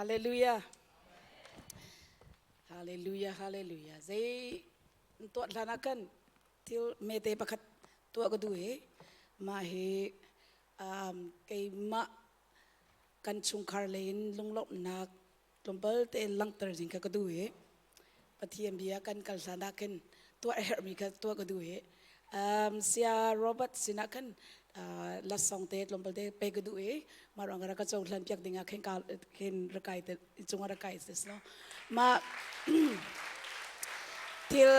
Hallelujah. Hallelujah, hallelujah. Zei tuah hlan ah khan thil mete pakhat tuah ka duh i mah hi um, keimah kan chungkhar lei in lunglawmhnak tlawmpal tein langhter ding kha ka duh i Pathian bia kan kal hlan ah khin tuah a herhmi kha tuah ka duh i um, Sia Robert sinah khan uh, lasong te tlawmpal te pe ka duh i mah ruang ka cohlan piak ding ah khin ka khin rakai te cung ah rakai te no ma thil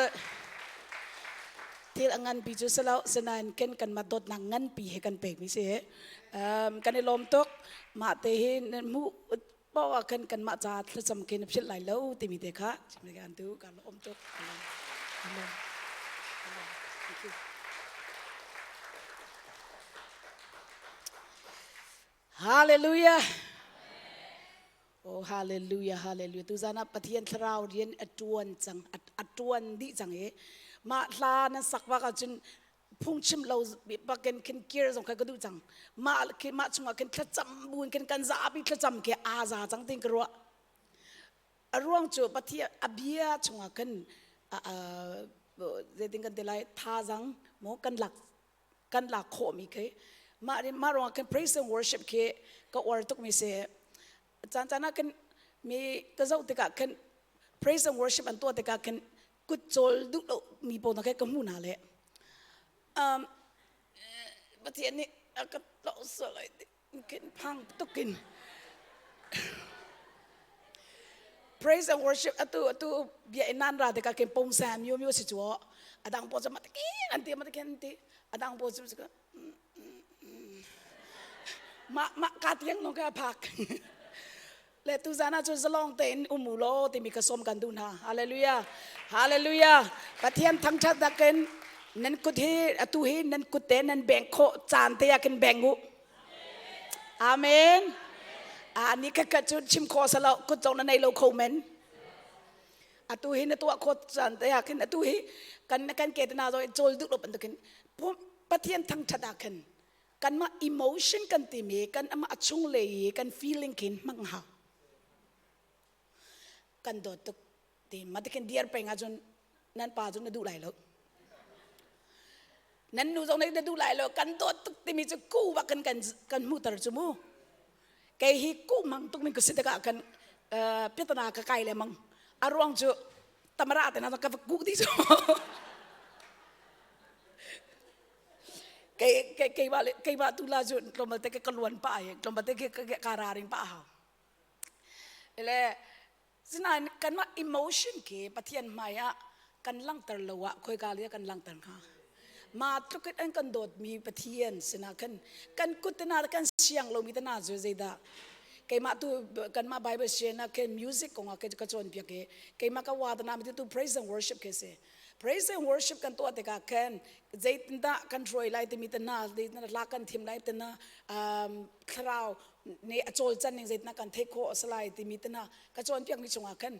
thil a nganpi cu salo sinain ken kan ma dawtnak nganpi he kan pek mi si um, kan i lawm tuk mah te hi mu paoh ah khan kanmah ca thlacam khi na philh lai lo timi te kha chim kan tu ka lawm tuk. Amen. Amen. Thank you. Hallelujah. Oh hallelujah hallelujah tu zan ah Pathian thlarau rian a tuan cang a tuan dih cang i mah hla nan sak bak ahcun phungchim lo bakin khin kir zong kha ka duh cang mah khi mah chungah khin thlacam buin khin kan zapi thlacam khi aa za cang tin ka ruah a ruang cu Pathian a bia chungah khin zeitin kan ti lai thazang mo kan lak kan lak khawh mi khi mah mah ruangah khin praise and worship khi ka uar tuk mi si caan caan ah khin mi ka zoh tikah khin praise and worship an tuah tikah khin kut cawl duh lo mi pawl na ka hmu hna le um, Pathian nih a ka tloh sual ai kin phang tukin praise and worship atu atu bia in nan ra te ka kin pom sam myo myo si chu adang po chu ma kin an ti ma kin ti adang po chu ka ma ma ka tiang no ka phak Le tuzan ah cun zalong tein um u law timi ka sawm kan duh hna. Hallelujah. Hallelujah. Pathian thangṭhat nakin nan kut hi atu hi nan kut te nan beng khawh caan te ah khin beng u. Amen. A ni khat khat cu chim khawh salo kut zong na nei lo kho men. Atu hi na tuah khawh caan te ah khin atu hi kan kan ke te na zo chawl duh lo bantukin Pathian thangṭhat ah khin kanmah emotion kan timi kan amah a chunglei i kan feeling khin hmang hau kan dawt tuk ti ma tikin diar peng ahcun nan pa cu na duh lai lo nan nu zong na duh lai lo kan dawt tuk timi cu ku bak kan kan kan hmuhter cu mu kei hi ku mang tuk min ka si tikah kan piatana ka kai le mang a ruang cu tamara te na ka ku ti cu kei kei keimah le keimah tu la cu tlawmpal te ka luan pah i tlawmpal te ka raring pah hau le sinain kanmah emotion khi Pathian hmai ah kan langhter lo ah khoika le kan langhter hnga ma tluk in an kan dawtmi Pathian sinah khan kan kut te na kan siang lomi te na cu zeidah keimah tu kanmah Bible sian ah khin music kong ah ka cawnpiak i keimah ka wa na mi tu praise and worship khi si Praise and worship kan tuah tikah khan zeitindah kan hruai lai timi te hna zeitindah hla kan thim lai te hna um, thlarau nih a cawlcan ning zeitindah kan theih khawh a si lai timi te hna ka cawnpiakmi chungah khan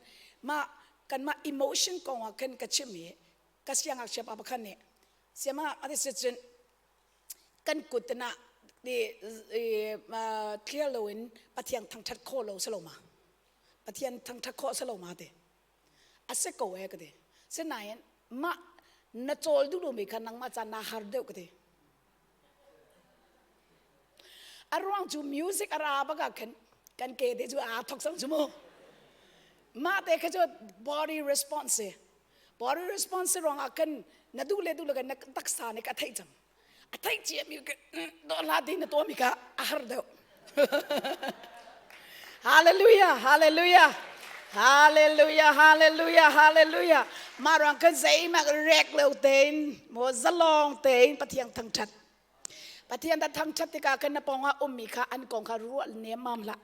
mah kanmah emotion kong ah khan ka chim i ka siangngakchia pa pakhat nih siama ati si cun kan kut na di clear loin Pathian thangthat khawh lo si lo ma Pathian thangthat khawh si lo ma ti A si ko ee ka ti. Sinain mah na cawl duh lomi kha nangmah ca naa har deuh ka ti. A ruang cu music a ra bak ah khan kan ke te cu aa thok cang cu mu. Mah te kha cu body response si. Body response ruang ah khan na duh le duh lo kan na taksa nih ka theih cang. A theih cia mi dawh hlah ti na tuah mi kha a har deuh. Hallelujah, hallelujah. Hallelujah, hallelujah, hallelujah. Mah ruang kan zeimak rek lo tein, mo zalong tein Pathian thangthat. Pathian ta thangthat tikah kan na pawngah ummi kha an kong kha ruah nem mam hlah.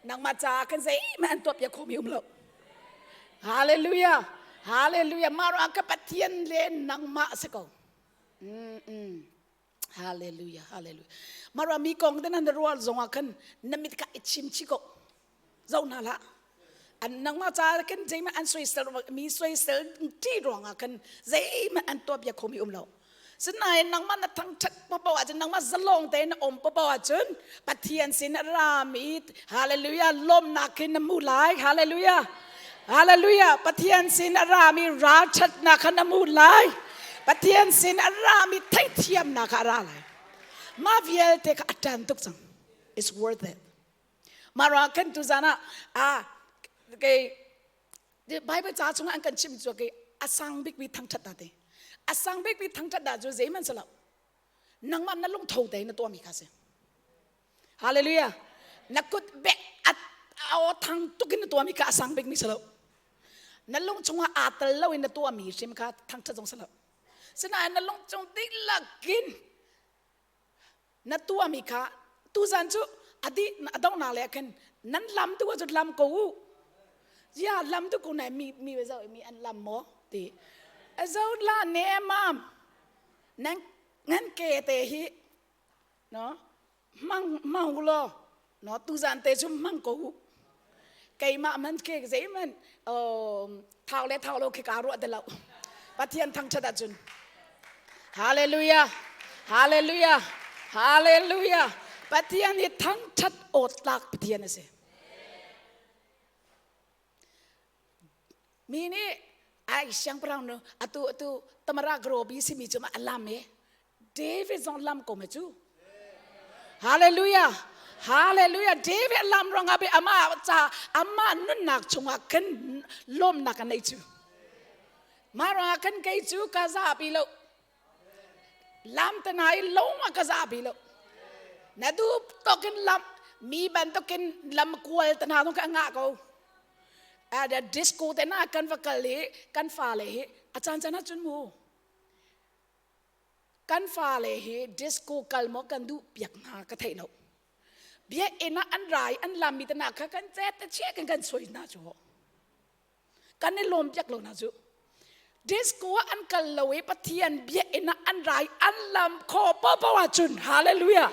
Nangmah caah kan zeihmanh an tuah piak khomi um lo. Hallelujah, hallelujah. Mah ruang ka Pathian le nangmah si ko. Hallelujah, hallelujah. Mara mi kong te nan rual zong ah khan na mit kha i chim chi ko. Zo hna hlah. An nangmah ca khan zeihmanh an soisel mi soisel ti ruang ah khan zeihmanh an tuah bia khomi um lo. Sinain nangmah na thangṭhat paoh ahcun nangmah zalong tein na um paoh ahcun Pathian sin a rami hallelujah lawmnak hin na hmu lai. Hallelujah. Hallelujah. Pathian sin a rami ralṭhatnak kha na hmu lai. Pathian sin a rami theihthiamnak kha a ra lai. Mah vialte kha a ṭan tuk cang. It's worth it. Mah ruangah khan tuzan ah ah kei Bible ca chungah an kan chimh cu kei a sang bikmi thangṭhat dah ti. A sang bikmi thangṭhat dah cu zeihmanh si lo. Nangmah na lungtho tein na tuahmi kha si. Hallelujah. Na kut bek a aw thang tuk in na tuahmi kha a sang bikmi si lo. Na lung chungah aa tel lo in na tuahmi hrim kha thangṭhat zong si lo. Sinain na lung chung dihlak in na tuahmi kha tuzan cu a dih a donghnak le ah khin nan lam tu ahcun lam ko u ya lam tu ko nai mi mi zo mi an lam maw ti zo la ne mam nan ngan ke te hi no mang mang lo no tuzan te cu mang ko u keimah man ke zeiman thau le thau lo khi ka ruah te lo pathian thangthat ahcun hallelujah hallelujah hallelujah pathian hi thangthat awt tlak pathian a si mi nih ai siangpahrang nu atu atu tamara grobi simi cu ma alam e David zong lam ko me cu. Hallelujah. Hallelujah. David lam ruangah be ama ca ama nunnak chungah kan lawmnak an nei cu. Ma ruangah kan kei cu ka zapi lo. Lam te nai loma ka zapi lo. Na du tokin lam mi bantukin lam kual te na ka nga ko. A disco te na kan va kal i kan fa le hi a caan caan ah cun mu Kan fale hi disco kal maw kan duh piak hna ka theih lo. Biakinn ah an ra i an lammi te kha kan cet te chia kan kan soi hna cu. Kan i lawm piak lo hna cu. Disco ah an kal lo i Pathian biakinn ah an ra i an lam kho popo ahcun hallelujah.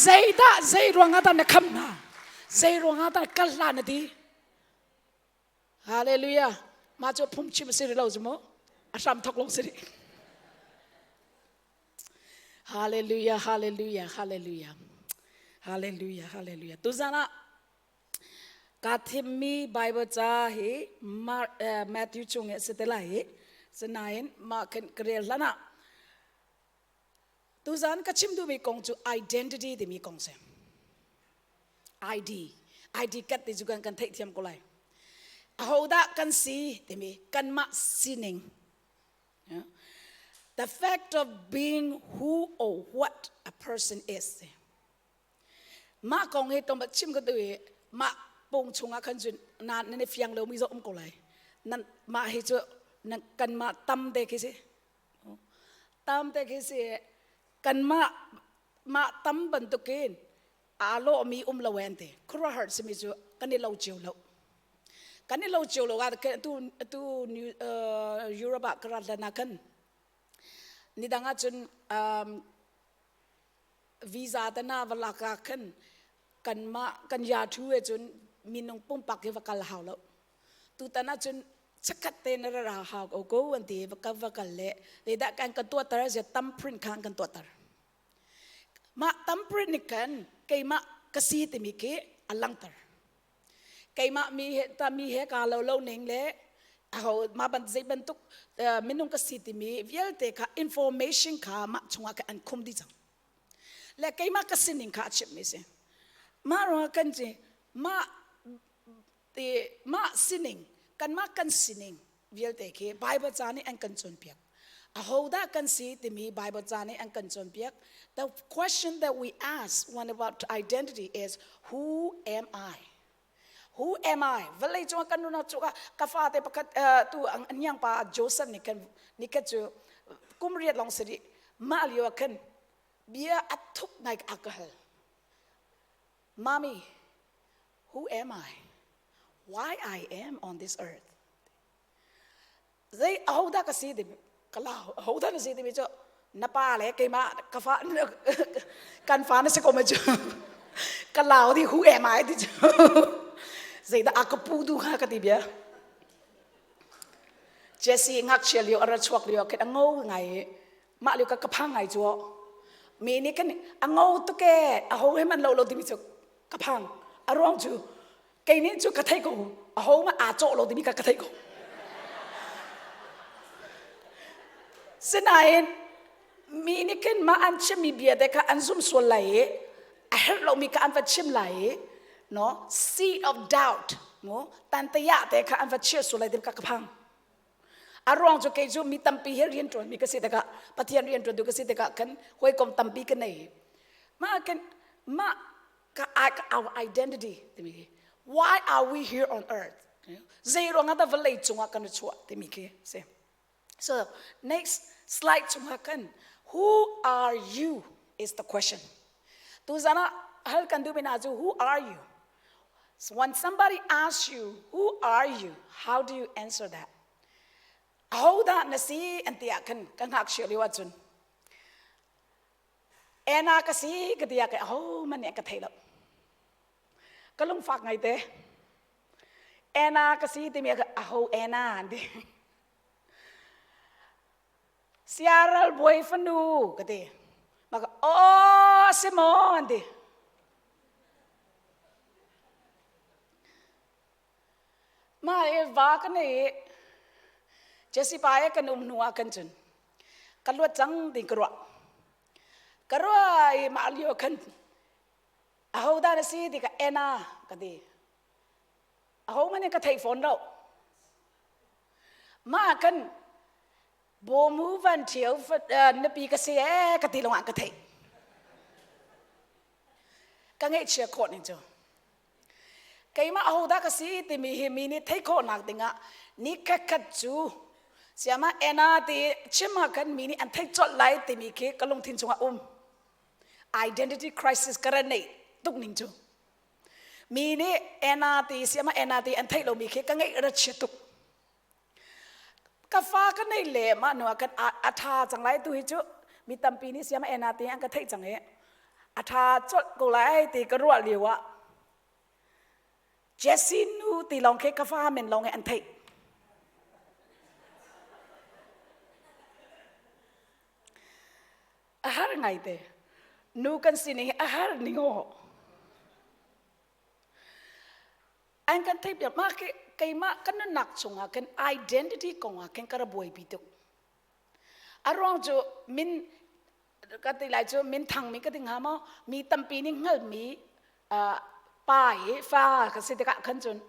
Zeidah zei ruangah dah na kham hna? Zei ruangah dah kal hlah na ti? Hallelujah. Mah cu phungchim a si rih lo cu mu. A hram thok lawng si rih. Hallelujah, hallelujah, hallelujah. Hallelujah, hallelujah. Tuzan ah ka thimmi Bible ca hi Mark, eh, Matthew chung i a si te lai i sinain mah khin ka rel hlan ah tuzan ka chim duhmi kong cu identity timi kong si. ID ID card ti cu kan kan theihthiam ko lai ahodah kan si timi kanmah sining the fact of being who or what a person is mah kong hi tom chim ka tu i mah pung chungah khan cun na nan i fiang lomi zong um ko lai nan mah hi cu nan kanmah tam te khi si tam te khi si kanmah mah tam bantukin aa lawhmi um lo an ti khuaruahhar simi cu kan i lo cio lo kan i lo cio lo ah tu tu Europe ah ka rat lan ah khan nidang ah cun visa te na va lak ah khan kanmah kan ya thu e cun minung pumpak hi va kal hau lo tutan ah cun chakhat te na ra hau ko ko an ti va va kal le dah kan kan tuahter zia thumbprint khan kan tuahter Mah thumbprint nih khan keimah ka si timi khi a langhter. Keimah mi he ta mi he kaa lo lo ning le aho mah ban zei bantuk minung ka si timi vialte kha information kha mah chungah khan an khum dih cang. Le keimah ka sining kha a chimhmi si. Mah ruangah kan ci mah ti mah sining kanmah kan sining vialte khi Bible ca nih an kan cawnpiak. Ahodah kan si timi Bible ca nih an kan cawnpiak. The question that we ask when about identity is who am I? Who am I? Vawlei cung kan nunnak cu ka fate pakhat tu hniang pa Joseph nih khan nih khan cu kum riat lawng si rih mah lio ah khan bia a thuk ngai a ka hal. Mommy, who am I? Why I am on this earth? Zei ahodah ka si timi ka lau ahodah na si timi cu na pa le keimah ka fa kan fa na si ko ma cu ka lau di who am I ti cu zeidah a ka pu du kha ka ti bia Jesse ngakchia lio a ra chuak lio khin a ngo ngai i. Mah lio ka ka phang ngai cu. Mi nih kan a ngo tuk e a ho he man lo lo timi cu ka phang. A ruang cu kei nih cu ka thei ko a ho ma aa cawh lo timi ka ka thei ko. Sinain mi nih khin mah an chimmi bia te kha an zum sual lai i a herh lomi kha an va chim lai i no seed of doubt mu tantaya te kha an va chia sual lai ti ka ka phang. A ruang cu kei cu mi tampi he rian ṭuanmi ka si tikah Pathian rian ṭuantu ka si tikah khan hawikom tampi ka nei. Mah kan mah ka our identity timi hi why are we here on earth? Zei ruangah dah vawlei cungah kan i chuah timi khi si. So next slide chungah khan who are you is the question. Tuzan ah hal kan duhmi hna cu who are you? So when somebody asks you who are you, how do you answer that? Ahodah na si an ti ah khan ka ngakchia lio ahcun Anna ka si ka ti ah kei ahohmanh nih an ka thei lo. Ka lungfak ngaite. Anna ka si timi ah aho Anna an ti. Siaral bawi fanu ka ti. Maka aw si maw an ti. Ma e va ka nei i Jesse pa e kan um hnu ah kan cun ka luat cang ding ka ruah. Ka ruah i mah lio khan ahodah na si ti ka Anna ka ti. Ahohmanh nih ka thei fawn lo. Mah kan bawmu van ṭhio nupi ka si ee ka ti lawngah ka theih. Ka ngaihchia khawh ning cu. Keimah ahodah ka si timi hi mi nih theih khawhnak dingah ni khatkhat cu siama Anna ti chim ah khan mi nih an theih colh lai timi khi ka lungthin chungah um. Identity crisis ka ra neih tuk ning cu. Mi nih Anna ti siama Anna ti an theih lomi khi ka ngeih ra chia tuk. Ka fa ka nei le mah nu ah kan a ṭha cang lai tu hi cu mi tampi nih siama Anna ti an ka theih cang i a ṭha colh ko lai ti ka ruah lio ah Jesse nu ti lawng khi ka fa men lawng an theih. A har ngaite. Nu kan sining hi a har ning aw. An kan theih piak mah khi keimah kan nunnak chungah kan identity kongah khin ka ra buaipi tuk. A ruang cu min ka ti lai cu min thangmi ka ti hnga maw mi tampi nih hngalhmi pa i fa ka si tikah khan cun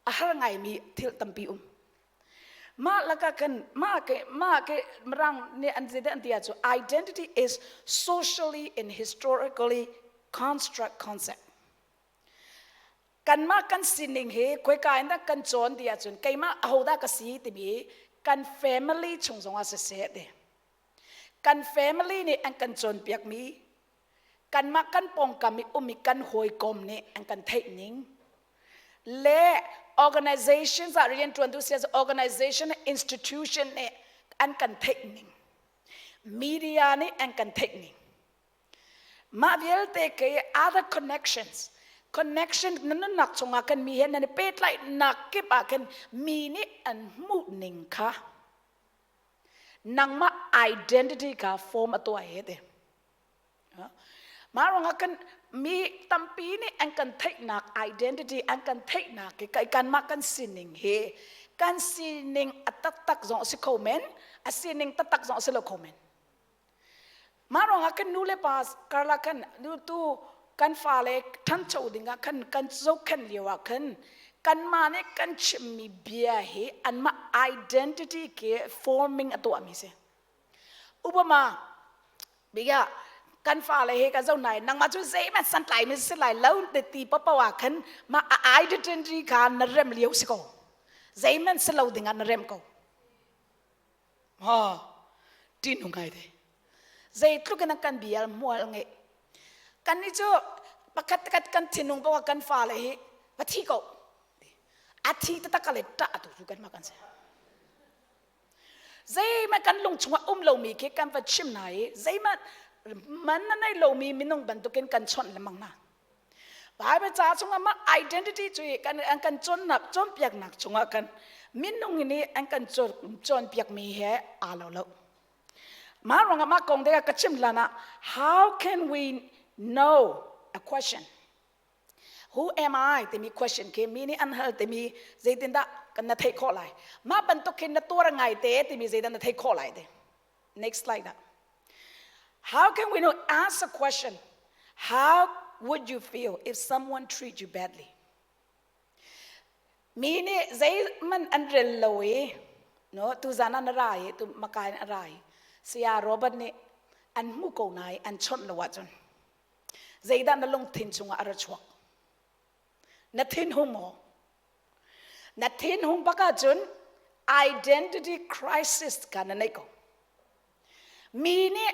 a har ngaimi thil tampi um. Mah lakah khan mah ke mah ke mirang nih an zei an ti ahcun identity is socially and historically construct concept. Kanmah kan sining hi khoika in dah kan cawn ti ahcun keimah ahodah ka si timi kan family chung zongah siseh ti. Kan family nih an kan cawnpiakmi kanmah kan pawngkam i um i kan hawikom nih an kan theih ning le organizations ah rianṭuantu sia organization institution nih an kan theih ning media nih an kan theih ning mah vialte ke other connections connection na nunnak chungah kan mi he nan i pehtlaihnak kip ah khin mi nih an hmuh ning kha nangmah identity kha form a tuah he ti Mah ruangah kan mi tampi nih an kan theihnak identity an kan theihnak hi kai kanmah kan sining hi kan sining a taktak zong a si kho men a sining taktak zong a si lo kho men mah ruangah kan nu le pa karlak kan nu tu kan fale ṭhancho dingah khan kan zohkhenh lio ah khan kanmah nih kan chimmi bia hi anmah identity ke forming a tuahmi si Upama bia kan fale he kan zoh nai nangmah cu zeihmanh santlai mi si lai lo te ti papo ah khan mah a identity kha na rem lio si ko zeihmanh si lo dingah na rem ko ha ṭin ngai te zeitluk in kan bial mual nge kan ni cu pakhat khat kan thinung ko kan fale hi va thi ko a thi taktak le ṭah tu cu kan ma kan si Zeihmanh kan lung chungah um lomi khi kan va chim hna i zeihmanh man na nei lomi minung bantukin kan chawnh lengmang hna. Bible ca chungah mah identity cu kan an kan cawnnak cawnpiaknak chungah kan minung nih an kan cawnpiakmi he aa lo lo. Mah ruangah mah kong te ka chim hlan ah how can we know a question? Who am I timi question khi mi nih an hal timi zeitindah kan na theih khawh lai? Mah bantuk khin na tuar ngai te timi zeidah na theih khawh lai te? Next slide ah. How can we know? Ask a question. How would you feel if someone treat you badly? Mi nih zeihmanh an rel lo i no tuzan ah na ra i tu maka in a ra i saya Robert nih an hmu ko na i an chawnh lo ahcun zeidah na lungthin chungah a ra chuak? Na thinhung maw? Na thinhung bak ahcun identity crisis kha na nei ko. Mi nih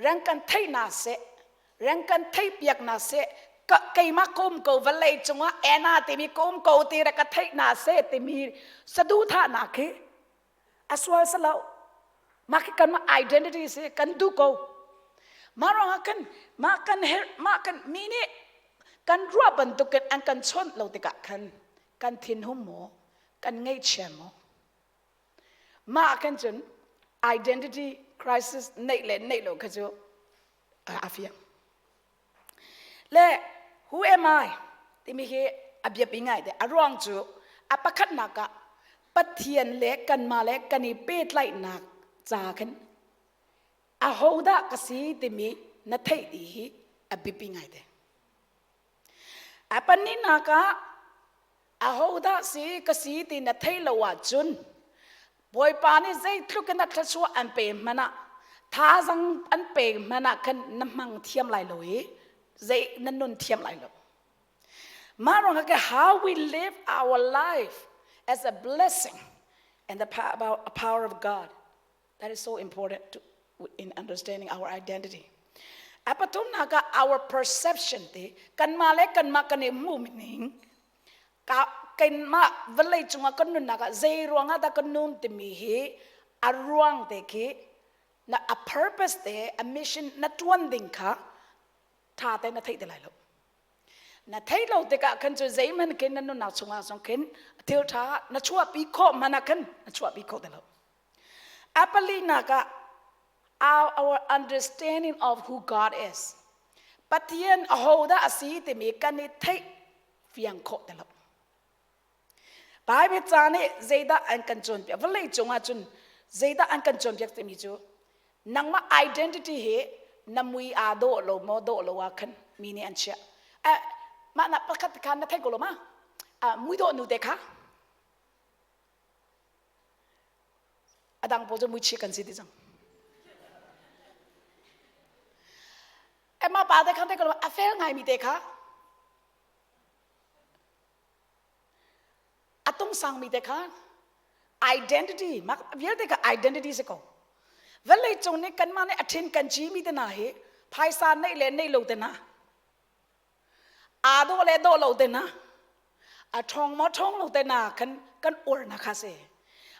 reng kan theih na seh, reng kan theih piak na seh, ka keimah ka um ko vawlei cungah Anna timi ka um ko ti ra ka theih na seh timi saduhthahnak khi a sual salo. Mah khi kanmah identity si kan duh ko. Mah ruangah kan mah kan herh mah kan mi nih kan ruah bantukin an kan chawnh lo tikah khan kan thinhung maw kan ngaihchia maw mah khan cun identity crisis neih le neih lo kha cu a fiang le who am I timi hi a biapi ngai te a ruang cu a pakhatnak ah Pathian le kanmah le kan i pehtlaihnak ca khan ahodah ka si timi na theih ti hi a biapi ngai te a pahnihnak ah Ahodah si ka si ti na theih lo ahcun Bawipa nih zeitluk in a thluachuah an pe hmanh ah thazang an pe hmanh ah khan na hmang thiam lai lo i zei na nun thiam lai lo. Mah ruangah ke how we live our life as a blessing and the power of God. That is so important to, in understanding our identity. A pathumnak ah our perception ti kanmah le kanmah kan i hmuh ning ka kanmah vawlei cungah kan nunnak ah zei ruangah dah kan nun timi hi a ruang te khi na a purpose te a mission na tuan ding kha tha te na theih te lai lo na theih lo tikah khan cu zeihmanh khin na nunnak chungah zong khin thil tha na chuahpi khawh hmanh ah khan na chuahpi khawh te lo A palinak ah our understanding of who God is. Pathian ahodah a si timi kan i theih fiang khawh ti lo. Bible ca nih zeidah an kan cawnpiak vawlei cungah cun zeidah an kan cawnpiak timi cu nangmah identity hi na mui aa dawh lo maw dawh lo ah khan mi nih an chiah. Eh, mah na pakhat kha na thei ko lo ma? Ah, mui dawh nu te kha A dang pawl cu muichi kan si ti cang. Emma pa te khan te ko a fel ngaimi te kha a tung sangmi te kha identity mak vialte kha identity si ko vawlei cung nih kanmah nih a ṭhin kan ci mi te hna hi phaisa neih le neih lo te hna Aa dawh le dawh lo te na a ṭhawng maw ṭhawng lo te na kan kan uar na kha si.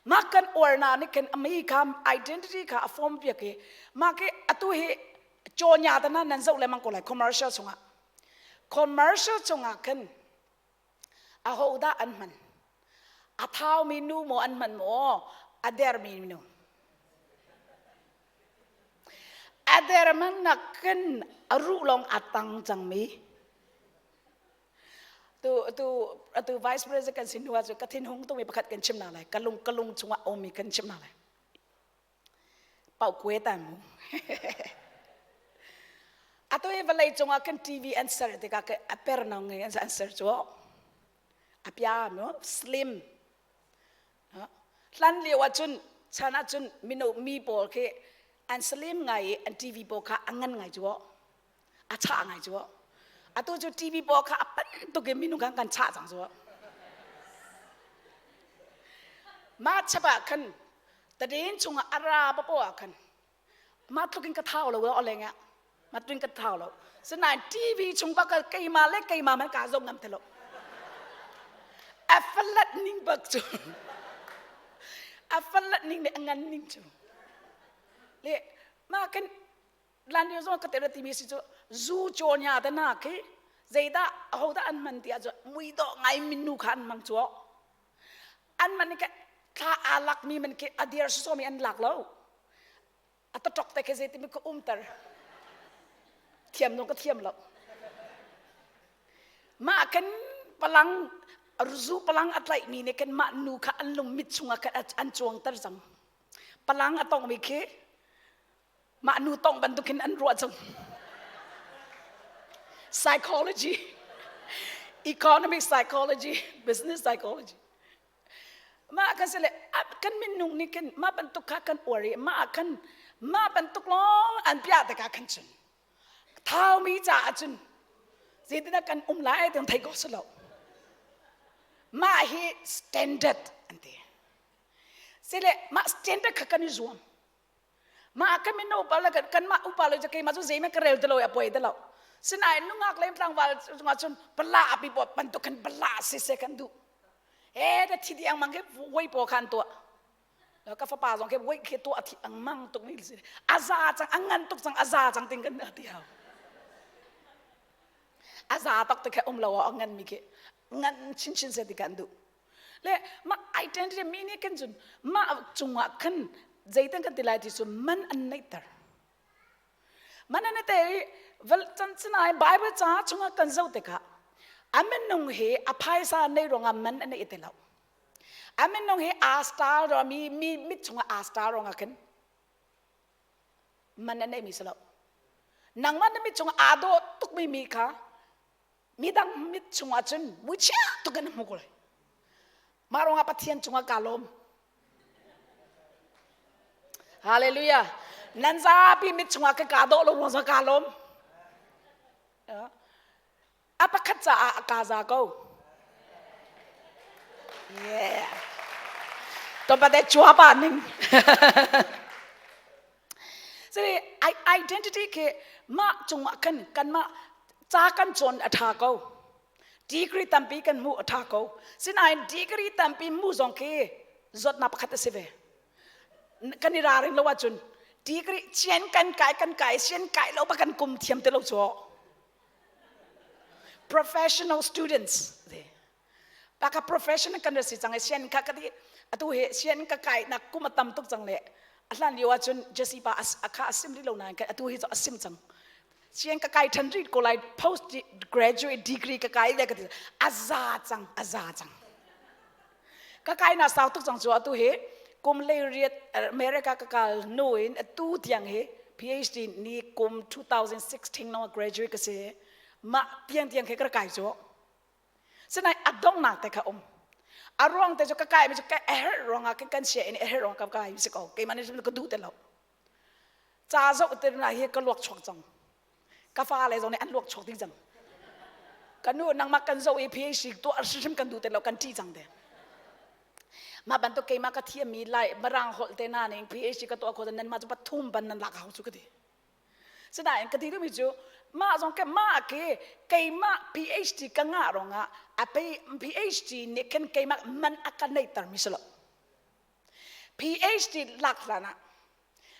Mah kan uar na nih khin mi kha identity kha a form piak i mah khi atu hi cawnya te na nan zoh lengmang ko lai commercial chungah. Commercial chungah khin ahodah an hman? A thaumi nu maw an hman maw? A dermi nu. A derman nakin a ruh lawng a tang cangmi. Tu tu atu vice president kan si hnu ah cu ka thinhung tumi pakhat kan chim na lai. Ka lung ka lung chungah omi kan chim na lai. Pau kue ta mu. Atu hi vawlei cungah kan TV an ser tikah ke a per nang ngai an ser cu. A pia no slim. Hlan lio ahcun chan ahcun mino mi pawl khi an slim ngai i an TV pawl kha a ngan ngai cu a chah ngai cu atu cu TV pawl kha a pan tuk i minung khan kan chah cang cu mah chap ah khan tadin chungah a ra papo ah khan mah tluk in ka thau lo o leng ah mah tluk in ka thau lo sinain TV chung bak keimah le keimah man ka zong ngam te lo a falat ning bak cu a falat ning le a ngan ning cu le mah kan lan lio zong ka te timi si cu zu chaw nya ta na khi zeidah ahodah an man ti ah cu mui dawh ngai min nu kha an mang cu an man ke thla aa lak mi man ke a dir so mi an lak lo. A taṭok te khi zeitin ka umter. Thiam zong ka thiam lo. Mah kan palang zu palang a tlaihmi nih kan mah nu kha an lung mit chungah khan an cuangter cang. Palang a tongmi khi mah nu tong bantukin an ruah cang. Psychology, economic psychology, business psychology. Mah kan si le kan minung nih kan mah bantuk kha kan uar i mah kan mah bantuk lawng an piah tikah khan cun thaumi caah cun zeitindah kan um lai ti thei ko si lo. Mah hi standard an ti. Sile mah standard kha kan i zuam. Mah kan mino pa le kan mah upa le keimah cu zeihmanh ka rel ti lo i a poi ti lo. Sinain nungak le tlangval cungah cun pala api bantuk khan pala si se kan duh. He da thi diang mang ke wei po khan tuah. Ka fapa zong ke wei ke tuah thi ang mang tuk ni si. Aza cang angan tuk cang aza cang ting kan ti hau. Aza tak te khe um lo a ngan mi ke ngan chin chin se ti kan duh. Le mah identity mi nih kan cun mah cungah khan zeitin kan ti lai ti cu man an neihter. Man an te i val can sinai Bible ca chungah kan zoh tikah a minung hi a phaisa nei ruangah man an nei ti lo. A minung hi aa star ro mi mi mit chungah aa star ruangah khin man an neimi si lo. Nangmah na mit chungah aa dawh tukmi mi kha midang mit chungah cun muichia tuk in hmu ko lai. Mah ruangah Pathian cungah kaa lawm. Hallelujah. Nan zapi mit chungah ka kaa dawh lo ruang zong kaa lawm. A pakhat caah a kaa za ko. Yeah. Topa te chua pa ning. Sini identity ke mah cungah kan kan mah ca kan cawn a tha ko. Degree tampi kan hmuh a tha ko. Sinain degree tampi hmuh zong khi zawtnak pakhat a si ve. Kan i raring lo ahcun degree cian kan kai kan kai sian kai lo ba kan kum thiam te lo cu. Professional students Baka professional kan si cang i sian kha ka ti atu hi sian ka kai nak kum a tam tuk cang le a hlan lio ahcun Jesse pa a kha a sim rih lo nain atu hi cu a sim cang. Sian ka kai than rih ko lai post graduate degree ka kai le ka ti a za cang a za cang. Ka kai na sau tuk cang cu atu hi kum le riat America ka kal nu in atu tiang hi PhD ni kum 2016 no graduate ka si mah tiang tiang khi ka kai cu Sinain a donghnak te kha um. A ruang te cu ka kai mi cu ka herh ruangah kan kan sia in a herh ruang ka kai si ko. Keimah nih ka duh te lo. Ca zoh te na hi ka luak chuak cang. Ka fa le zong nih an luak chuak ding cang. Ka nu nangmah kan zoh i PhD tuah hrimhrim kan duh te lo kan ṭih cang te. Mah bantuk keimah ka thiammi lai marang holh te na ning PhD ka tuah kho nan mah cu pathum ban nan lak hau cu ka ti. Sinain ka ti duhmi cu mah zong ke mah ke keimah PhD ka ngah ruangah a PhD nih khin keimah man a ka neihtermi si lo. PhD lak hlan ah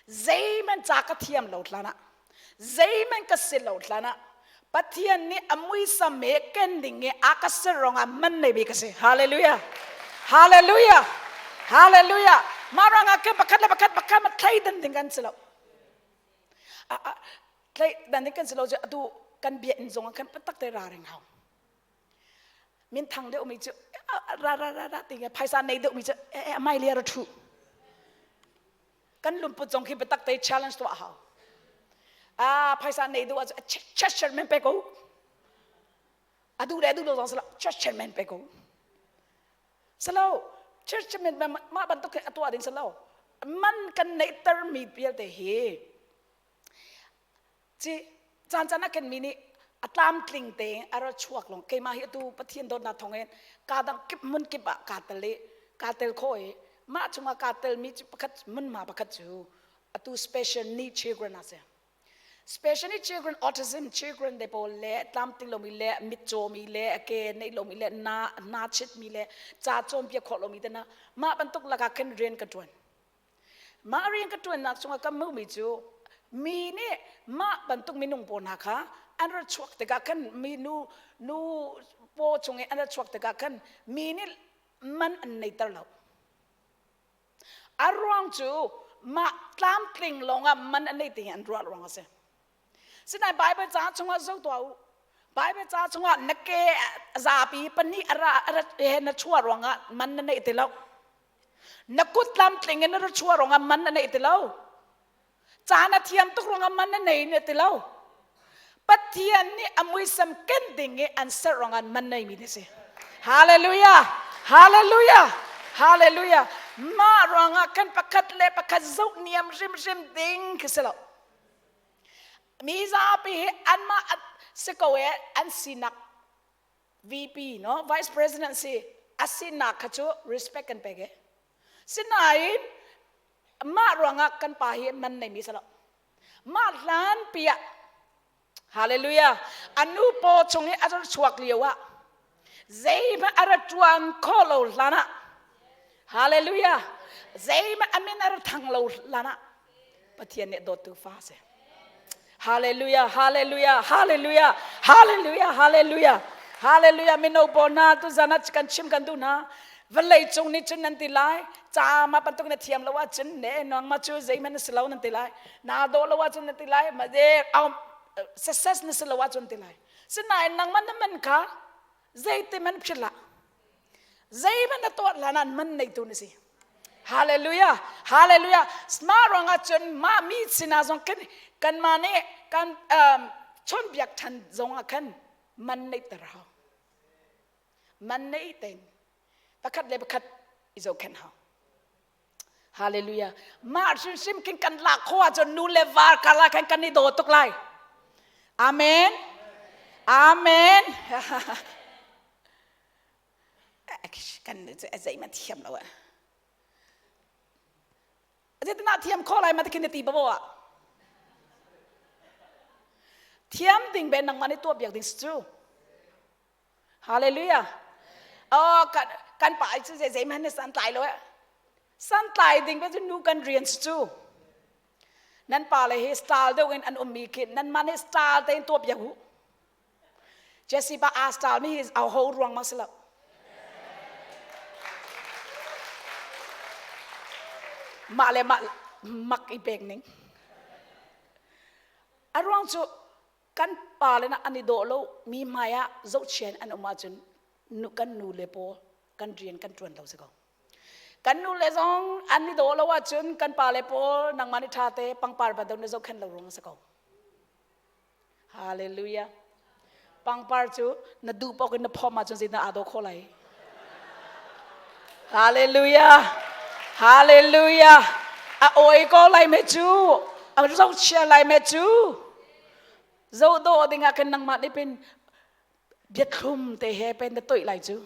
zeihmanh ca ka thiam lo hlan ah zeihmanh ka si lo hlan ah Pathian nih a muisam he ken ding i a ka ser ruangah man neimi ka si. Hallelujah. Hallelujah. Hallelujah. Mah ruangah ke pakhat le pakhat pakhat ma thleidan ding kan si lo. Tlaih dan kan si lo cu atu kan bia in zong ah khan patak te ra ring hau. Min thang deuh mi cu ra ra ra ra ti phaisa nei deuh mi cu e mai le ra thu. Kan lungput zong khi biatak te challenge tuah hau. Ah phaisa nei deuh ah church chairman pe ko. Adu le adu lo zong sala church chairman pe ko. Salo church chairman mah bantuk khi a tuah ding salo. Man kan neihter mi vialte hi ci caan caan ah kan mi nih a tlamtling tein a ra chuak long keimah hi atu Pathian dawtnak thawngin kaa dang kip hmun kip ah kaa tel i kaa tel khawh i mah chungah kaa telmi cu pakhat hmunhma pakhat cu atu special need children a si special need children autism children te pawl le tlamtling lomi le mitcawmi le a ke neih lomi le na na chitmi le ca cawnpiak khawh lomi te na mah bantuk lakah khin rian ka ṭuan Mah rian ka ṭuannak chungah ka hmuhmi cu mi nih mah bantuk minung pawl hna kha an ra chuak tikah khan mi nu nu paw chung i an ra chuak tikah khan mi nih man an neiter lo. A ruang cu mah tlamtling lawngah man an nei ti an ruah ruang a si. Sinain Bible ca chungah zo tuah u. Bible ca chungah na ke zapi pahnih a ra he na chuah ruangah man na neih ti lo. Na kut tlamtling in na ra chuah ruangah man na neih ti lo. Ca na thiam tuk ruangah man na nei ne ti lo. Pathian nih a muisam ken ding i an ser ruangah man nei mi na si. Hallelujah! Hallelujah! Hallelujah! Mah ruangah kan pakhat le pakhat zoh niam hrimhrim ding khi si lo. Mi zapi hi anmah si ko e an sinak VP no Vice President si a sinak kha cu respect kan pek e. Sinain mah ruangah kan pa hi man nei mi si lo. Mah hlan pi ah Hallelujah anu paw chung i a ra chuak lio ah zeihmanh a ra ṭuan khawh lo hlan ah Hallelujah zeihmanh a min a ra thang lo hlan ah Pathian nih dawttu fa a si. Hallelujah, hallelujah, hallelujah, hallelujah, hallelujah, hallelujah. Mino pawl hna tu zan ah kan chim kan duh hna. Vawlei cung nih cun nan ti lai. Ca ma bantuk na thiam lo ahcun ne nangmah cu zeihmanh na si lo nan ti lai. Naa dawh lo ahcun nan ti lai. Ma de success na si lo ahcun ti lai. Sinain nangmah na man kha zeiti man philh hlah. Zeihmanh na tuah hlan ah man neitu na si. Hallelujah. Hallelujah. Mah ruangah cun mah mi sinah zong kan kanmah nih kan um, chawnbiak ṭhan zong ah khan man neihter hau. Man nei tein pakhat le pakhat i zohkhenh hau. Hallelujah. Mah hrimhrim khin kan lak khawh ahcun nu le va karlak khan kan i daw tuk lai. Amen. Amen. Kan zeihmanh thiam lo ah. Zeitinah thiam khawh lai ma ti khin na ti babo ah. Thiam ding be nangmah nih tuah biak ding si cu. Hallelujah. Oh, kan, kan pa cu zei zeihmanh nih santlai lo eh. Santlai ding cu nu kan rian si cu. Nan pa le hi style deuh in an ummi khi nan mah nih style tein tuah piak u. Jesse pa a style mi hi a ho ruang ma si lo. Mah le mah mak i pek ning. A ruang cu kan pale na an i dawh lo mi hmai ah zohchian an um ahcun nu kan nu le pawl kan rian kan ṭuan lo si ko kan nu le zong an i dawh lo ahcun kan pale pawl nangmah nih ṭha te pangpar bantuk na zohkhenh lo ruang a si ko hallelujah pangpar cu na duh paoh in na phawm ahcun zeidah aa dawh khawh lai Hallelujah. Hallelujah. A oi ko lai me cu. A zohchia lai me cu. Zo do ding ah kan nangmah nih pin biathlum te he pen na toih lai cu.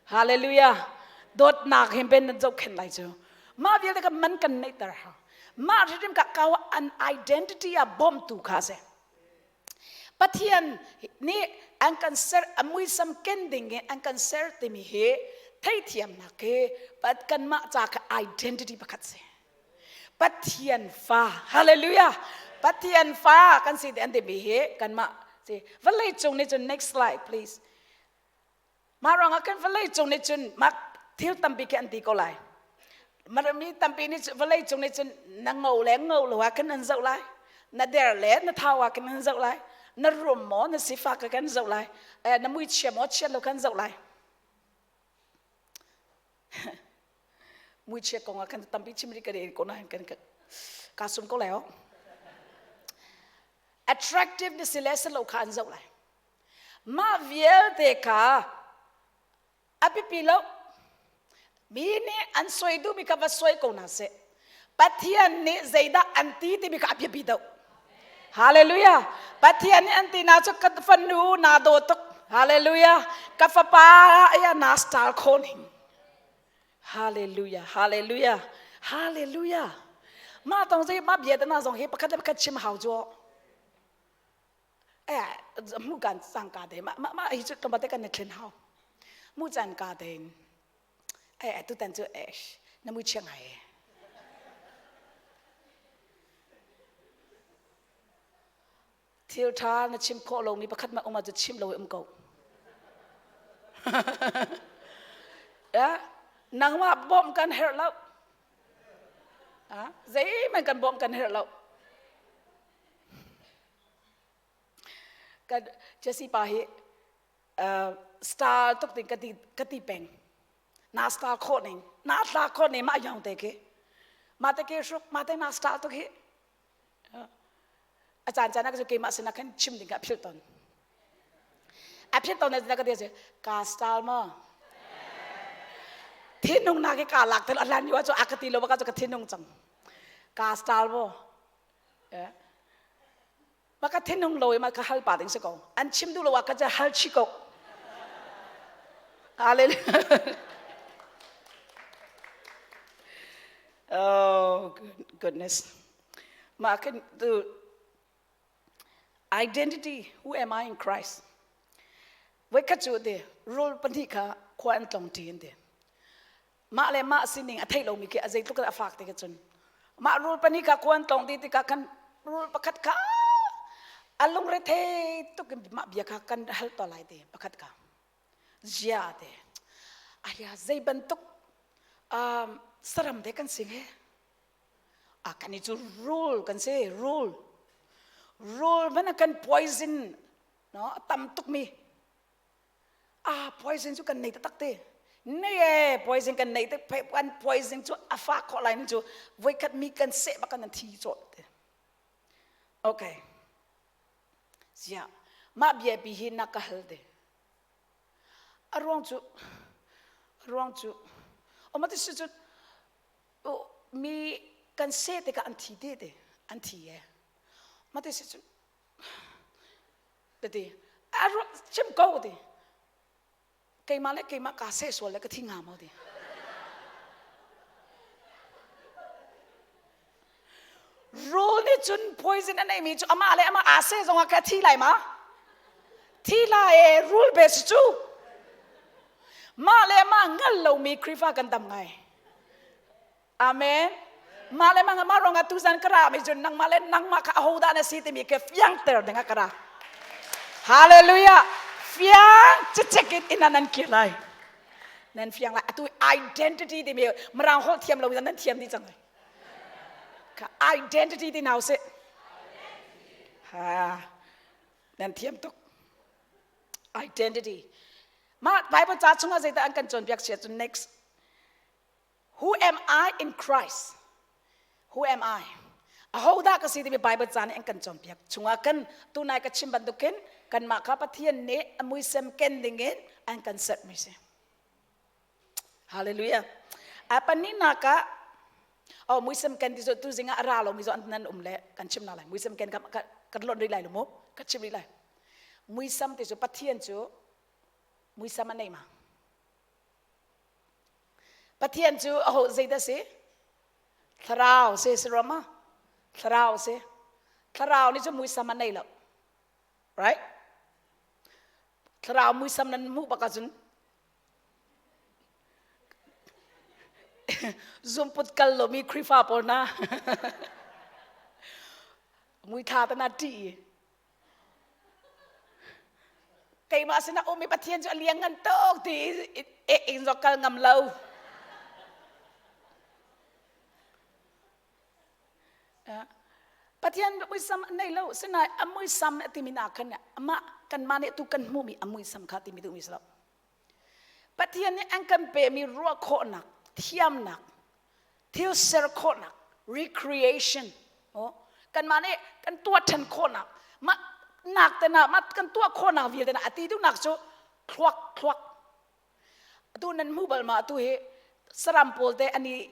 Hallelujah. Dawtnak hin pen nan zohkhenh lai cu. Mah vialte ka man kan neihter ha. Mah hrim ka kau an identity a bawmtu kha si. Pathian nih an kan ser a muisam ken ding in an kan ser timi hi theithiamnak hi kanmah ca kha identity pakhat si. Pathian fa hallelujah Pathian fa kan si an timi hi kanmah si vawlei cung nih cun next slide please Mah ruangah kan vawlei cung nih cun mah thil tampi khi an ti ko lai. Mi tampi nih vawlei cung nih cun na ngo le ngo lo ah kan an zoh lai. Na der le na thau ah kan an zoh lai. Na rum maw na sifak ah kan zoh lai. Na mui chia maw chiat lo kan zoh lai. Mui chia kong ah kan tampi chim rih ka ko na kan ka sum ko lai oh. Attractive na si le si lo kha an zoh lai. Mah vialte kha a biapi lo. Mi nih an soi duhmi kha va soi ko hna seh. Pathian nih zeidah an ti timi kha a biapi deuh. Hallelujah. Pathian nih an ti na cu ka fanu naa daw tuk. Hallelujah. Ka fapa ya na star kho ning. Hallelujah. Hallelujah. Hallelujah. Mah tong zei mah bia te na zong hi pakhat le pakhat chim hau cu. Eh, mu kan cangka te ma ma hi cu tlawmpal te kan i thlen hau mu caan ka tein eh tutan cu eh na mui chia ngai e thil ṭha na chim khawh lomi pakhat ma um ahcun chim lo i um ko ya nangmah bawmh kan herh lo. Zeihmanh kan bawmh kan herh lo. Kan Jesse pa hi star tuk ding ka ti ka ti peng. Na star khawh ning, na tla khawh ning mah yong te khi. Mah te ke hruk, mah te na star tuk hi. A caan caan ah cu keimah sinah khan chim ding ka philh tawn. A philh tawn na ka ti ka style ma. Thinung na ke ka lak tel alan yu cu a ka ti lo ba ka cu ka thinung cang. Ka style mo. Ma ka thinung lo ma ka hal pa ding si ko. An chim duh lo ah ka ca hal chi ko. Hallelujah. Oh goodness. Ma kan tu identity who am I in Christ? Voi khat cu te rul pahnih kha khua an tlong ṭi an ti. Mah le mah sining a theih lomi khi a zeitluk in a fak ti cun mah rul pahnih kha khua an tlong ti tikah khan rul pakhat kha a lungre thei tuk in mah bia kha kan hal to lai te pakhat kha zia te aya zei bantuk um, saram te kan sing he a kan i cu rul kan si rul rul hmanh kan poison no a tam tuk mi ah poison cu kan nei taktak te nei e poison kan nei te kan poison cu a fak khawh lai cu voikhat mi kan seh bak kan thi cawt te okay sia mah bia pi hi na ka hal te a ruang cu a ruang cu oma ti si cu mi kan seh tikah an thi te te an thi e mah ti si cu ti a chim ko ti keimah le keimah kaa seh sual le ka thi hnga maw ti rul nih cun poison a neimi cu amah le amah aa seh zongah ka thi lai ma thi lai e rul be si cu mah le mah hngal lomi Khrihfa kan tam ngai Amen. Mah le mah mah ruangah tuzan ka ra mi cun nangmah le nangmah kha ahodah na si timi ke fiangter ding ah ka ra. Hallelujah. Fiang cicek in ina nan kir lai. Nan fiang lai. Atu identity timi mirang holh thiam lo in nan thiam dih cang lai. Ka identity ti nau si. Ha. Nan thiam tuk. Identity. Mah Bible ca chungah zeidah an kan cawnpiak sia cun next Who am I in Christ? Who am I? Ahodah ka si timi Bible ca nih an kan cawnpiak chungah kan tunai ka chim bantukin kanmah kha Pathian nih a muisam ken dingin an kan sermi si. Hallelujah. A pahnihnak ah oh muisam ken ti cu tu zing ah a ra lomi cu an nan um le kan chim na lai. Muisam ken ka kan lonh rih lai lo mu. Ka chim rih lai. Muisam ti cu Pathian cu muisam a nei ma? Pathian cu aho zeidah si? Thlarau si si rua ma? Thlarau si. Thlarau nih cu muisam a nei lo. Right? Thlarau muisam nan hmuh bak ahcun zumput kal lomi Khrihfa pawl hna muithla te na ṭih Keimah sinah um i Pathian cu a liang ngan tuk ti i inn zong kal ngam lo. Pathian muisam a nei lo sinain a muisam a timi na khan amah kanmah nih tu kan hmuhmi a muisam kha timi duhmi si lo. Pathian nih an kan pekmi ruah khawhnak, thiamnak, thil ser khawhnak, recreation, oh, kanmah nih kan tuah ṭhan khawhnak, mah nak te na mah kan tuah khawhnak vialte na ati duhnak cu thluak thluak. Atu nan hmu bal ma atu hi saram pawl te ani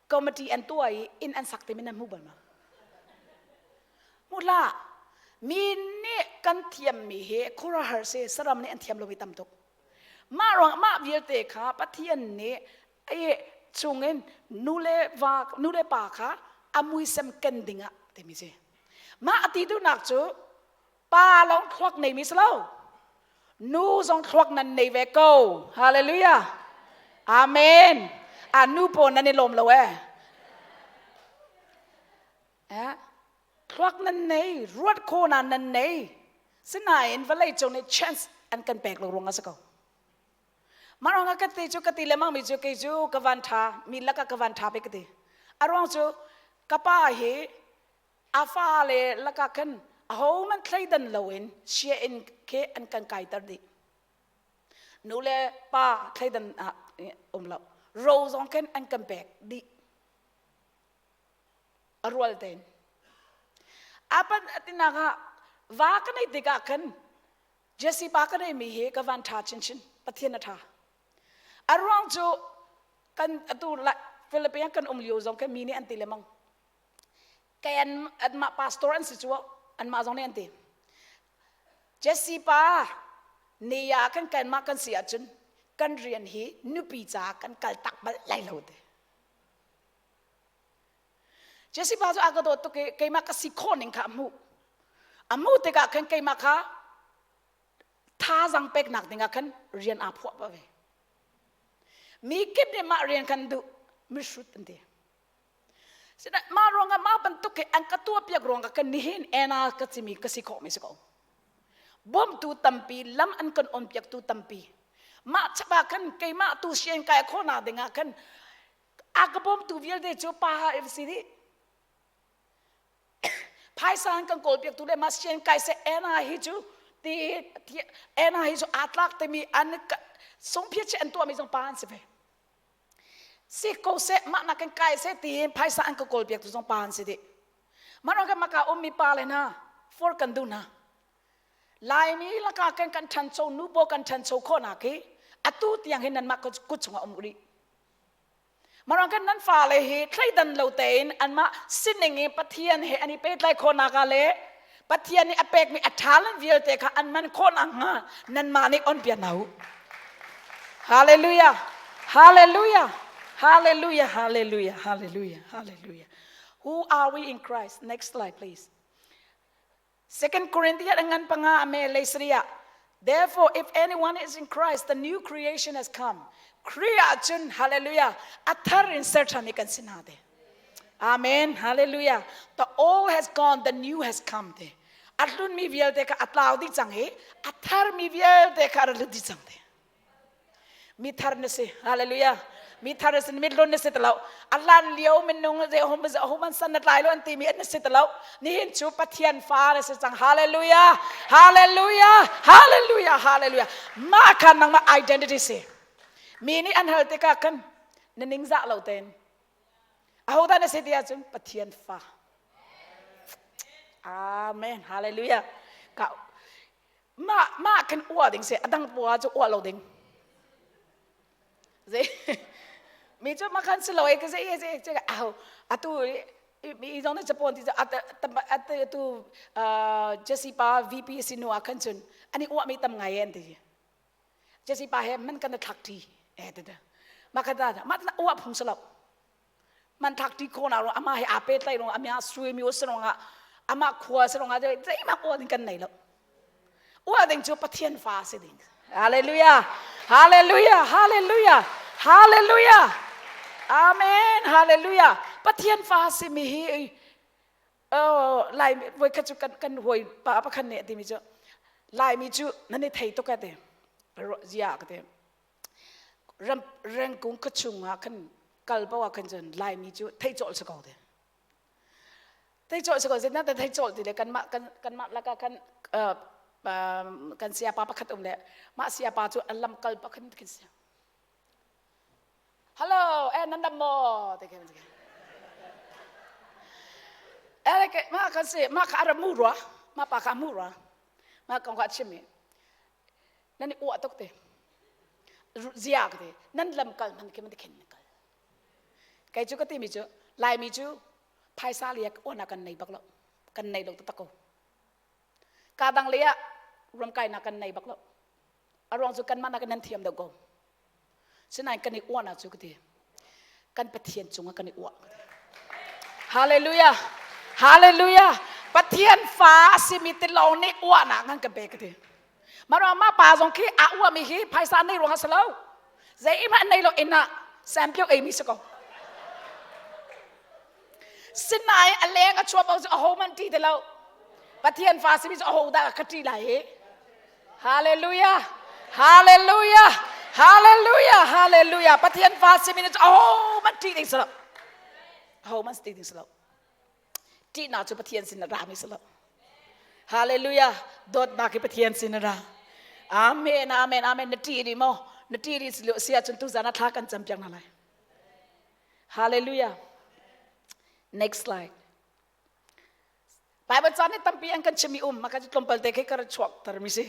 committee an tuah i inn an sak timi nan hmu bal ma? Hmu hlah. Mi nih kan thiammi hi khuaruahhar si saram nih an thiam lomi tam tuk. Mah ruang mah vialte kha Pathian nih ai chungin nu le va nu le pa kha a muisam ken dingah timi si. Mah a ti duhnak cu Pa lawng thluak neimi si lo. Nu zong thluak nan nei ve ko. Hallelujah. Amen. A nu pawl nan i lawm lo eh. Eh? Thluak nan nei, ruat kho na nan nei. Sinain vawlei cung nih chance an kan pek lo ruang a si ko. Mah ruangah ka ti cu ka ti lemang mi cu kei cu ka van tha mi lakah ka van tha pe ka ti. A ruang cu ka pa hi a fale lakah khan ahohmanh thleidan loin sianginn khi an kan kaiter dih. Nu le pa thleidan ah um lo. Ro zong khin an kan pek dih. A rual tein. Apan tinak ah va ka neih tikah khan Jesse pa ka neihmi hi ka van ṭha chinchin. Pathian a ṭha. A ruang cu kan atu Philippines kan um lio zong khan mi nih an ti lemang. Kei an anmah pastor an si cu anmah zong nih an ti. Jesse pa ni ah kan kanmah kan si ahcun kan rian hi nupi ca kan kal tak bal lai lo te. Jesse pa cu a ka dawt tuk i keimah ka si khawh ning kha a hmuh. A hmuh tikah khan keimah kha thazang peknak dingah khan rian aa phuah pah ve. Mi kip nih mah rian kan duh mihrut an ti. Sinain mah ruangah mah bantuk hi an ka tuahpiak ruangah kan nihin ena ka cimi ka si khawh mi si ko. Bawmtu tampi lam an kan onpiaktu tampi. Mah chap ah khan keimah tu sian kai khawhnak dingah khan a ka bawmtu vialte cu pa si dih. Phaisa an kan kawlpiaktu le mah sian kai seh ena hi cu ti ena hi cu aa tlak timi an sungphiat an tuahmi zong pa an si ve. Si ko seh mah nak in kai seh tiin phaisa an ka kawl piak tu zong pa an si dih mah kan maka ummi pa le hna for kan duh hna Laimi laka kan kan ṭhancho nu pawl kan ṭhancho khawhnak hi atu tiang hin nanmah kut chungah um rih Marang kan nan fale hi thleidan lo tein anmah sining i Pathian he an i pehtlai khawhnak ah le Pathian nih a pekmi a talent vialte kha an man khawh nakhnga nanmah nih on piak hna u. Hallelujah. Hallelujah. Hallelujah. Hallelujah. Hallelujah. Hallelujah. Who are we in Christ? Next slide, please. Second Corinthians ngan panga ame leisria. Therefore, if anyone is in Christ, the new creation has come. Khrih ahcun hallelujah a thar in ser ṭhan i kan si hna te. Amen. Hallelujah. The old has gone, the new has come te. A hlunmi vialte kha a tlau dih cang i a tharmi vialte kha a ra lut dih cang te. Mi thar na si. Hallelujah. Mi thar na si mit lun na si talo. A hlan lio minung ze hum ze hum an san na tlai lo an timi an si talo. Nihin cu Pathian fa na si cang. Hallelujah. Hallelujah. Hallelujah. Hallelujah. Mah kha nangmah identity si. Mi nih an hal tikah khan na ningzah lo tein Ahodah na si ti ahcun Pathian fa. Amen. Hallelujah. Ka mah mah kan uah ding si adang pua cu uah lo ding. Zei mi cu makhan si lo e ka zei zei zei au atu mi zong nih Japan ti atu atu Jesse pa VP si nu ah khan cun ani uah mi tam ngai en ti. Jesse pa he man kan thlak ṭi eh te ma kha da ma ta uah phung salo man thlak ṭi ko na ro ama he a pe tlai ro amia sui mi os ro nga ama khua se ro nga zei ma uah ding kan nei lo uah ding cu Pathian fa si ding hallelujah hallelujah hallelujah hallelujah amen hallelujah Pathian fa si mi hi Laimi voikhat cu kan kan hawi pa pakhat nih a timi cu Laimi cu nan i thei tuk a ti zia ka ti ram rengkung ka chung ah khan kal paoh ah khan cun Laimi cu thei cawlh si ko ti thei cawlh si ko zetin dah thei cawlh ti le kanmah kan kanmah lakah khan kan sayapa pakhat um le mah sayapa cu a lam kal pakhat khin si Hello, eh nan dam maw? Ti khin. Eh ke ma kan si ma kha ara mu rua, ma pa kha mu rua. Ma kong kha chim i. Nan i uah tuk te. Zia ka te. Nan lam kal man khi man khin kal. Kei cu ka ti mi cu Laimi cu phaisa liak uana kan nei bak lo. Kan nei lo taktak ko. Ka dang le ah ruamkainak kan nei bak lo. A ruang cu kanmah nakin nan thiam deuh ko. Sinain kan i uahnak cu ka ti. Kan Pathian cungah kan i uah. Hallelujah. Hallelujah. Pathian fa a simi ti lawng nih uahnak ngan kan pe ka ti. Mah mah pa zong khi a uahmi hi phaisa nei ruang a si lo. Zei hmanh nei lo inn ah sampiok ei mi si ko. Sinain a leng a chuah paoh cu aho hmanh ṭih ti lo. Pathian fa simi cu aho dah ka ṭih lai hi? Hallelujah! Hallelujah! Hallelujah! Hallelujah! Pathian fa simi cu aho hmanh ṭih ding si lo. Ho man si ding si lo. Ṭihnak cu Pathian sin a ra mi si lo. Hallelujah. Dawtnak hi Pathian sin a ra. Amen, amen, amen. Na ṭih rih maw? Na ṭih rih si lo si ahcun tuzan ah thla kan cam piak hna lai. Hallelujah. Next slide. Bible ca nih tampi an kan chimmi um maka cu tlawmpal te khi ka ra chuak ter mi si.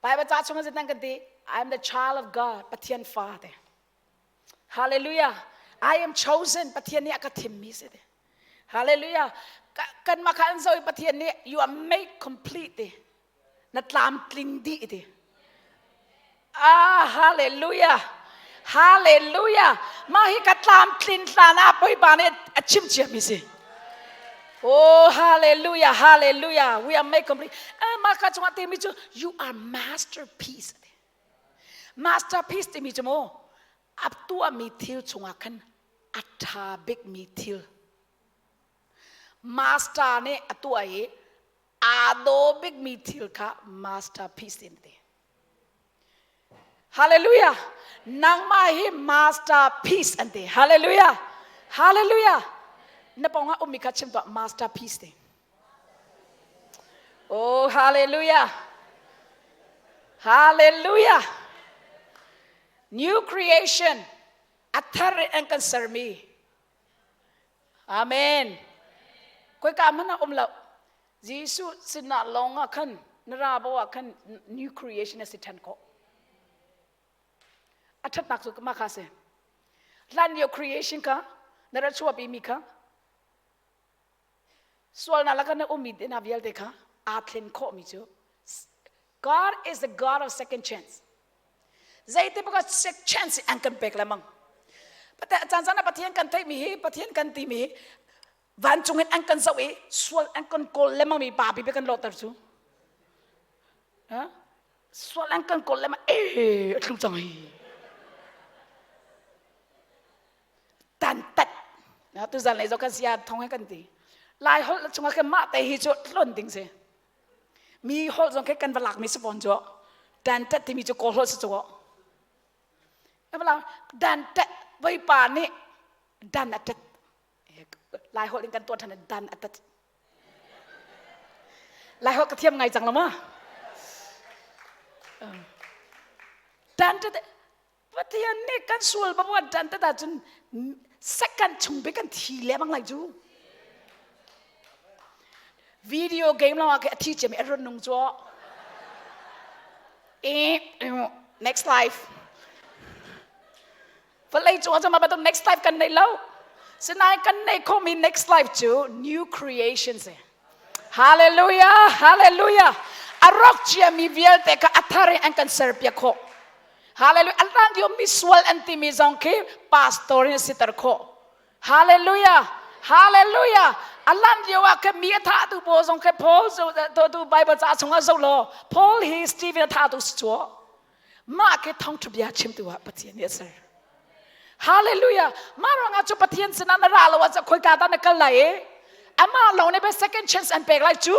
Bible ca chung ah kan ti I am the child of God, Pathian fa te. Hallelujah. I am chosen, Pathian nih a ka thimmi si te. Hallelujah. Kan mah kha an zo i Pathian nih you are made complete ti. Na tlamtling dih ti. Ah, hallelujah. Hallelujah. Mah hi ka tlamtlin hlan ah Bawipa nih a chim ciami si. Oh, hallelujah, hallelujah. We are made complete. Eh, mah ka cungah timi cu you are masterpiece. Masterpiece timi cu mu a tuahmi thil chungah khan a ṭha bikmi thil. Master nih a tuah i aa daw bikmi thil kha masterpiece in ti. Hallelujah. Nangmah hi masterpiece an ti. Hallelujah. Hallelujah. Na pawngah ummi kha chim tuah masterpiece ti. Oh, hallelujah. Hallelujah. New creation. A thar in an kan sermi. Amen. Koi ka mana um lo. Jesuh sinah lawng ah khan na ra bo ah khan new creation na si than ko. A thatnak cu ma kha si. Hlan lio creation kha na ra chuapi mi kha sualnak laka na ummi te hna vialte kha aa thlen khawhmi cu God is the God of second chance. Zeiti baka second chance an kan pek lemang. Caan caan ah Pathian kan theihmi hi Pathian kan timi hi vancung in an kan zoh i sual an kan kawl lemang mi pa pi kan lawhter cu. Sual an kan kawl lemang eh a tlu cang hi. Tantat. Na tu zan lei zo kan sia thong he kan ti. Lai holh chungah khan mah te hi cu tlon ding si. Mi holh zong khi kan va lak mi si fawn cu. Dantat timi cu kawl holh si cu. Dan tat voipa nih dan a tat. Lai holh in kan tuah ṭhan dan a tat. Lai holh ka thiam ngai cang lo ma? Dan tat Pathian nih kan sual babuan ṭan tat ahcun second chung pe kan thi le bang lai cu. Video game lawng ah a thi ciami a run nung cu. Next life. Vawlei cung ah cun bantuk next life kan nei lo. Sinain kan nei khomi next life cu new creation si. Hallelujah, hallelujah. A rawk ciami vialte kha a thar in an kan serpiak khawh. Hallelujah. An ran lio mi sual an timi zong khi pastor in siter khawh. Hallelujah. Hallelujah. A lan lio ah khan mi a thah tu pawl zong khi Paul to tu Bible ca chungah zoh law Paul hi Stephen a thah tu si cu. Mah khi thawngtha bia chimtu ah Pathian nih a ser. Hallelujah. Mah ruangah cu Pathian sinah na ra lo ah khoika dah na kal lai i amah lawng nih second chance an pek lai cu.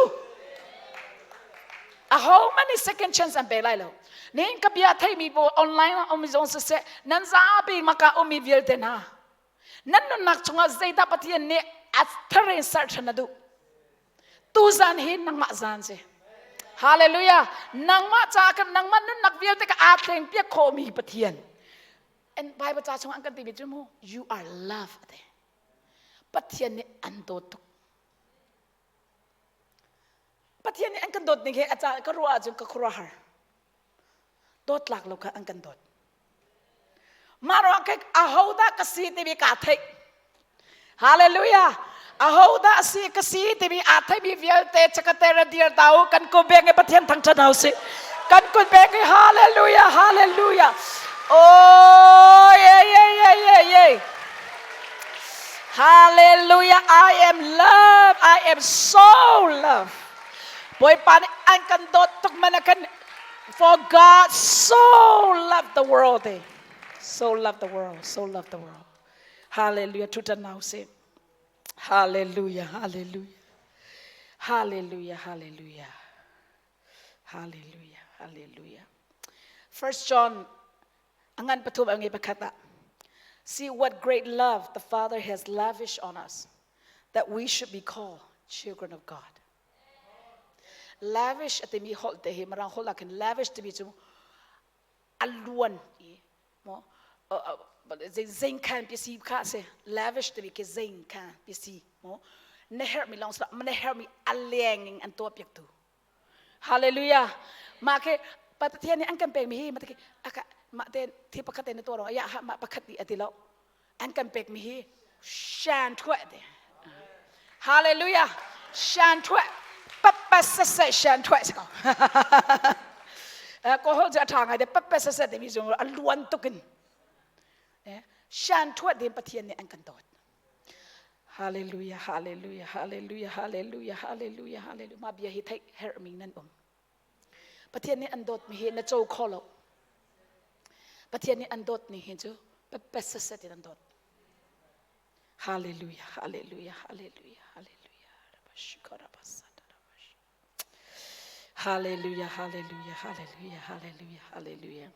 Aho man nih second chance an pek lai lo. Nihin ka bia theimi pawl online ah um zong siseh nan zapi maka ummi vialte hna nan nunnak chungah zeidah Pathian nih a thar in ser ṭhan a duh. Tuzan hi nangmah zan si. Hallelujah. Nangmah ca kan nangmah nunnak vialte ka aa thleng piak khawhmi Pathian. And Bible ca chung an kan timi cu mu you are loved ate. Pathian nih an dawt tuk. Pathian nih an kan dawt ning he a ca ka ruah ahcun ka khuaruahhar. Dawt tlak lo kha an kan dawt. Mah ruang khe ahodah ka si timi kaa theih. Hallelujah. Ahodah si ka si timi aa theimi vialte chakate dir ta u kan ku beng i Pathian thangṭhat hau si. Kan kut beng i hallelujah hallelujah. Oh yeah yeah yeah yeah yeah. Hallelujah I am loved I am so loved. Bawipa nih an kan dawt tuk man a kan For God so loved the world. Eh? So loved the world. So loved the world. Hallelujah. Tutan now say. Hallelujah. Hallelujah. Hallelujah. Hallelujah. Hallelujah. Hallelujah. First John angan pathum angi pakhat ah. See what great love the Father has lavished on us, that we should be called children of God. Lavish atimi holh te hi marang holh ah khin lavish timi cu a luan i mo zeing khan pi si kha se lavish timi khi zeing khan pi si mo na herh mi long na herh mi a leng in an tuah piak tu. Hallelujah. Mah khi Pathian nih an kan pek mi hi mah aka mah te thi pakhat te na tuah rong ya ha mah pakhat di ati lo an kan pek mi hi shan thua te. Hallelujah. Shan thua papa sase shan thua se ko. Ko hol chu a tha ngai te papa sase te mi zung a luan tukin. Shan thua din Pathian nih an kan dawt. Hallelujah, hallelujah, hallelujah, hallelujah, hallelujah, hallelujah. Mah bia hi theih herhmi nan um. Pathian nih an dawtmi hi na co kho lo. Pathian nih an dawtmi hi cu pepet in an dawt. Hallelujah, hallelujah, hallelujah, hallelujah. Hallelujah, hallelujah, hallelujah, hallelujah, hallelujah.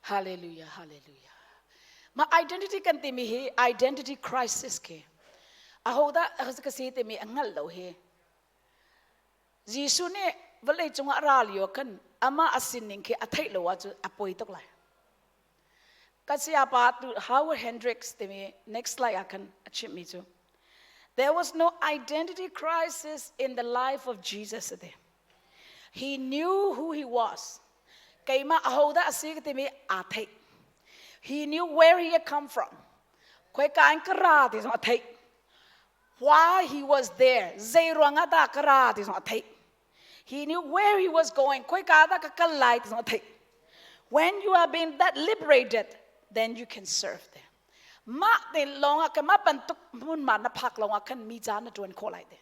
Hallelujah, hallelujah. Ma identity kan timi hi identity crisis ke. Ahodah ka si timi a hngalh lo hi. Jesuh nih vawlei cungah ra lio kan amah a sining khi a theih lo ahcun a poi tuk lai. Ka sayapa tu Howard Hendricks timi next slide ah khan a chimmi cu There was no identity crisis in the life of Jesus. He knew who he was. Keimah ahodah a si timi aa theih. He knew where he had come from. Khoika in ka ra ti zong a theih. Why he was there. Zei ruangah dah ka ra ti zong a theih. He knew where he was going. Khoika dah ka kal lai ti zong a theih. When you have been that liberated, then you can serve them. Mah te lawng ah kan mah bantuk hmun ma na phak lawng ah khan mi ca na ṭuan khawh lai te.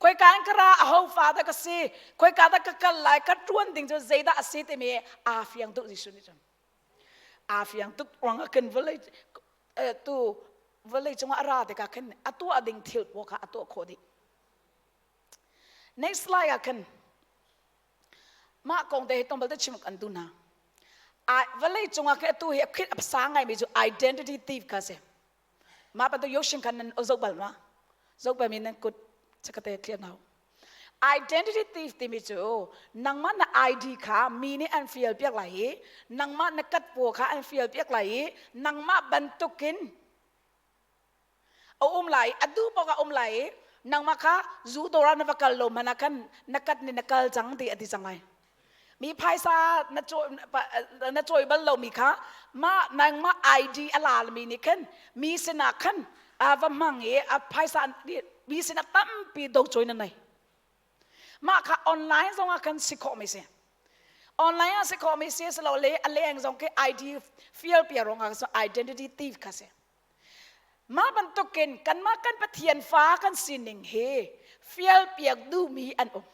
Khoika in ka ra aho fa dah ka si khoika dah ka kal lai ka ṭuan ding cu zeidah a si timi aa fiang tuk Jesuh nih cun aa fiang tuk ruangah kan vawlei tu vawlei cungah a ra tikah khan a tuah ding thil pawl kha a tuah khawh dih. Next slide ah khan mah kong te hi tlawmpal te chim kan duh hna. Vawlei cungah khin atu hi a khit a sang ngaimi cu identity thief kha si. Mah bantuk Yoshin khan nan zoh bal ma? Zoh bal mi nan kut chakate clear now. Identity thief timi cu nangmah na ID kha mi nih an fial piak lai i nangmah na kat paw kha an fial piak lai i nangmah bantukin a um lai a duh paoh a um lai i nangmah kha zu dawr ah na va kal lo hmanh ah khan na kat nih na kal cang ti a ti cang lai. Mi phaisa na cawi na cawi bal lomi kha mah nangmah ID a lalmi nih khan mi sinah khan a va hmang i a phaisa mi sinah tampi do cawi na nei. Mah kha online zong ah khan si khawh mi si. Online ah si khawh mi si silo le a leng zong khi ID fial pia rong ah identity thief kha si. Mah bantukin kanmah kan Pathian fa kan sining hi fial piak duhmi an um.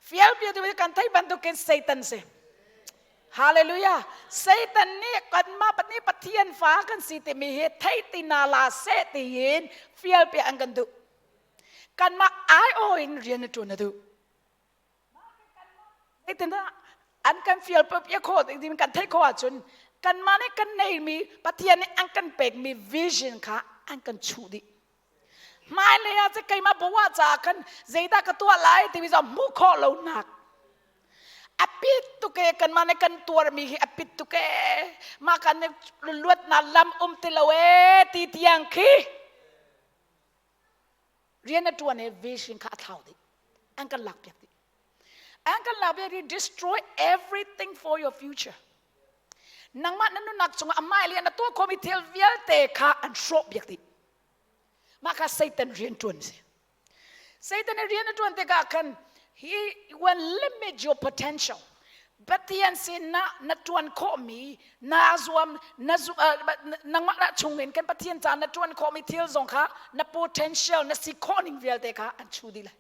Fialpiatu kan theih bantukin Satan si. Hallelujah. Satan nih kanmah nih Pathian fa kan si timi hi theih ti na la seh tiin fialpiak an kan duh. Kanmah aiawh in rian a ṭuan a duh. Zeitindah an kan fial piak khawh ding kan theih khawh ahcun kanmah nih kan neimi Pathian nih an kan pekmi vision kha an kan chuh dih. Hmailei ah cun keimah bawa caah khan zeidah ka tuah lai timi zong hmuh khawh lonak a pit tuk e kanmah nih kan tuarmi hi a pit tuk e mah kan nih luatnak lam um ti lo e ti tiang khi rian a ṭuan i vision kha a thlau dih an kan lak piak dih an kan lak piak dih destroy everything for your future nangmah na nunnak cungah amah le na tuah khawhmi thil vialte kha an hrawh piak dih mah kha Satan rian ṭuan si Satan i rian a ṭuan tikah khan he will limit your potential Pathian sinah na ṭuan khawhmi na zuam na zu, uh, nangmah na chungin kan Pathian ca na ṭuan khawhmi thil zong kha na potential na si khawh ning vialte kha an chu dih lai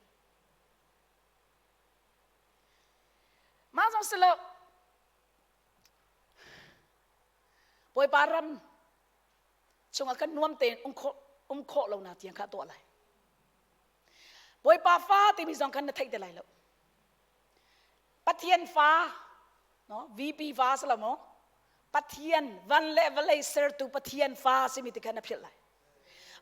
mah zong si lo Bawipa ram chungah kan nuam tein um khawh um khawh lo na tiang kha tuah lai. Bawipa fa timi zong khan na theih te lai lo. Pathian fa no VP fa si lo maw? Pathian van le vawlei sertu Pathian fa simi ti kha na philh lai.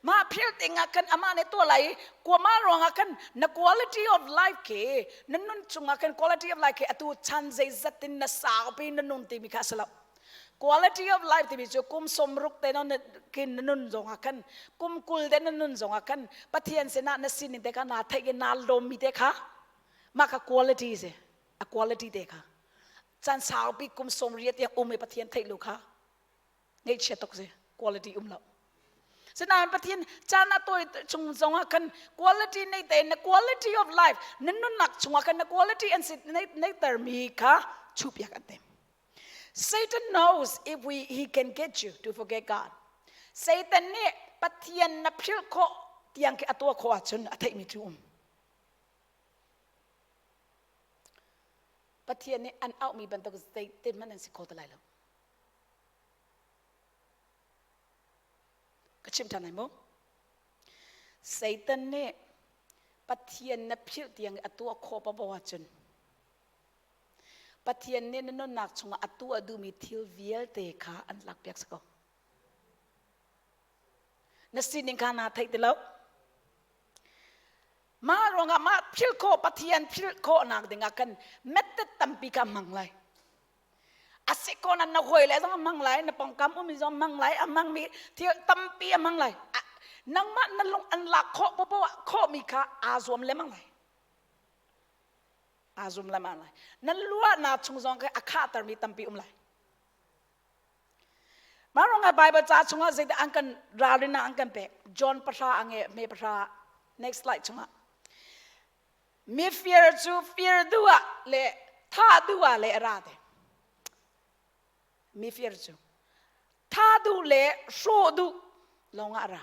Mah philh ding ah khan amah nih tuah lai i kuama ruangah khan na quality of life khi na nun chungah khan quality of life khi atu chan zeizat in na saupi na nun timi kha a si lo. Quality of life timi cu kum sawmruk te na kin na nun zongah khan kum 20 te na nun zongah khan Pathian sinah na sining te kha naa theih i naa lawmmi te kha mah kha quality si a quality te kha chan saupi kum 80 tiang um i Pathian theih lu kha ngaihchia tuk si quality um lo Sinain Pathian caan a tawi chung zongah khan quality nei te na quality of life na nunnak chungah khan na quality an si nei neitermi kha chuhpiak an tim Satan knows if we he can get you to forget God. Satan nih Pathian na philh khawh tiang khi a tuah khawh ahcun a theihmi cu um. Pathian nih an auhmi bantuk zeitin hmanh an si kho ti lai lo. Ka chim ṭhan lai mu. Satan nih Pathian na philh tiang a tuah khawh paoh ahcun Pathian nih na nunnak chungah a tuah duhmi thil vialte kha an lakpiak si ko. Na sining kha naa theih ti lo. Mah ruangah mah philh khawh Pathian philh khawhnak dingah kan method tampi kha hmang lai. A si ko na na hawi le zong a hmang lai, na pawngkam ummi zong a hmang lai, a hmangmi thil tampi a hmang lai. Nangmah na lung an lak khawh popoh ah khawhmi kha aa zuam lemang lai. Aa zum lemang lai. Nan luahnak chung zong khi a khahtermi tampi um lai. Mah ruangah Bible ca chungah zeidah an kan ralrin an kan pek? John pahra a nge me pahra next slide chungah. Mi fir cu fir duh ah le tha duh ah le a ra te. Mi fir cu tha duh le hrawh duh lawngah a ra.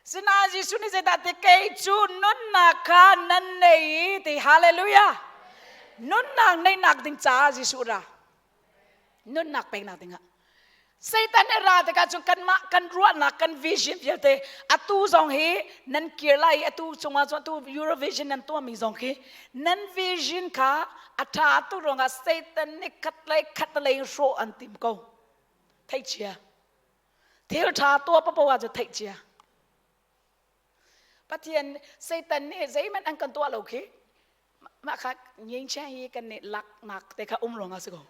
Sinain Jesuh nih zeidah ti kei cu nunnak kha nan nei ti hallelujah. Nunnak neihnak ding caah Jesuh ra. Nunnak peknak dingah. Satan nih ra tikah cun kanmah kan ruahnak kan vision vialte atu zong hi nan kir lai i atu cungah cun atu Eurovision nan tuahmi zong khi nan vision kha a ṭha tu ruangah Satan nih khat lei khat lei hrawh an tim ko. Theihchia. Thil ṭha tuah paoh ah cu theih cia. Pathian Satan nih zeihmanh an kan tuah lo khi mah kha ngengchia hi kan nih laknak te kha um ruangah si ko.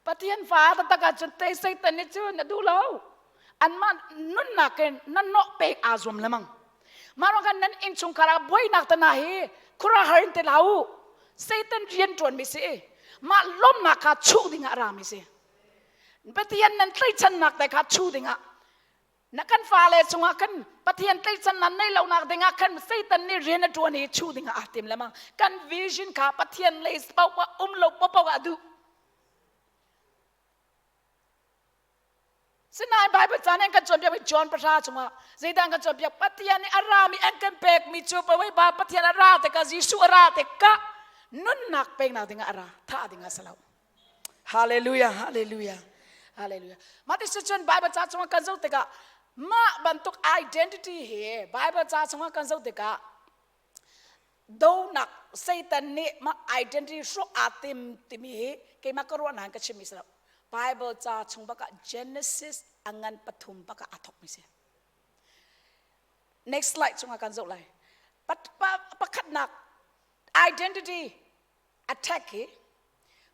Pathian fa taktak ahcun te Satan nih cun a duh lo. Anmah nunnak in nan nawh pek aa zuam lemang. Mah ruangah nan innchungkhar ah buainak te hna hi khuaruahhar in te hlah u. Satan rian ṭuanmi si. Mah lawmnak kha chuh dingah a rami si. Pathian nan tlaihchannak te kha chu dingah na kan fale cungah khan Pathian tlaihchan nan neih lonak dingah khan Satan nih rian a ṭuan i chu dingah aa tim lemang. Kan vision kha Pathian lei paoh um lo paoh ah duh. Sinain Bible caan an kan cawnpiak mi John pahra chungah zeidah an kan cawnpiak Pathian nih a rami an kan pekmi cu Bawipa Pathian a ra tikah Jesuh a ra tikah nunnak peknak dingah a ra thah dingah a si lo. Hallelujah hallelujah hallelujah. Mah ti cun Bible ca chungah kan zoh tikah mah bantuk identity hi Bible ca chungah kan zoh tikah donak Satan nih mah identity hrawh aa tim timi hi keimah ka ruahnak in ka chimmi si lo. Bible ca chung bak ah Genesis a ngan pathum bak ah aa thawkmi si. Next slide chungah kan zoh lai. Pakhatnak identity attack hi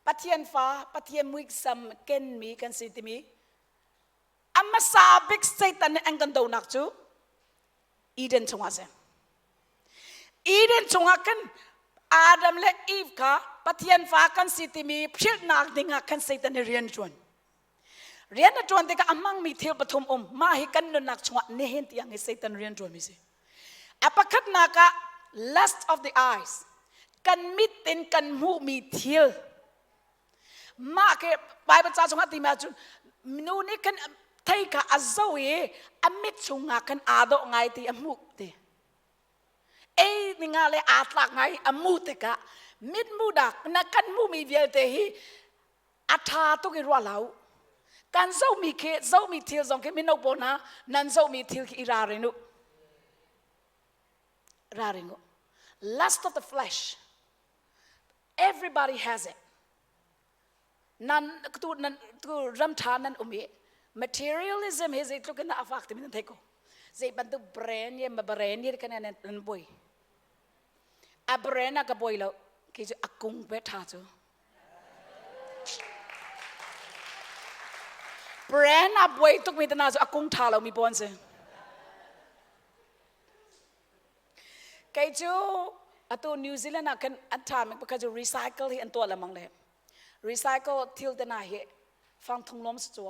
Pathian fa, Pathian muisam kenmi kan si timi a hmasa bik Satan nih an kan donak cu Eden chungah a si. Eden chungah khan Adam le Eve kha Pathian fa kan si timi philhnak dingah khan Satan nih rian a ṭuan. Rian a ṭuan tikah a hmangmi thil pathum um. Mah hi kan nunnak chungah nihin tiang hi Satan rian ṭuanmi si. A pakhatnak ah lust of the eyes. Kan mit in kan hmuhmi thil. Mah ke Bible ca chungah timi ahcun nu nih khan thei kha a zoh i a mit chungah khan aa dawh ngai ti a hmuh ti. Ei ningah le aa tlak ngai a mu tikah mitmu dak na kan hmuhmi vialte hi a ṭha tuk i ruah hlah u. Kan zohmi khi zohmi thil zong khi mino pawl hna nan zohmi thil khi i ralrin u. Ralring u. Lust of the flesh. Everybody has it. Nan tu nan tu ram tha nan um i materialism hi zeitluk in a fak timi nan thei ko. Zei bantuk brand ye ma brand ye kan nan nan boi. A brand a ka boi lo ki cu a kung pe tha cu. Brand a boi tuk mi tana cu a kung tha lo mi pon si. Kei cu atu New Zealand ah khan an ṭhami pakhat cu recycle hi an tuah lengmang le recycle thil te hna hi fang thung lawm si cu.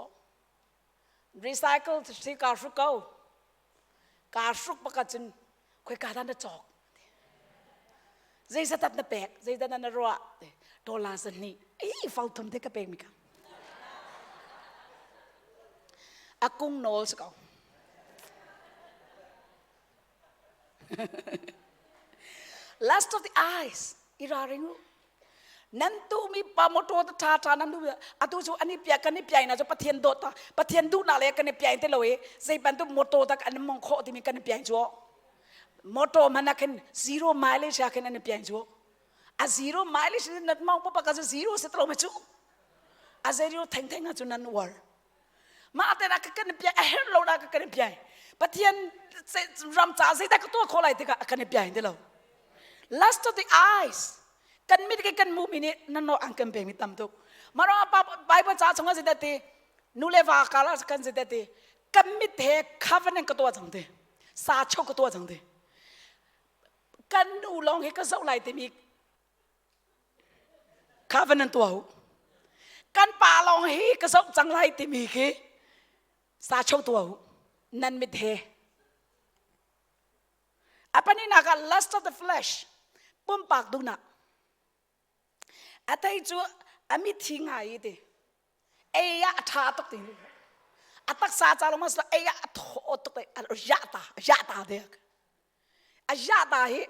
Recycle thil kaa hruk ko. Kaa hruk pakhat cun khoika dah na cawk? Zeizatat na pek? Zeidah na ruah? Dollar zahnih. Ei fang thum te ka pek mi ka. A kung nawl si ko. Last of the eyes, i raring u. Nan tu mi pa motor ta tha tha nan du atu cu ani pia kan i piai na cu Pathian dawt ta Pathian duh na le kan i piai te lo i zei bantuk motor ta an mong kho timi kan i piai cu motor man khin zero mileage ah khin an i piai cu a zero mileage nat mong pa ka cu zero se tlo ma cu a zero theng theng ah cu nan war mah te na ka kan piai a herh lo na ka kan piai pathian ram ca zeidah ka tuah khawh lai tikah a kan piai ti lo lust of the eyes kan mit ke kan mu mi nih nan no ang kan pe mi tam tuk maro bible ca chungah zeidah ti nu le va kala kan zeidah ti kan mit he covenant ka tuah cang ti sa cho ka tuah cang ti kan nu lawng hi ka zoh lai timi Kha van nan tuah u. Kan pa lawng hi ka zoh cang lai timi khi sa cho tuah u. Nan mit he. A pahnihnak ah lust of the flesh, pumpak duhnak. A thei cu a mithi ngai i ti. Ei ah a ṭha tuk ti. A taksa ca lawng ah ei ah a thaw tuk i a ya ta, ya ta dek. A ya ta hi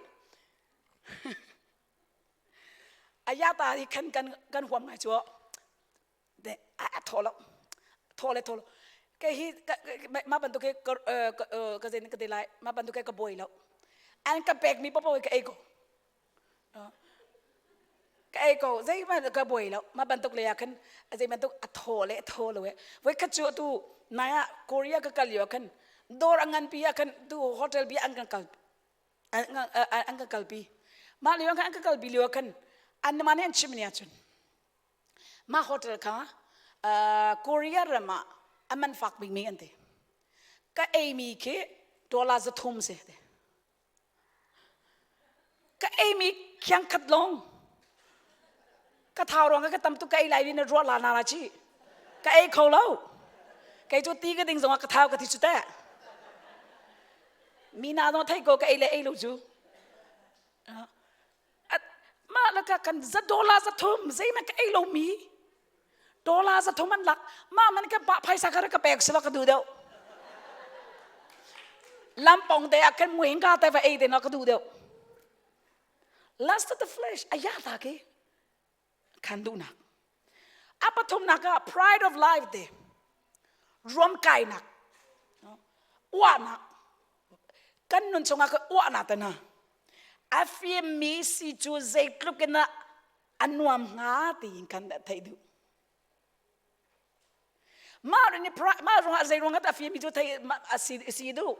Ayata hi khan kan kan huam ngai cu de a thaw lo thaw le thaw lo ke hi ma bantuk ke ka zein ka te lai ma bantuk ke ka boi lo an ka pek mi popo ka ei ko ka ei ko zei ma ka boi lo ma bantuk le ah khan zei bantuk a thaw le thaw lo e voi khat cu tu nai ah Korea ka kal lio khan dawr a ngan pi ah khan tu hotel bi an kan kal an ka kalpi mah lio khan an ka kalpi lio khan an mah nih an chim ni ahcun mah hotel kha Korea ram ah a man fak bikmi an ti ka eimi khi dollar 300 si ka eimi khiang khat long ka thau ruang ka tam tuk ka ei lai na ruah la na la chi ka ei kho lo kei cu ti ka ding zongah ka thau ka ti cu teh mi na no thei ko ka ei le ei lo cu mah la ka kan za dollar za thum zeihmanh ka ei lo mi dollar za thum an lak mah man ka pa phaisa ka ka pek sila ka duh deuh lampong te ah kan muing ka te va ei te na ka duh deuh lust of the flesh aya ta ke khan duhnak a pathumnak ah pride of life te ruamkainak uahnak kan nun chungah ka uahnak te hna a fimmi si cu zeitluk in a nuam hnga tiin kan theih duh mah rin mah ruangah zei ruangah dah fimmi cu thei a si si duh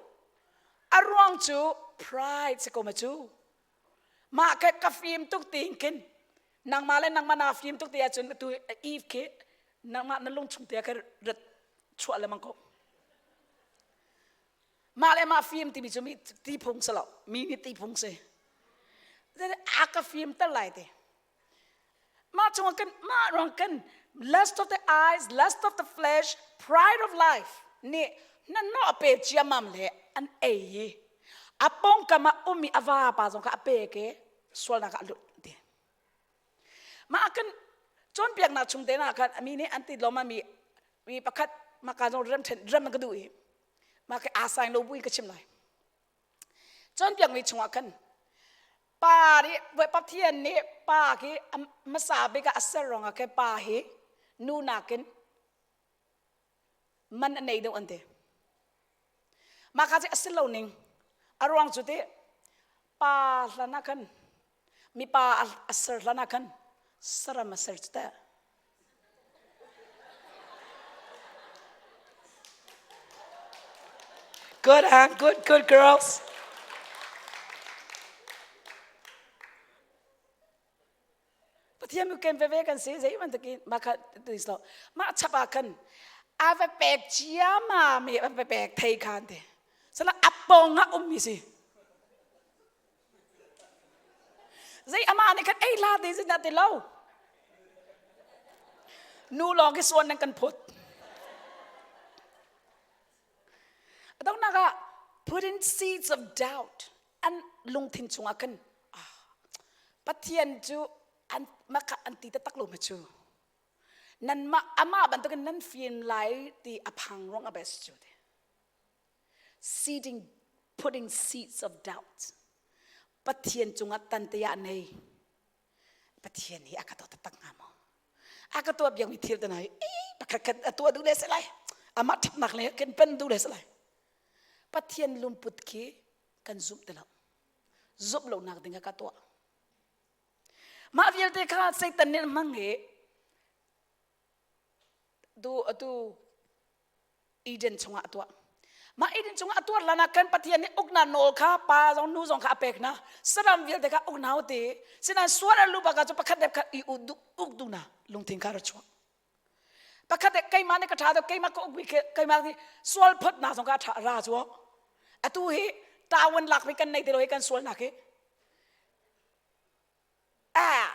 a ruang cu pride si ko ma cu mah ka ka fim tuk tiin khin nangmah le nangmah naa fim tuk ti ahcun tu Eve khi nangmah na lung chung te kha rat chuah lengmang ko mah le mah fim timi cu mi ti phung si lo mi nih ti phung si a ka fim ter lai te mah chungah kan mah ruang kan lust of the eyes lust of the flesh pride of life nih na nawh pe ciamam le an ei i a pawngkam ah ummi a va pa zong kha a pek i sualnak ah a lut ti mah kan cawnpiaknak chung te na khan mi nih an ti lom mi mi pakhat mah ka zong rem then rem ka duh i mah ke aa sain lo bu in ka chim lai Cawnpiakmi chungah khan pa nih Pathian nih pa khi hmasa bik ah a ser ruangah khin pa hi nu nakin man a nei deuh an ti. Mah kha cu a si lo ning. A ruang cu ti pa hlan ah khan mipa a ser hlan ah khan saram a ser cu teh. Good, huh? Good, good girls. Pathian mi ken veve kan si zei bantukin mah kha tu lo mah chap ah khan a va pek ciama mi a va pek thei khan te sala a pong ah um mi si zei ama nih khan ei la te zin ti lo nu lawng khi suan nan kan phut adongnak ah putting seeds of doubt an lungthin chungah khan Pathian cu an maka an ti taktak lo ma cu nanmah amah bantukin nan fim lai ti a phang ruang a best cu te seeding putting seeds of doubt Pathian cungah tante ah nei Pathian hi a ka tuah taktak hnga maw a ka tuah biakmi thil te hna hi pakhat khat a tuah duh le si lai amah ṭhatnak le kan pen duh le si lai Pathian lungput khi kan zumh ti lo zumh lonak ding ah ka tuah mah vialte kha Satan nih hmang i tu atu Eden chungah a tuah mah Eden chungah a tuar lan ah kan Pathian nih uknak nawl kha pa zong nu zong kha a pek hna saram vialte kha uk hna ti sinain sual a lu bak ah cu pakhat le pakhat i uk duh na lungthin kha ra chuak pakhat le keimah nih ka ṭha deuh keimah ka ukmi keimah nih sual photnak zong kha a ra cu atu hi tawan lak mi kan nei ti lo hi kan sualnak hi ah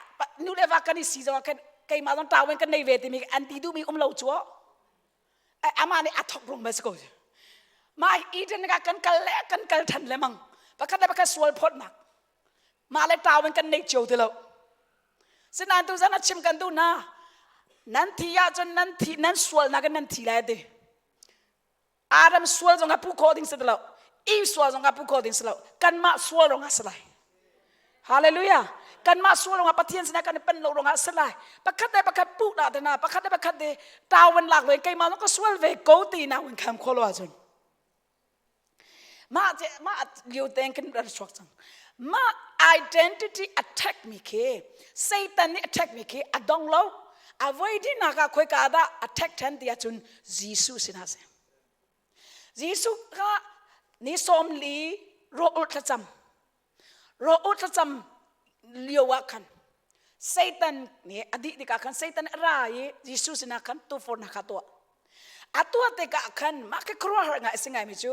nu le va kan i si zong ah khan keimah zong tawan kan nei ve timi an ti duhmi um lo cu amah nih a thok rung ma si ko mah Eden ka kan kal le kan kal than le mang pakhat le pakhat sual photnak mah le tawan kan nei cio ti lo sinain tu zan a chim kan duh na nan thi ahcun nan thi nan sualnak in nan thi lai ti Adam sual zong ah pu khawh ding si ti lo Eve sual zong ah pu khawh ding si lo kanmah sual rong ah si lai Hallelujah kanmah sual rong ah Pathian sinah kan i pen lo rong ah si lai pakhat le pakhat puh dah te na pakhat le pakhat te tawan lak lo in keimah zong ka sual ve ko ti na win kham kho lo ahcun mah mah lio teng kan rak chuak cang mah identity attack mi khi Satan nih attack mi khi a dong lo a voi dinak ah khoi ka dah attack than ti ahcun Jesuh sinah si Jesuh kha ni sawm li rawl thlacam rawl thlacam lio ah khan Satan nih a dih tikah khan Satan a ra i Jesuh sinah khan tufornak kha tuah a tuah tikah khan mah khi khuaruahhar ngai a si ngaimi cu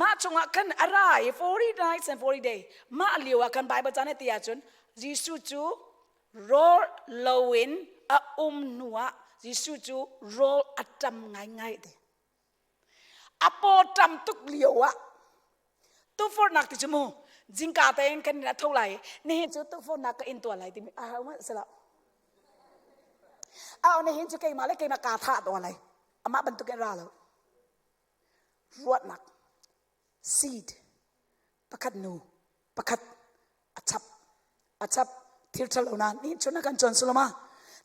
mah chungah khan a ra i 40 nights and 40 day mah lio ah khan Bible caan ti ahcun Jesuh cu rawl loin a um hnu ah Jesuh cu rawl a ṭam ngaingai ti a paw ṭam tuk lio ah tufornak ti cu mu jingka tein kan in a tho lai nihin cu tufornak ka in tuah lai timi a hau ma sila a nihin cu keimah le keimah kaa thah tuah lai amah bantuk in ra lo ruahnak seed pakhat nu pakhat a chap a chap thil ṭhalo na ni chun na kan chon sulama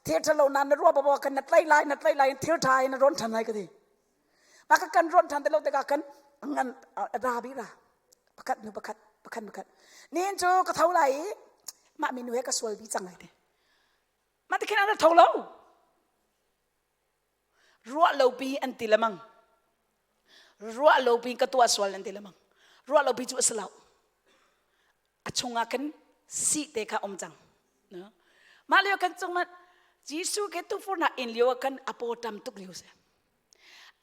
thil ṭhalo na na ruah baba kan na tlai lai na tlai lai thil ṭha in na ron ṭhan lai ka ti mah ka kan ron ṭhan te lo tikah kan ngan ra bi ra pakhat nu pakhat pakhat pakhat nihin cu ka tho lai i mah minu he ka sual bi cang lai te mah ti khin an tho lo ruah lo pi an ti lemang ruah lo pi ka tuah sual an ti lemang ruah lo pi cu a si lo a chungah khan si te kha um cang mah lio kan cung ah Jesuh ke tufurnak in lio ah khan a paw tam tuk lio si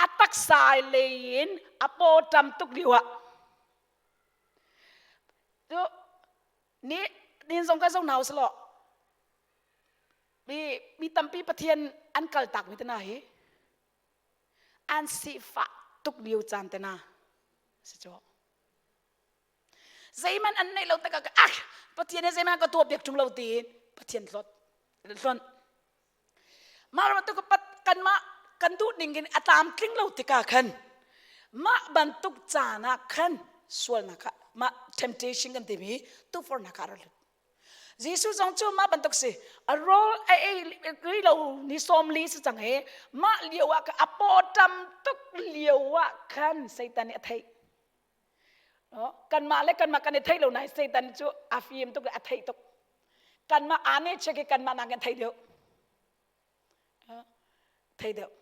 a taksa lei in a paw tam tuk lio ah tu ni nin zong ka zong nau selo mi mi tampi Pathian an kal tak mi te na hi an sifah tuk lio caan te na si cu zeihmanh an neih lo takah ah Pathian he zeihmanh ka tuah piak ṭung lo tiin Pathian hlawt hlonh mah bantuk kanmah kan duh ning in a tlamtling lo tikah khan mah bantuk caan ah khan sualnak ah mah temptation kan timi tukforhnak ah a ra lut Jesuh zong cu mah bantuk si a rawl a ei lo ni sawm li si cang he mah lio ah a paw tam tuk lio ah khan Satan nih a theih kanmah le kanmah kan i theih lo nain Satan cu a fim tuk le a theih tuk kanmah aa check i kanmah nakin theih deuh thei deuh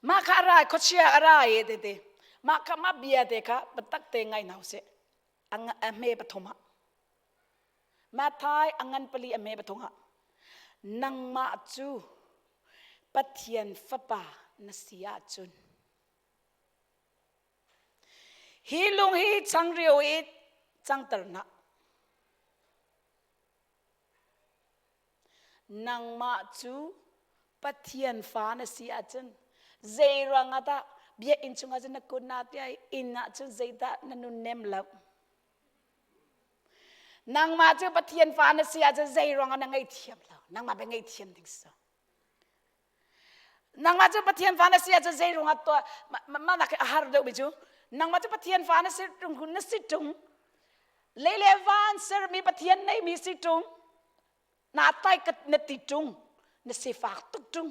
mah kha a ra khuachia a ra i tete. Mah kha mah bia te kha biatak te ngai hna usih. A hme pathum ah. Matthai a ngan pali a hme pathum ah. Nangmah cu Pathian fapa na si ahcun hi lung hi changreu i cangter hlah. Nangmah cu Pathian fa na si ahcun zei ruangah dah biakinn chungah cun na kun na tiah inn ah cun zeidah na nunnem lo? Nangmah cu Pathian fa na si ahcun zei ruangah na ngaihthiam lo? Nangmah bia ngaihthiam ding si. Nangmah cu Pathian fa na si ahcun zei ruangah tuah mah nak a har deuhmi cu nangmah cu Pathian fa na si ṭung na si ṭung lei le van sermi Pathian neimi si ṭung na tai ka na ti ṭung na sifak tuk ṭung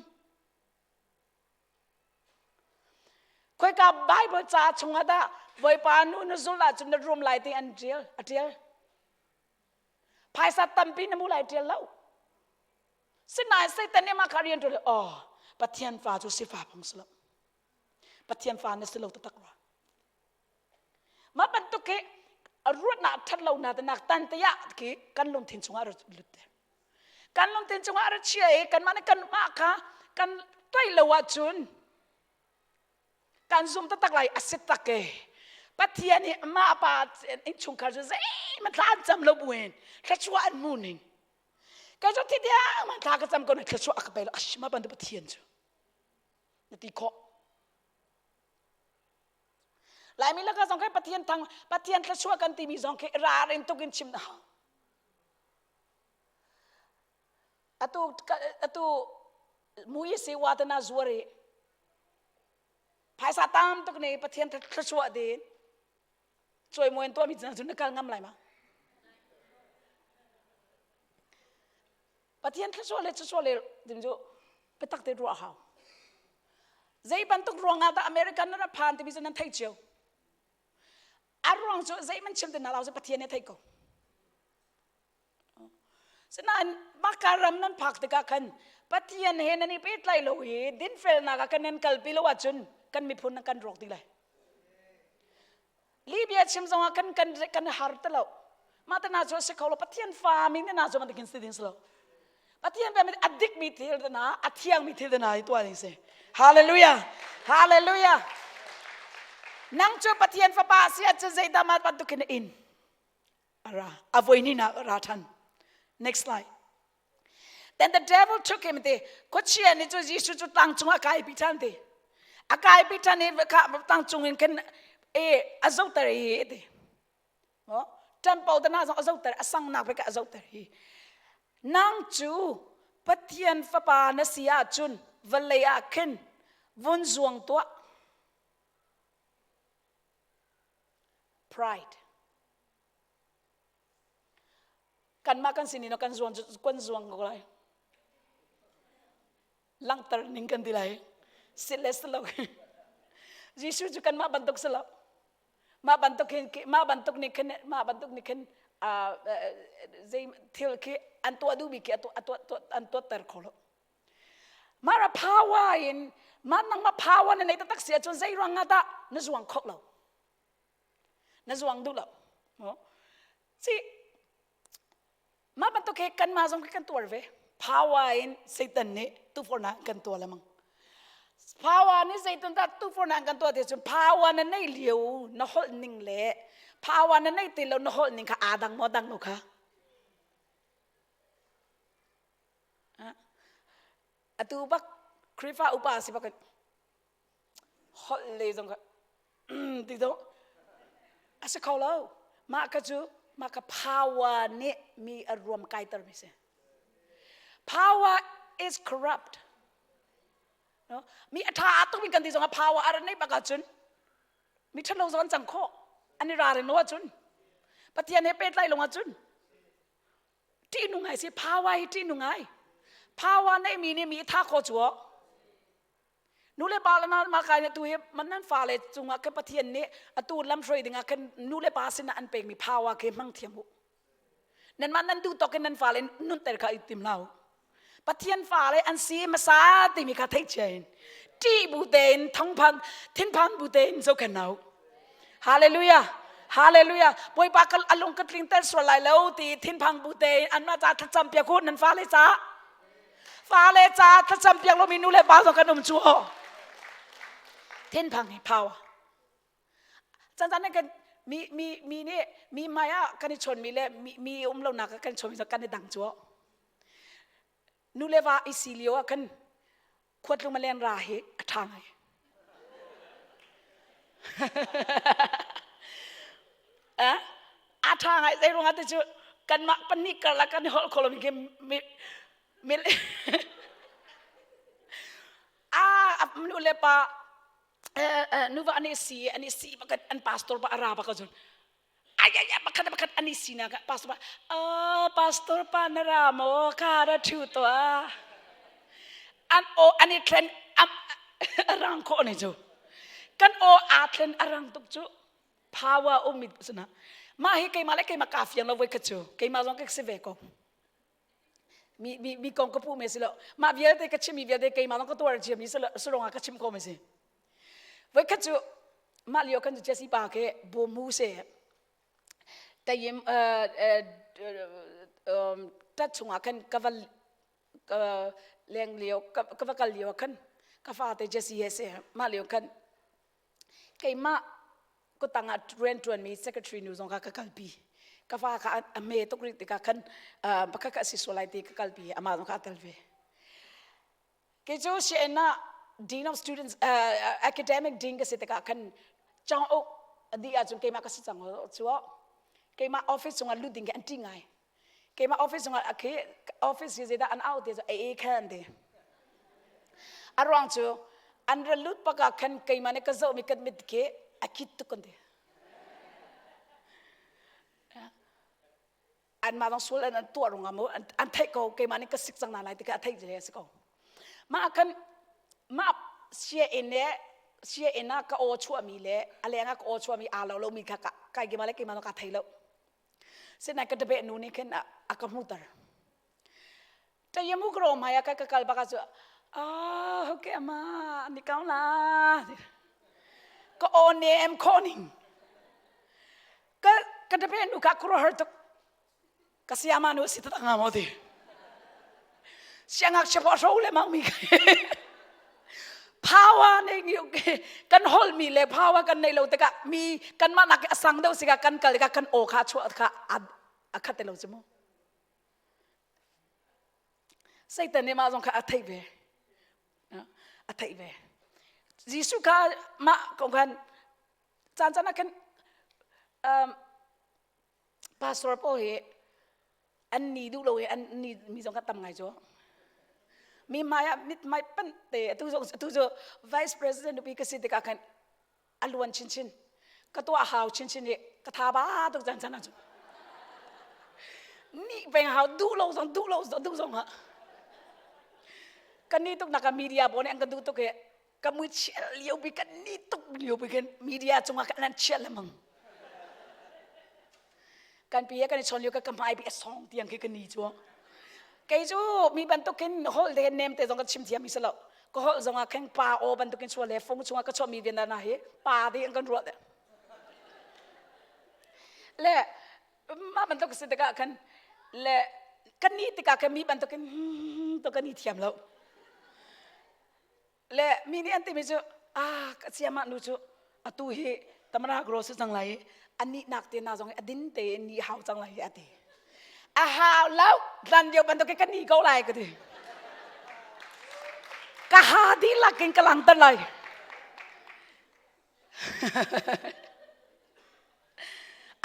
khoika Bible ca chungah dah Bawipa nu na zulh ahcun na rum lai ti an ṭial a ṭial phaisa tampi na mu lai ṭial lo Sinain Satan nih mah kha rian ṭuan oh Pathian fa cu sifa phung si lo. Pathian fa na si lo taktak rua. Mah bantuk hi ruatnak ṭhat lo na nak tan te ah khi kan lungthin chungah rat lut te. Kan lungthin chungah rat chia i kanmah nih kanmah kha kan toih lo ahcun kan zum taktak lai a si tak e. Pathian nih mah pa innchungkhar cu zeihmanh thla an cam lo buin thluachuah an mu ning Kei cu thi tiang man thla ka cam ko na thluachuah a ka pe lo ashima bantuk Pathian cu na ti khawh. Laimi laka zong khi Pathian thang Pathian thluachuah kan timi zong khi ralrin tuk in chim na hau. Atu atu mui si wa tana zuar i phaisa tam tuk ne Pathian thluachuah din cawimawi an tuahmi cu na kal ngam lai ma Pathian thluachuah le thluachuah le ding cu biatak te ruah hau zei bantuk ruangah dah American na rak phan timi cu nan thei cio a ruang cu zei man chim te na lo cu Pathian nih thei ko Sinain maka ram nan phak tikah khan Pathian he nan i pehtlai lo i dinfelnak ah kan nan kalpi lo ahcun kan miphun nan kan rawk dih lai. Libya chim zongah kan kan kan har te lo. Mah te na cu a si kho lo. Pathian fa mi na cu man kin si ding si lo. Pathian fa mi a dik mi thil te na a thiang mi thil te na i tuah ding si. Hallelujah. Hallelujah. Nang cu Pathian fapa si ahcun zeidah mah bantukin na in? Ara a voihnihnak a ra ṭhan. Next slide. Then the devil took him ti khuachia nih cu Jesuh cu tlang cungah a kaipi ṭhan ti. A kaipi ṭhan i kha tlang cung in khin e a zohter i ti. Oh, temple te na zong a zohter a sangnak bik a zohter hi. Nang cu Pathian fapa na si ahcun vawlei ah khin vun zuang tuah. Pride. Kanmah kan sin in kan zuang kan zuang ko lai. Langhter ning kan ti lai. Sit le si lo. Jesuh cu kanmah bantuk si lo. Mah bantuk hin mah bantuk nih khin mah bantuk nih khin zei thil khi an tuah duhmi khi an tuahter kho lo. Mara power in mah nangmah power na nei taktak si ahcun zei ruang ah dah na zuang kho lo. Na zuang duh lo. Si mah bantuk he kanmah zong kan tuar ve. Power in Satan nih tufornak kan tuah lemang. Power nih zeitin dah tufornak kan tuah ti cun power na nei lio na holh ning le power na nei ti lo na holh ning kha aa dang maw dang lo kha. Atu bak Khrihfa upa si bak holh le zong kha ti do a si kho lo mah ka cu mah ka power nih mi a ruam kaiter mi si power is corrupt no mi a tha tuk mi kan ti zong a power a nei bak ahcun mi ṭhalo zong an cang khawh an i ralrin lo ahcun pathian he pehtlai lo ahcun ṭihnung ngai si power hi ṭihnung ngai power neihmi nih mi tha kho cu nu le pa le mah kai atu hi man nan fale cungah ke pathian nih atu lamhruai dingah khan nu le pa sinah an pekmi power khi hmang thiam u nan mah nan duh tawk in nan fale nunter kha i tim hlah u. Pathian fale an si hmasa timi kha theih cia in ṭih bu tein thongphan thinphan bu tein zohkhenh hna u. Hallelujah. Hallelujah. Bawipa ka alung ka tling tel sual lai lo ti thinphang bu tein anmah ca thlacam piak u nan fale ca. Fale ca thlacam piak lomi nu le pa zong kan um cu. Thinphang hi power. Chan chan kan mi mi mi nih mi hmai ah kan i chawnmi le mi mi um lonak ah kan i chawnmi kan i dang cu. Nu le va i si lio ah khan khuatlung len ra hi a ṭha ngai. A ṭha ngai zei ruangah ti cu kanmah pahnih karlak kan i holh kho lomi khi mi mi a nu le pa nuva an i si an i si bak an pastor pa a ra bak cun ai ai ai pakhat pakhat an i si na ka pastor pa a pastor pa na ra maw ka ra thu to a an o an i thlen a rang kho ne cu kan o aa thlen a rang tuk cu power um mi suna mah hi keimah le keimah ka fiang lo voi khat cu keimah zong ka si ve ko mi mi mi kong ka puh me si lo mah vialte ka chim mi vialte keimah zong ka tuar cia mi si rong ah ka chim ko me si voi khat cu mah lio kan cu Jesse pa ke bomu se tayim tat chungah khan ka va leng lio ka va kal lio khan ka fate Jesse he se mah lio khan keimah kutang ah rian ṭuanmi secretary nu zong kha ka kalpi ka fa kha a hme tuk rih tikah khan pakhat kha a si sual lai ti ka kalpi amah zong kha a tel ve kei cu CN ah dean of students academic dean ka si tikah khan chang uk a dih ahcun keimah ka si cang cu keimah office chungah lut ding khi an ṭih ngai keimah office chungah khi office hi zeidah an auh ti cu ei khan an ti a ruang cu an ra lut bak ah khan keimah nih ka zohmi kan mit khi a khit tuk kan ti anmah zong sual an tuah rungah mu an theih ko keimah nih ka sik cang hna lai ti kha a theih le a si ko mah khan mah sia inn le sia inn ah ka aw chuahmi le a leng ah ka aw chuahmi aa lo lomi kha kai keimah le keimah ka thei lo Sinain ka ṭapeh nu nih khin a ka hmuhter. Tayamu ka ro hmai ah ka kal bak ah cu ah okay ama ni kau la ka aw nem khawh ning ka ka ṭapeh nu kha ka har tuk ka siama nu si tak nga maw ti siangngakchia pawh hro le mang mi power nei ngi kan hol mi le power kan nei lo tikah mi kan mah nak a sang deuh sika kan kal tikah kan aw kha chuah kha a khat lo chu mu Satan nih mah zong kha a theih ve a theih ve Jesuh kha mah kong khan caan caan ah khan pastor pawl hi an ni duh lo hi an ni mi zong kha tam ngai cu mi hmai ah mithmai panh te atu zong atu cu vice president nupi ka si tikah khan a luan chinchin ka tuah hau chinchin i ka tha ba tuk chan chan cu ni peng hau duh lo zong duh lo duh zong ha kan ni tuk nak media pawl nih an kan duh tuk i ka mui chial lio bi kan ni tuk lio bi khin media cungah kan an chial lemang kan pi kan i chawn lio ka ka hmai bi a song tiang khi ka ni chu kei cu mi bantukin holh le nem te zong ka chim thiam mi si lo ka holh zong ah kheng pa aw bantukin chuah le fung chungah ka chuah mi vian na hi pa ti an kan ruah le mah bantuk si tikah khan le kan ni tikah khan mi bantukin to kan i thiam lo Le mi nih an timi cu ah ka siamah nu cu atu hi tamara gro si cang lai i anih nak te na zong hi a din te in ni hau cang lai hi a ti. A hau lo tlan lio bantuk ka ni ko lai ka ti. Ka ha dihlak in ka langter lai.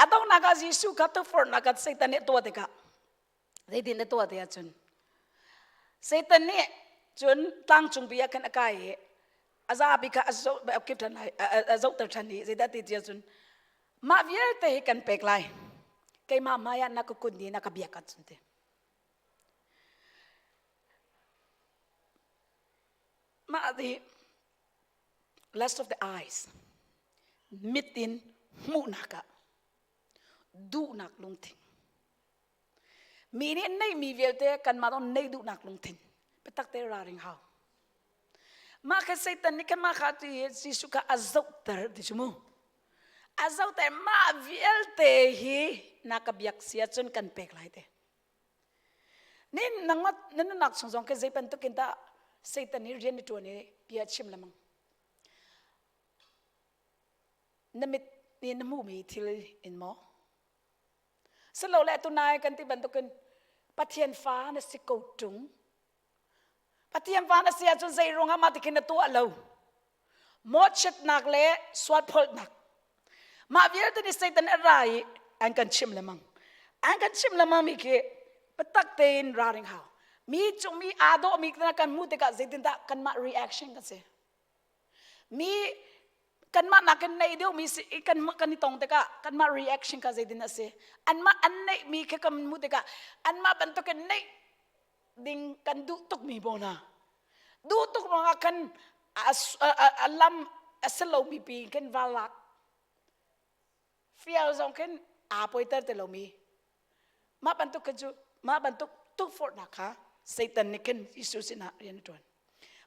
A donghnak ah Jesuh kha tukforhnak ah Satan nih a tuah tikah Zeitin na tuah ti ahcun Satan nih cun tlangcung pi ah khan a kai i a zapi kha a zoh a kip ṭhan lai a zohter ṭhan i zeidah ti ti ahcun mah vialte hi kan pek lai keimah hmai ah na ka kun ni na ka biak ahcun ti mah ti lust of the eyes mit in hmuhnak ah duhnak lungthin Mi nih an neihmi vialte kanmah zong neih duhnak lungthin. Biatak te raring hau. Mah kha Satan nih khan mah kha tu hi Jesuh kha a zohter ti cu mu. A zohter mah vialte hi na ka biak si ahcun kan pek lai te. Ni nangmah na nunnak chung zong ke zei bantuk in dah Satan nih rian na ṭuan i bia chim lengmang. Na mit nih na hmuhmi thil in maw? Silole tunai kan ti bantukin Pathian fa na si ko ṭung. Pathian fa na si ahcun zei ruangah mah tikhin na tuah lo? Mawhchiatnak le sualpholhnak. Mah vialte nih Satan a ra i an kan chimh lengmang. An kan chimh lengmang mi khi biatak tein ralring hau. Mi cung mi aa dawhmi kan hmuh tikah zeitindah kanmah reaction kan si? Mi kanmah nakin neih deuhmi si kan kan i tong tikah kanmah reaction kha zeitin a si anmah an neihmi kha kan hmuh tikah anmah bantukin neih ding kan duh tukmi bo hna duh tuk ruangah kan a lam a si lomi pi kan va lak fial zong khin aa poiter te lomi mah bantuk khin cu mah bantuk tukforhnak kha Satan nih khin Jesuh sinah rian a ṭuan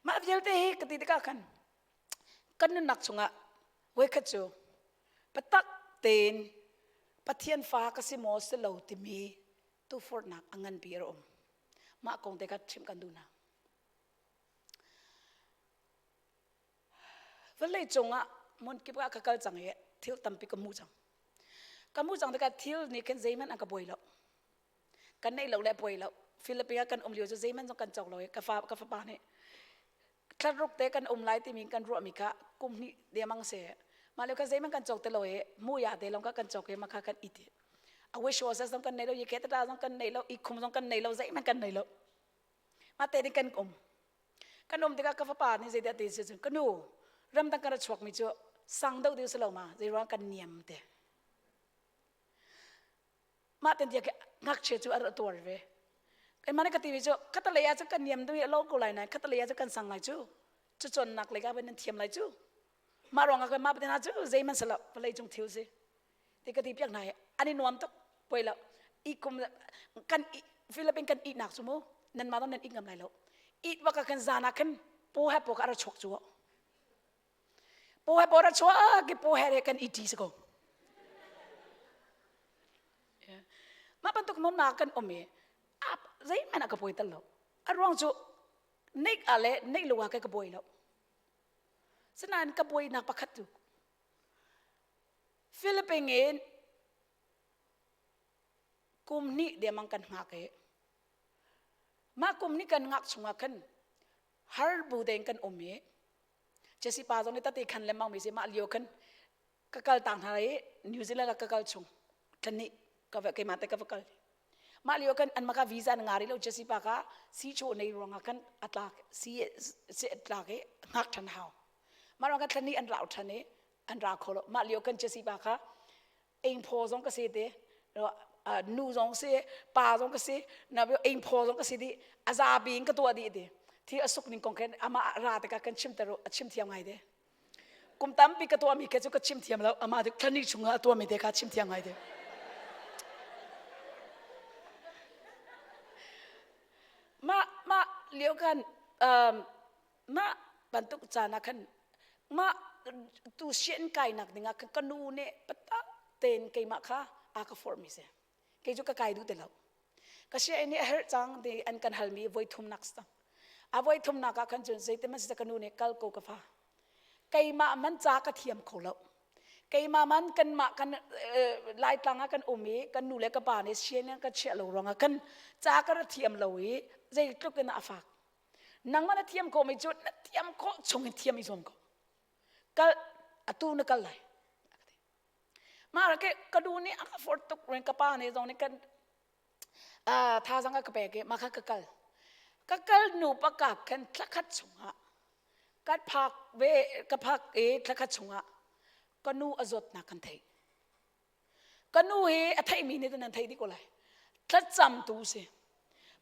mah vialte hi ka ti tikah khan kan nunnak chungah voikhat cu biatak tein Pathian fa ka si maw si lo timi tukforhnak a nganpi a um. Mah kong te kha chimh kan duh hna. Vawlei cungah hmun kip ah ka kal cang i thil tampi ka hmuh cang. Ka hmuh cang tikah thil nih khin zeihmanh an ka buai lo. Kan neih lo le buai lo. Philippines ah kan um lio cu zeihmanh zong kan cawk lo i ka fa ka fapa nih thlaruk te kan um lai timi kan ruahmi kha kum hnih dengmang si. Mah lio kha zeihmanh kan cawk ti lo i muya te lawng kha kan cawk i mah kha kan it i a wish was zong kan nei lo, yike tata zong kan nei lo, ikhum zong kan nei lo, zeihmanh kan nei lo. Mah te ding kan um. Kan um tikah ka fapa nih zeidah ti si cun ka nu ramdang kan ra chuakmi cu sang deuh ding si lo ma zei ruang kan niam te. Mah ten tiah ngakchia cu a ra tuar ve. Keimah nih ka timi cu khatalei ah cun kan niam deuh i a lo ko lai nain khatalei ah cun kan sang lai cu. Cu cawnnak lei ka nan thiam lai cu. Mah ruangah kan mah hna cu zeihmanh si lo vawlei cung thil si. Ti ka ti piak hna hi an i nuam tuk poi lo. I kum kan Philippines kan ihnak cu mu nan mah nan ik ngam lai lo. It bak kan zan ah khan paw he paw ka ra chuak cu. Paw he paw ra chuak ki paw he kan iti si ko. Mah bantuk mumnak kan um i zeihmanh ah ka buai tal lo. A ruang cu neih ah le neih lo ah ka buai lo. Sinain ka buainak pakhat cu Philippines in kum hnih dengmang kan hngak i mah kum hnih kan ngak chungah khan har bu tein kan um i Jesse pa zong nih tate khan lengmang mi si mah lio khan ka kal tang hna i New Zealand ah ka kal chung thlan ka va keimah te ka va kal mah lio kan an maka visa na ngari lo Jesse pa ka si chu nei ruangah kan atlak si si tlak i ngak than hau mah ruang kan thlan an rau than i an ra kho lo mah lio kan Jesse pa kha eng phaw zong ka si te nu zong si pa zong ka si na eng phaw zong ka si di a zapi in ka tuah dih ti thi a suk ning kong khen ama ra te ka kan chim ter a chim thiam ngai te kum tampi ka tuahmi ke cu ka chim thiam lo amah cu thlani chungah a tuahmi te kha chim thiam ngai te mah mah lio kan um, mah bantuk caan ah khan mah tu sian kainak ding ah khan ka nu nih patak tein keimah kha a ka forh mi si kei cu ka kai duh ti lo ka sia nih a herh cang ti an kan halmi voi thumnak si cang a voi thumnak ah khan cun zeitin man si ka nu nih kal ko ka fa keimah man ca ka thiam kho lo keimah man kanmah kan laitlang ah kan um i kan nu le ka pa nih sian ka chiah lo ruangah kan ca ka ra thiam lo i zeitluk in a fak nangmah na thiam ko mi cu na thiam khawh chung in thiam i zuam ko kal atu na kal lai Mah ke ka nu nih a ka forh tuk ren ka pa nih zong nih kan thazang a ka pek i mah kha ka kal. Ka kal nu pakap khan thlakhat chungah ka phak ve ka phak i thlakhat chungah ka nu a zawtnak kan theih. Ka nu hi a theihmi nih nan theih dih ko lai. Thlacamtu si.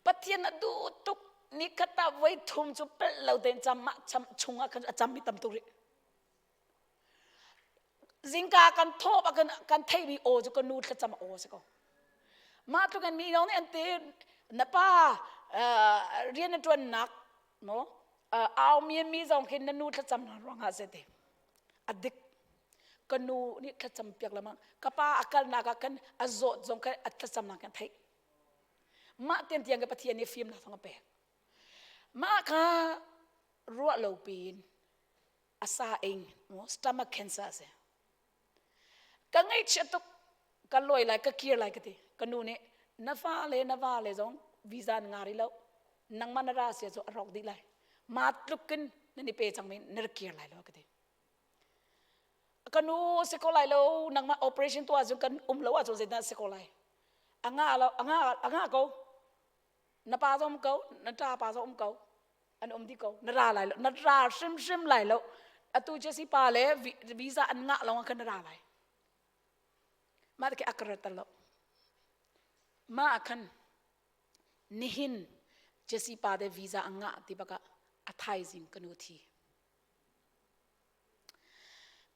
Pathian a duh tuk ni khat ah voi thum cu pelh lo tein cam mah chungah khan a cam mi tam tuk rih. Zingka kan thawh bak in kan theihmi aw cu ka nu thlacam aw a si ko. Mah tluk in mi lawng nih an ti na pa rian na ṭuannak Mo au mi mi zong khin na nu thlacam na ruangah se te. A dik. Ka nu nih thlacam piak lamang. Ka pa a kalnak ah khan a zawt zong khan a thlacam nak kan theih. Mah tian tiang ka Pathian nih fimnak thong a pek. Mah kha ruah lo piin a sa ing stomach cancer a si. Ka ngaihchia tuk ka lawi lai ka kir lai ka ti. Ka nu nih na fa le na va le zong visa na nga rih lo. Nangmah na ra sia cu a rawk dih lai. Ma tluk in nan i pe cang mi na rak kir lai lo ka ti. Ka nu si ko lai lo nangmah operation tuah cun kan um lo ahcun zeidah si ko lai. A nga lo a nga a nga ko. Na pa zong um ko na ṭa pa zong um ko. An um dih ko. Na ra lai lo. Na ra hrimhrim lai lo. Atu Jesse pa le visa an ngah lawng ah khan na ra lai. Mah khi a ka rat lo. Mah ah khan nihin Jesse pa te visa an ngah ti bakah a thaizing ka nu thi.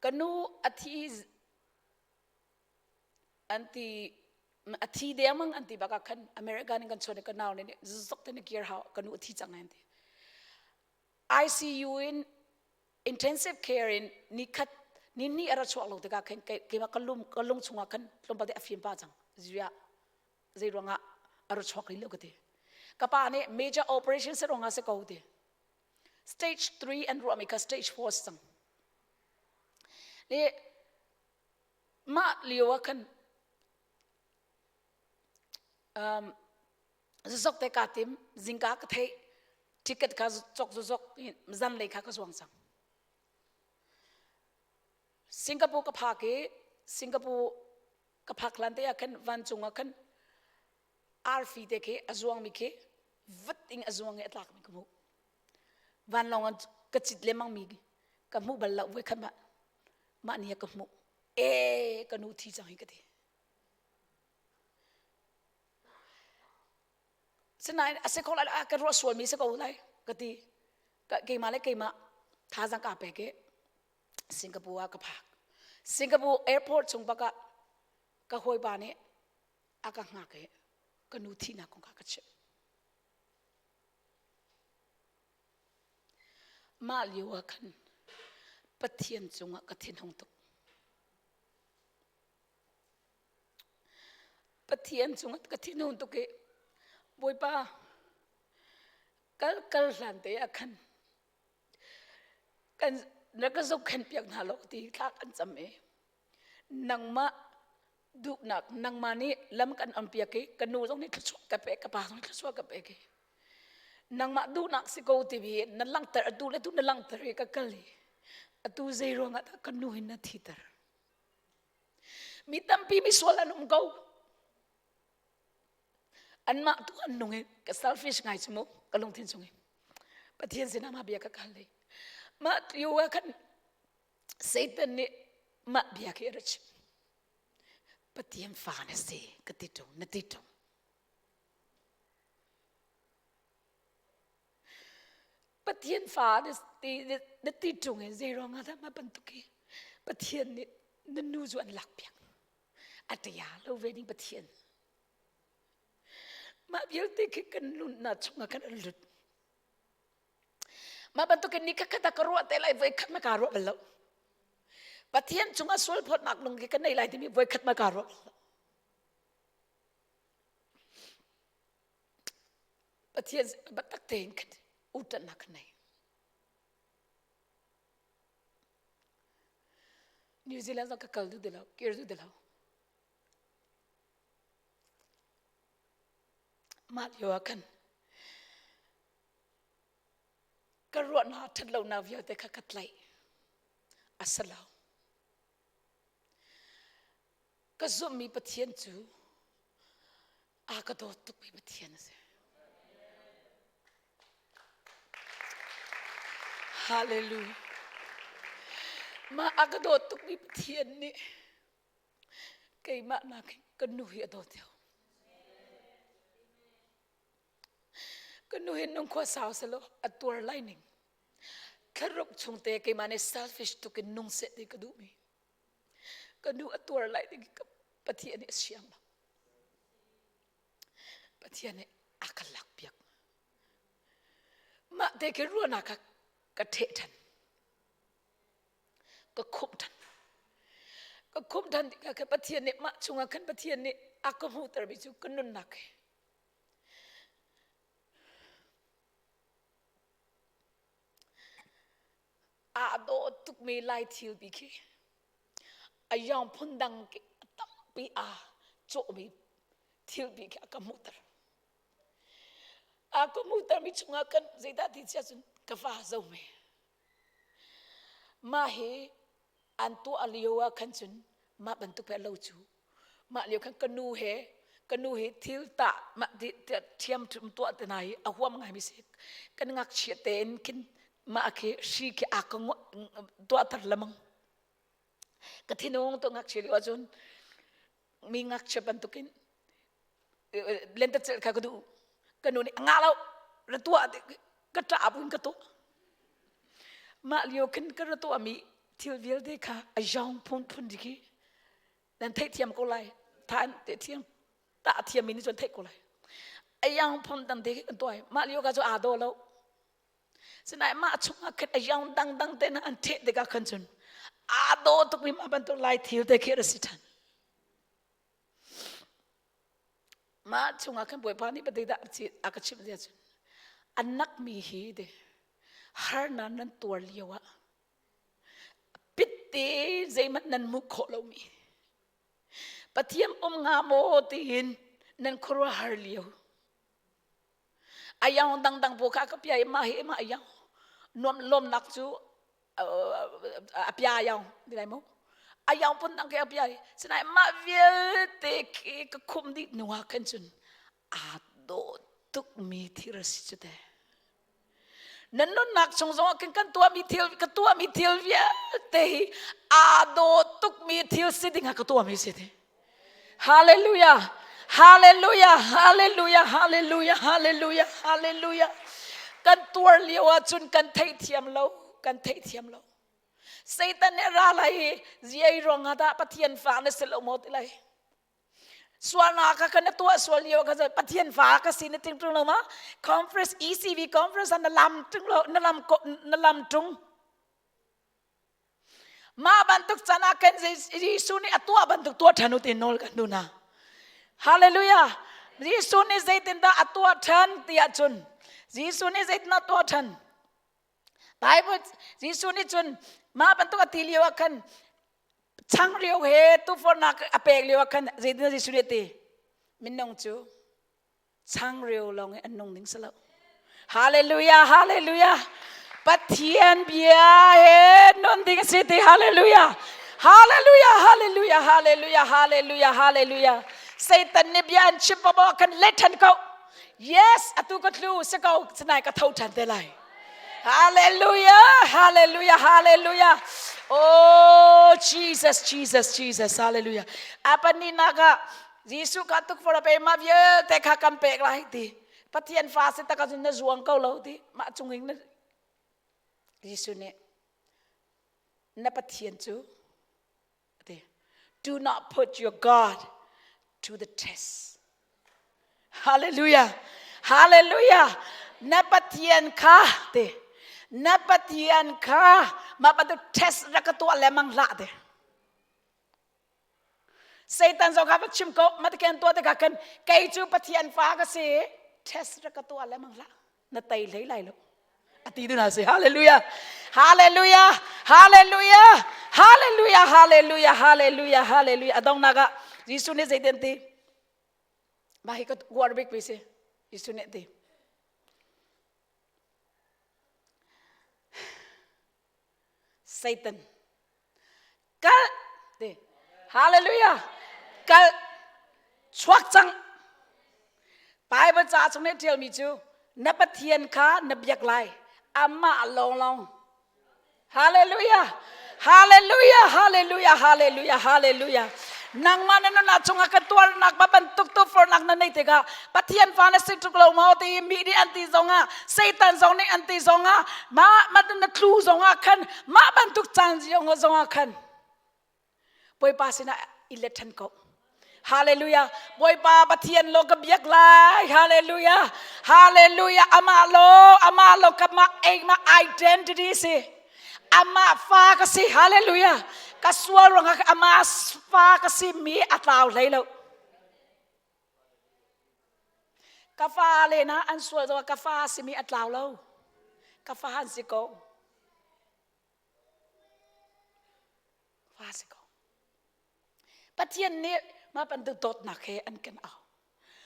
Ka nu a thi an ti a thi dengmang an ti bakah khan America in kan chuan i ka nau nih zok te na kir hau ka nu a thi cang an ti. ICU in intensive care in nikhat ni ni a ra chuak lo tikah khan keimah ka lung ka lung chungah khan tlawmpal te a fim pa cang zia zei ruangah a ra chuak rih lo ka ti ka pa nih major operation se ruangah se ko ti stage 3 an ruahmi kha stage 4 cang le mah lio ah khan um, zuzok te ka tim zingka ka theih ticket kha cok zuzok zanlei kha ka zuang cang Singapore ka phak i Singapore ka phak hlan te ah khan vancung ah khan arfi te khi a zuang mi khi vat in a zuang i a tlak mi ka hmuh vanlawng an ka cit lemang mi ka hmuh bal lo voi khat mah mah ni ka hmuh e ka nu thi cang hi ka ti Sinain a si kho lai ka ruah sualmi si ko lai ka ti. Keimah le keimah thazaang kaa pek i Singapore ah ka phak. Singapore airport chung bak ah ka hawipa nih a ka hngak i ka nu thihnak kong kha ka chimh. Mah lio ah khan Pathian cungah ka thinhung tuk. Pathian cungah ka thinhung tuk i Bawipa kal kal hlan te ah khan kan na ka zohkhenh piak hna lo ti thla kan cam i nangmah duhnak nangmah nih lam kan on piak i ka nu zong nih thluachuah ka pek ka pa zong nih thluachuah ka pek i nangmah duhnak si ko ti bi na langhter atu le tu na langhter i ka kal i atu zei ruangah dah ka nu hin na thiter Mi tampi misual an um ko. Anmah tu an nung i ka selfish ngai cu mu ka lungthin chung i Pathian sinah mah bia ka kal dei. Mah tlio ah khan Satan nih mah bia khi a ra chim. Pathian fa na si ka ti ṭung na ti ṭung. Pathian fa na ti ṭung i zei ruangah dah mah bantuk hi Pathian nih na nu cu an lakpiak a ṭia lo ve ding Pathian mah vialte khi kan nunnak chungah khan an lut mah bantukin ni khat ah ka ruah te lai voi khat ma kaa ruah bal lo Pathian cungah sualphawtnak lung khi ka nei lai timi voi khat ma kaa ruah bal lo Pathian biatak tein khan uṭannak kan nei. New Zealand zong ka kal duh ti lo, kir duh ti lo. Mah lio ah khan ka ruahnak ṭhatlonak vialte kha ka tlaih. A si lo. Ka zumhmi Pathian cu a ka dawt tukmi Pathian a si. Hallelujah. Mah a ka dawt tukmi Pathian nih keimah nakin ka nu hi a dawt deuh. Ka nu hi nung khua sau selaw a tuar lai ning. Thlaruk chung te keimah nih selfish tuk in nung seh ti ka duhmi. Ka nu a tuar lai ding ka Pathian nih a siang lo. Pathian nih a ka lakpiak. Mah te khi ruahnak kha ka ṭheh ṭhan. Ka khumh ṭhan. Ka khumh ṭhan tikah khan Pathian nih mah chungah khan Pathian nih a ka hmuhtermi cu ka nunnak hi aa dawh tukmi Lai thil bi khi a yong phundang tampi aa cawhmi thil bi khi a ka hmuhter. A ka hmuhtermi chungah kan zeidah ti cia cun ka fa zo me. Mah hi an tuah lio ah khan cun mah bantuk pe lo cu mah lio khan ka nu he ka nu he thil tah mah ti thiam tuah te hna hi a huam ngai mi si kan ngakchia tein khin mah khi hri khi a ka tuahter lemang ka thinung to ngakchia lio ahcun mi ngakchia bantukin lentecelh kha ka duh ka nu nih ngah lo ra tuah ka ṭah buin ka tuah mah lio khin ka ra tuahmi thil vialte kha a yong phunphun khi nan theihthiam ko lai than te thiam tah thiam mi nih cun theih ko lai a yang phun dang te kan tuah mah lio ka cu aa daw lo Sinain mah chungah khin a yong dangdang te na an theh tikah khan cun aa daw tukmi mah bantuk lai thil te khi a si ṭhan. Mah chungah khan Bawipa nih patei dah a ka chimh zia cun a nakmi hi de harnak nan tuar lio ah pitte zeihmanh nan hmuh khawh lomi Pathian um hnga maw tiin nan khuaruahhar lio a yang dangdang bu kha ka pia i mah hi mah yang nuam lawmnak cu a pia yang ti lai mu a yang pun dang ke a pia i sinain mah vialte khi ka khum dih hnu ah khan cun aa dawh tukmi thil a si cu te nan nunnak chung zong ah kan tuahmi thil ka tuahmi thil vialte hi aa dawh tukmi thil si ding ah ka tuahmi si ti hallelujah hallelujah hallelujah hallelujah hallelujah hallelujah kan tuar lio ahcun kan theihthiam lo kan theihthiam lo Satan nih ra lai i ziai ruangah dah Pathian fa na si lo maw ti lai Sualnak kha na tuah sual lio kha Pathian fa ka si na ting tung lo ma? Conference ECV conference na lam tung lo na lam na lam tung. Mah bantuk can ah kan Jesuh nih a tuah bantuk tuah ṭhan u ti nawl kan duh hna. Hallelujah. Jesuh nih zeitindah a tuah ṭhan tiah cun Jesuh nih zeitindah tuah ṭhan? Bible Jesuh nih cun mah bantuk a ti lio ah khan changreu he tufornak a pek lio ah khan zeitin Jesuh nih a ti minung cu changreu lawng in an nung ding si lo hallelujah hallelujah Pathian bia he nun ding si ti hallelujah hallelujah hallelujah hallelujah hallelujah hallelujah Satan nih bia an chim paoh kan let ṭhan ko Yes, atu ka tlu si ko, sinai ka tho ṭhan te lai. Hallelujah, hallelujah, hallelujah. Oh, Jesus, Jesus, Jesus, hallelujah. Apa ni naga Jesuh ka tuk for pe ma vialte kha kan pek lai ti. Pathian fa si taka cun na zuang ko lo ti. Mah chungin na Jesuh nih na Pathian cu Do not put your God to the test. Hallelujah. Hallelujah. Na Pathian kha te. Na Pathian kha ma bantuk test rak ka tuah lemang hlah te. Satan zong kha va chim ko ma te ken tuah te ka kan kei cu Pathian fa ka si test rak ka tuah lemang hlah. Na tei hlei lai lo ati tu na si hallelujah hallelujah hallelujah hallelujah hallelujah hallelujah hallelujah adong naga Jesuh nih zeitin ti mah hi ka uar bik pi si Jesuh nih ti Satan kal ti hallelujah kal chuak cang Bible ca chung nih ṭialmi cu na Pathian kha na biak lai amah lawnglawng hallelujah hallelujah hallelujah hallelujah hallelujah nangmah na nunnak chungah ka tuarnak ba bantuk tufornak na nei tikah Pathian fa na si tuk lo maw ti mi nih an ti zongah Satan zong nih an ti zongah mah na tlu zongah khan mah bantuk caan zongah khan Bawipa sinah i let ṭhan ko. Hallelujah. Bawipa Pathian lo ka biak lai. Hallelujah. Hallelujah. Amah lo, amah lo ka mah eimah identity si. Amah fa ka si. Hallelujah. Ka sual ruangah amah fa ka si mi a tlau hlei lo. Ka fa le na an sual zongah ka fa simi a tlau lo. Ka fa an si ko. Fa si ko. Pathian nih mah bantuk dawtnak he an kan au.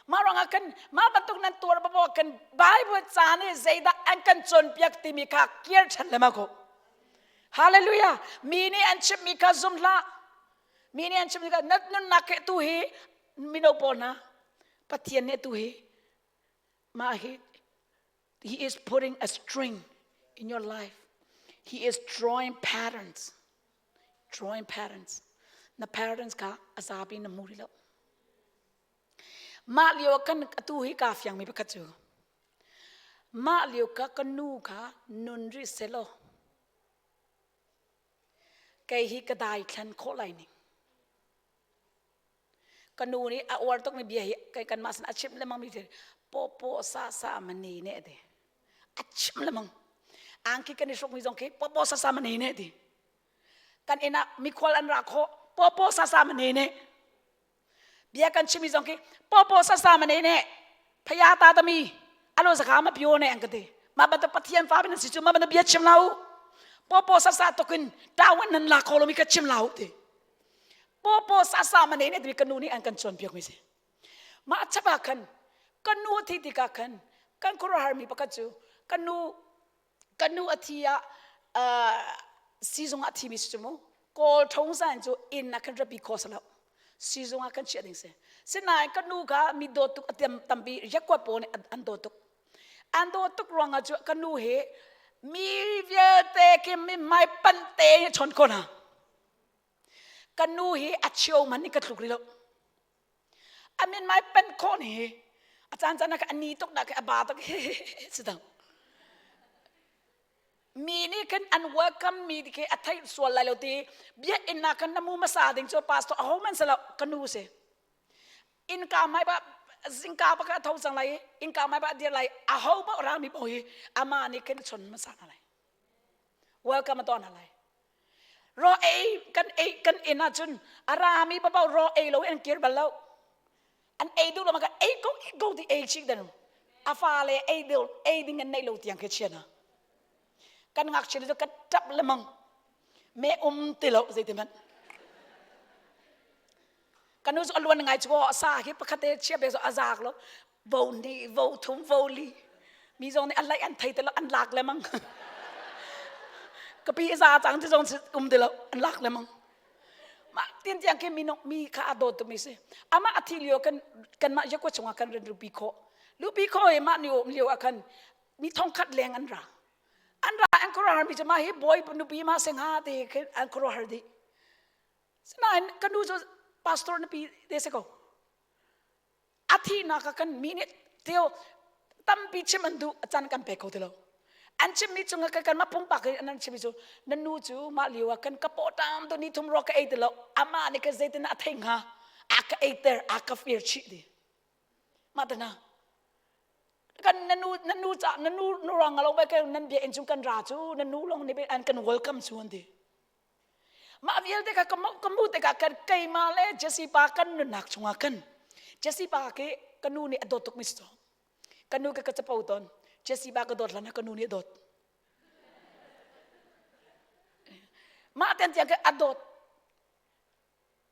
Mah ruangah kan mah bantuk nan tuar babo kan Bible ca nih zeidah an kan cawnpiak timi kha kir ṭhan le ma ko. Hallelujah. Mi nih an chimmi kha zum hlah. Mi nih an chimmi kha na nunnak he tu hi mino pawl hna Pathian nih tu hi mah hi he is putting a string in your life. He is drawing patterns. Drawing patterns. Na patterns kha a zapi na hmu rih lo. Mah lio kan atu hi kaa fiangmi pakhat cu mah lio ka ka nu kha nun rih selaw kei hi ka dai thlan khawh lai ning. Ka nu nih a uar tukmi bia hi kai kanmah sin a chimh lengmang mi pawpaw sa sa mani ne ti. A chim lengmang. Angki kan i hrukmi zong khi pawpaw sa sa mani ne ti. Kan inn ah mikhual an ra khawh pawpaw sa sa mani ne. Bia kan chimmi zong khi pawpaw sa sa mani ne. Phaya ta tami alo zaka ma pio ne an ka ti. Ma bantuk Pathian fa bin si cu ma bantuk bia chim lau. Pawpaw sa sa tukin tawan nan la kho lomi ka chim lau ti. Pawpaw sasa mane ne ka nu nih an kan cawnpiak mi si. Mah chap ah khan ka nu a thi tikah khan kan khuaruahhar mi pakhat cu ka nu ka nu a thi ah sizung ah thi mi si cu mu kawl thong san cu inn ah khan rapi kho salo sizung ah kan chiah ding si sinain ka nu kha mi dawt tuk a tampi yakwa pawl nih an dawt tuk an dawt tuk ruangah cu ka nu hi mi vialte khi mi hmai panh te chon ko hna Ka nu hi a chio man nih ka tluk rih lo. A min mai pen khawh ni hi a caan caan ah a ni tuk dah a ba tuk si dang. Mi nih khan an welcome mi khi a theih sual lai lo ti biakinn ah khan na mu hmasa ding cu pastor aho man si lo ka nu si. Innka hmai ba zingka ba ka tho cang lai innka hmai ba dir lai aho paoh rami paoh hi amah nih khin chon hmasa hna lai. Welcome a tuah hna lai. Raw ei kan ei kan inn ahcun a rami paoh raw ei lo in an kir bal lo. An ei duh lo ma ei ko ei ko ti ei chik dan. A fale ei ding ei ding an neih lo tiang khi chia hna. Kan ngakchia cu kan ṭap lemang. Me um ti lo zeiti hmanh. Kan nu cu a luan ngai cu a sa khi pakhat te chia be a zaak lo. Vo ni vo thum vo li mi zong nih an laih an thei ti lo an lak lemang. Ka pi za cang ti zong um ti lo an lak lemang. Mah tin tiang khi minung mi kha a dawt mi si. Amah a thi lio kan kanmah yakwa chungah kan rin lupi khawh. Lupi khawh i mah ni um lio ah khan mi thongkhat leng an ra. An ra an khuaruahhar mi cu mah hi bawi nupi ma se hnga ti khi an khuaruahhar dih. Sinain ka nu cu pastor nupi te si ko. A thihnak ah kan mi nih teo tampi chim an duh a can kan pe kho ti lo. An chimmi cungah kan kanmah pumpak in an chimmi cu na nu cu mah lio ah kan ka paw tam tu ni thum rua ka ei ti lo. Amah nih ka zeitin a thei hnga a ka eiter a ka fir chih ti. Mah te na kan na nu na nu ca na nu nu ruang lo bai nan bia in chung kan ra cu na nu long nih an kan welcome cu an ti. Mah vialte kha ka ka mu tikah kan keimah le Jesse pa kan nunnak chungah khan Jesse pa khi ka nu nih a dawt tukmi si ka nu ka ka capo tawn Jesse pa ka dawt hlan ah ka nu nih a dawt mah tiang tiang a dawt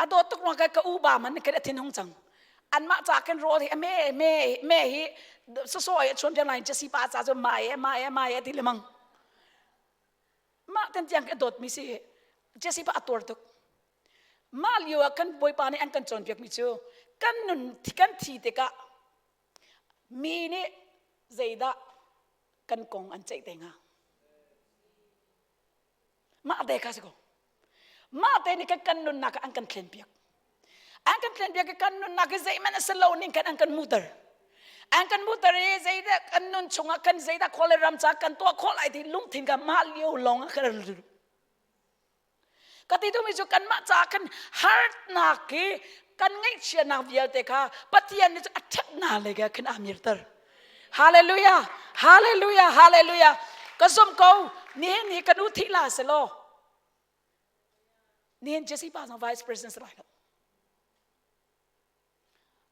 a dawt tuk ruang ka u ba man kan a thin hung cang anmah ca kan rawl hi me me me hi sasaw ai chuan piang lai Jesse pa ca cu mai e mai e mai e ti lemang Mah kan tiang a dawtmi si Jesse pa a tuar tuk. Mah lio ah kan Bawipa nih an kan cawnpiakmi cu kan nun kan thi tikah mi nih zeidah kan kong an ceih te hnga. Mah te kha si ko. Mah te nih kan kan nunnak ah an kan thlenpiak. An kan thlenpiak i kan nunnak hi zeihmanh a si lo ning khan an kan muter. An kan muter i zeidah kan nun chungah kan zeidah khua le ram ca kan tuah khawh lai ti lungthin kha mah lio lawng ah kan ka ti duhmi cu kanmah caah kan harnak hi kan ngaihchiatnak vialte kha Pathian nih cu a ṭhatnak lei kha khan aa mirter. Hallelujah. Hallelujah. Hallelujah. Ka zum ko nihin hi kan u thi la se law. Nihin Jesse pa zong vice president si lai lo.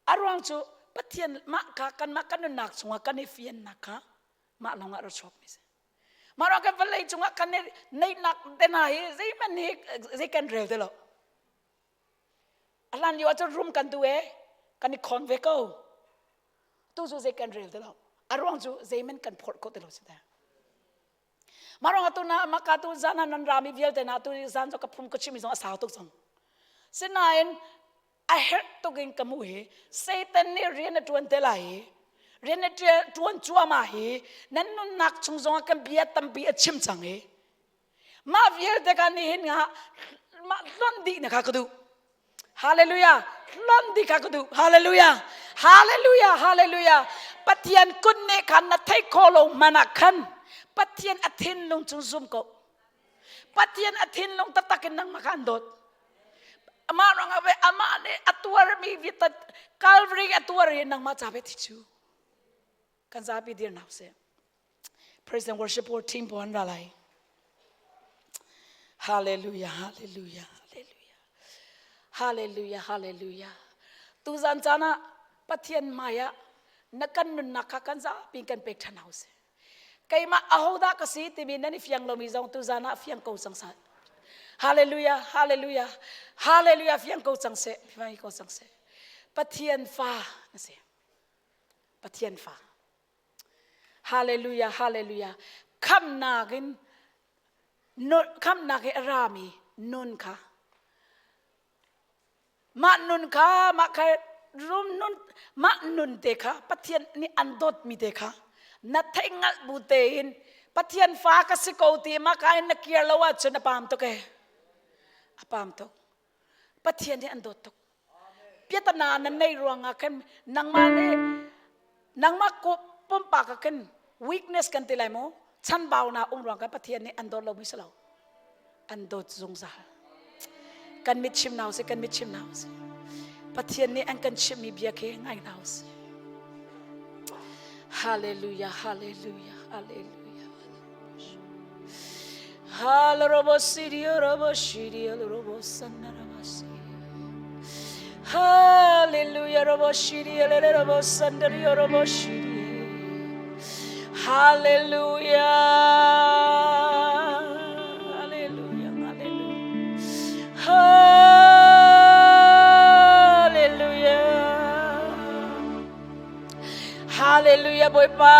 A ruang cu Pathian mah kha kanmah kan nunnak chungah kan i fiannak kha mah lawngah ra chuak mi si. Mah ruang kan vawlei cungah kan i neihnak te hna hi zeihmanh hi zei kan rel ti lo. A hlan lio ahcun rum kan duh e kan i khawn ve ko. Tu cu zei kan rel ti lo. A ruang cu zeihmanh kan phorh kho ti lo si ta. Mah ruang atu na maka tu zan ah nan rami vialte na tu zan cu ka phum ka chim zong a sau tuk cang. Sinain a herh tuk in ka mu hi Satan nih rian a ṭuan te lai i rian a ṭuan cuahmah hi nan nunnak chung zongah kan bia tampi a chim cang i mah vialte ka nihin nga mah hlonh dih na kha ka duh. Hallelujah. Hlonh dih kha ka duh. Hallelujah. Hallelujah. Hallelujah. Pathian kut nih khan na theih khawh lo hmanh ah khan Pathian a thinlung cung zum ko. Pathian a thinlung taktak in nangmah kha an dawt. Amah ruangah ve amah nih a tuarmi vitat Calvary a tuar i nangmah ca ve thi cu. Kan zapi dir hna usih. Praise and worship team po an ra lai. Hallelujah, hallelujah, hallelujah. Hallelujah, hallelujah. Tu zan caan ah Pathian hmai ah na kan nunnak kha kan zapi kan pek ṭhan hau si. Keimah ahodah ka si timi nan i fiang lomi zong tu zan ah fiang ko cang sah. Hallelujah, hallelujah, hallelujah fiang ko cang seh, fiang ko cang seh. Pathian fa na si. Pathian fa. Hallelujah, hallelujah. Khamnak in khamnak i a rami nun kha mah nun kha mah kha rum nun mah nun te kha Pathian nih an dawtmi te kha na theih ngalh bu tein Pathian fa ka si ko ti mah ka in na kir lo ahcun a pam tuk e a pam tuk Pathian nih an dawt tuk piatana nan nei ruangah khan nangmah nih nangmah pumpak ah khan weakness kan ti lai mu chanbaunak um ruang kan Pathian nih an dawt lomi si lo an dawt zungzal kan mit chim nau si kan mit chim nau si Pathian nih an kan chimmi bia khi ngai nau si Hallelujah hallelujah hallelujah Hallelujah. Hallelujah. Hallelujah. Hallelujah. Hallelujah. Hallelujah Bawipa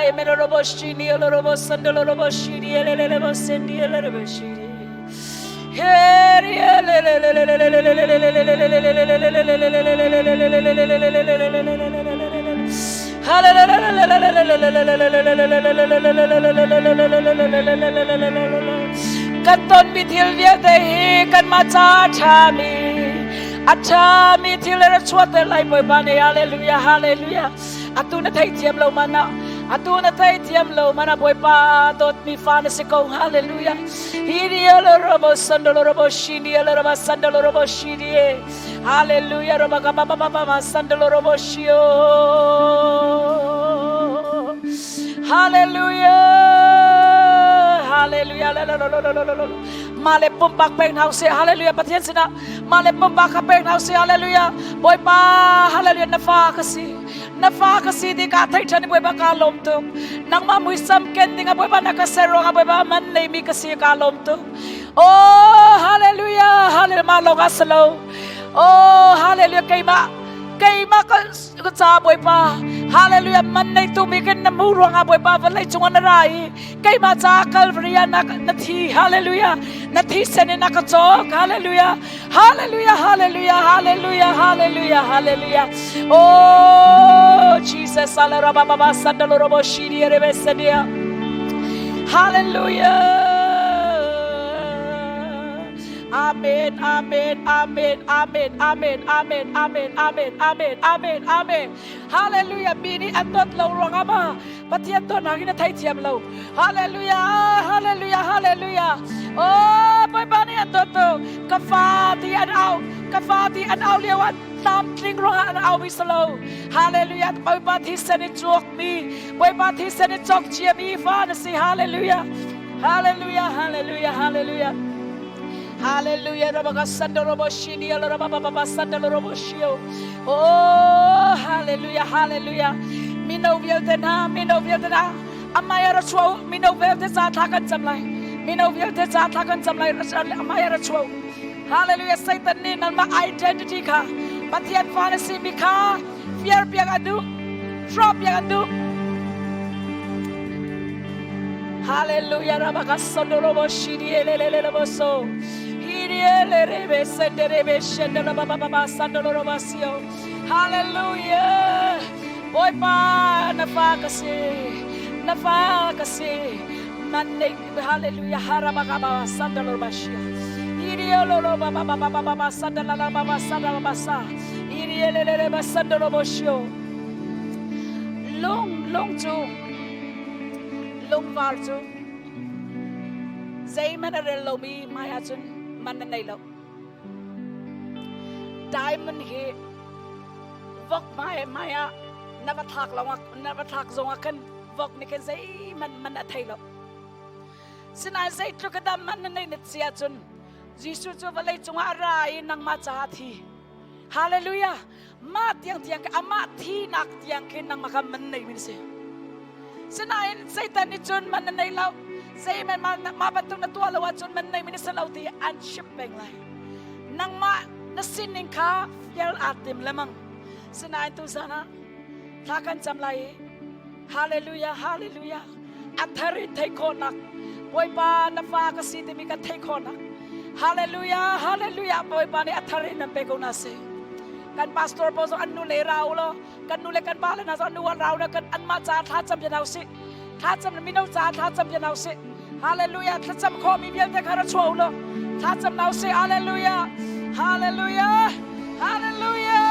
Emerorobo shini olorobo sandolorobo shini elelelebo sendi elelebo shini Heri Kan ton mi thil vialte hi kan mah ca ṭha mi a ṭhami thil le chuahter lai Bawipa nih hallelujah hallelujah atu na theithiam lo mana atu na theithiam lo mana Bawipa dawtmi fa na si ko hallelujah hi robo sandolo robo shini robo sandolo robo shini hallelujah robo ka ba ba ba ba sandolo robo shio hallelujah hallelujah mah le pumpak pek hna usih hallelujah Pathian sinah mah le pumpak kha pek hna usih hallelujah Bawipa hallelujah na fa ka si na fa ka si ti ka theih ṭhan i Bawipa ka lawm tuk nangmah muisam ken ding ah Bawipa na ka ser ruangah Bawipa man neimi ka si ka lawm tuk oh hallelujah hallelujah mah lawng ah si lo oh hallelujah keimah keimah ka ka ca Bawipa hallelujah man nei tu mi kan na mu ruangah Bawipa vawlei cungah na ra i keimah ca Calvary ah na, na thi hallelujah na thi sen in a ka cawk hallelujah hallelujah hallelujah hallelujah hallelujah hallelujah oh Jesus alarababa sandalorobo shiri rebe sadia hallelujah Amen, amen, amen, amen, amen, amen, amen, amen, amen, amen, amen. Hallelujah. Mi nih an dawt lo ruangah ma Pathian dawtnak hi na theithiam lo. Hallelujah, hallelujah, hallelujah. Oh, Bawipa nih an dawt tuk. Ka fa ti an au, ka fa ti an au lio ah tlamtling ruangah an aumi si lo. Hallelujah. Bawipa thisen i cuakmi, Bawipa thisen i cawk ciami fa na si. Hallelujah. Hallelujah. Hallelujah. Hallelujah. Hallelujah. Rabaka sando robo shini lo rababa baba sando robo shio. Oh, hallelujah. Hallelujah. Mino vialte na, mino vialte na. Amaya ra chuau, mino vialte ca thla kan cam lai. Mino vialte ca thla kan cam lai. Amaya ra chuau. Hallelujah. Satan nih nangmah identity kha Pathian fa na simi kha fiar piak a duh. Hrawh piak a duh. Hallelujah. Rabaka sondorobo shidi elelelebo so. Hiri elerebe senderebe shendela baba baba sandorobo sio. Hallelujah. Bawipa na fa ka si. Na fa ka si. Man nei Hallelujah. Harabakaba sandalorobashia. Iriololo baba baba baba sandalala baba sandalabasa. Irielelele basandaloboshio. Lung lung cu lungvar cu zeihmanh a rel lomi hmai ahcun man na nei lo. Diamond hi vok hmai hmai ah na va thlak lawngah na va thlak zongah khan vok nih khan zeihmanh man a thei lo. Sinain zeitluk a dam man na neih na si ahcun Jesuh cu vawlei cungah a ra i nangmah caah a thi. Hallelujah! Mah tiang tiang amah thinak tiang khin nangmah kha man nei mi na si. Sinain Satan nih cun man na nei lo. Zeihmanh mah bantuk na tuah lo ahcun man nei mi na si lo ti an chimh peng lai. Nangmah na sining kha fial aa tim lemang. Sinain tuzan ah thla kan cam lai i Hallelujah, hallelujah. A thar in theih khawhnak. Bawipa na fa ka si timi kan theih khawhnak. Hallelujah, hallelujah. Bawipa nih a thar in nan pe ko na si. Kan pastor pawl zong an nu le rau lo. Kan nu le kan pa le hna zong an nu an rau na kan anmah ca thla cam pian hau si. Thla cam mino ca thla cam pian hau si. Hallelujah. Thlacam khawh mi vialte kha ra chuah u law. Thlacam hau si. Hallelujah. Hallelujah. Hallelujah.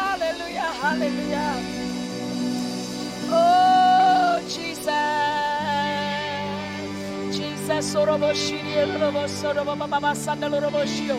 Hallelujah. Hallelujah. Oh, Jesus. Jesus. Sorobo shiri robo sorobo baba sandalo robo shio.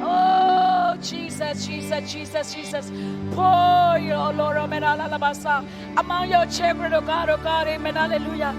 Oh, Jesus, Jesus, Jesus, Jesus. Pour your Lord, among your children, oh God, oh God, amen, hallelujah.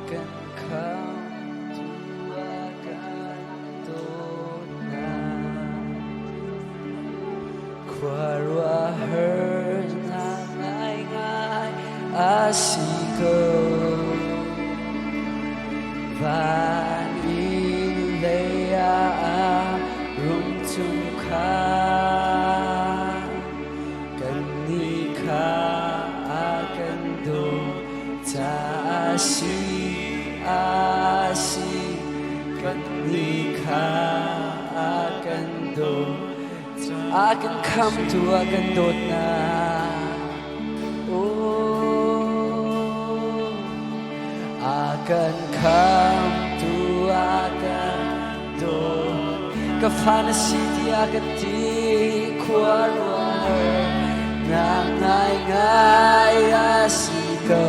Kan khamtu a kan dawtnak khuaruahhar. si ko. Van in lei ah rung cung kha kannih kha a kan dawt caah si a si kannih kha a kan dawt a kan khamtu a kan dawtnak. Oh, a kan khamtu a kan dawt ka fa na si tiah kan ti khua ruahar nak ngaingai a si ko.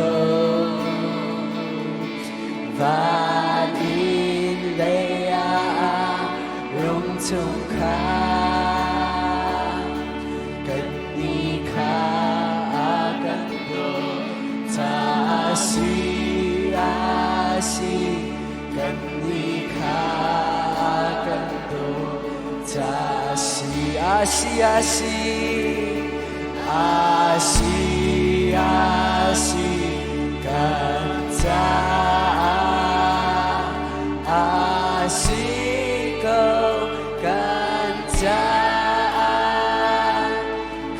Van in lei ah rung chung kha kannih kha a kan dawt caah si a si kannih kha a kan dawt caah si a si a si a si a si kan caah a si ko kan caah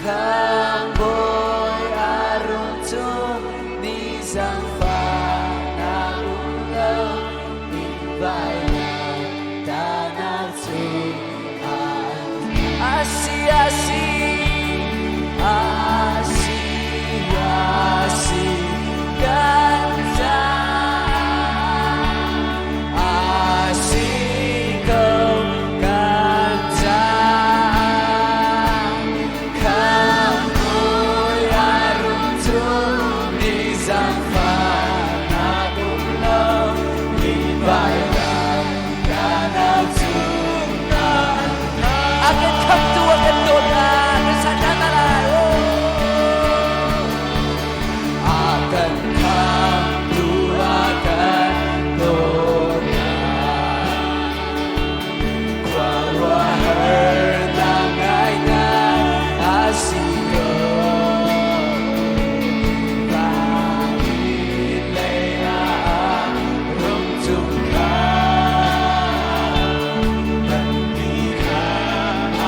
Khamhbawi a rung cung ni zaangfahnak um lo in vailam tahnak cu a si a si a si a si kan caah a si ko kan caah Khamhbawi a rung cung ni zaangfahnak um lo in vailam tahnak cu a kan khamtu a kan dawtnak kan sa ṭhan lai. A kan khamtu a kan dawtnak khuaruahharnak ngaingai a si ko. Van in lei ah rung cung kha kannih kha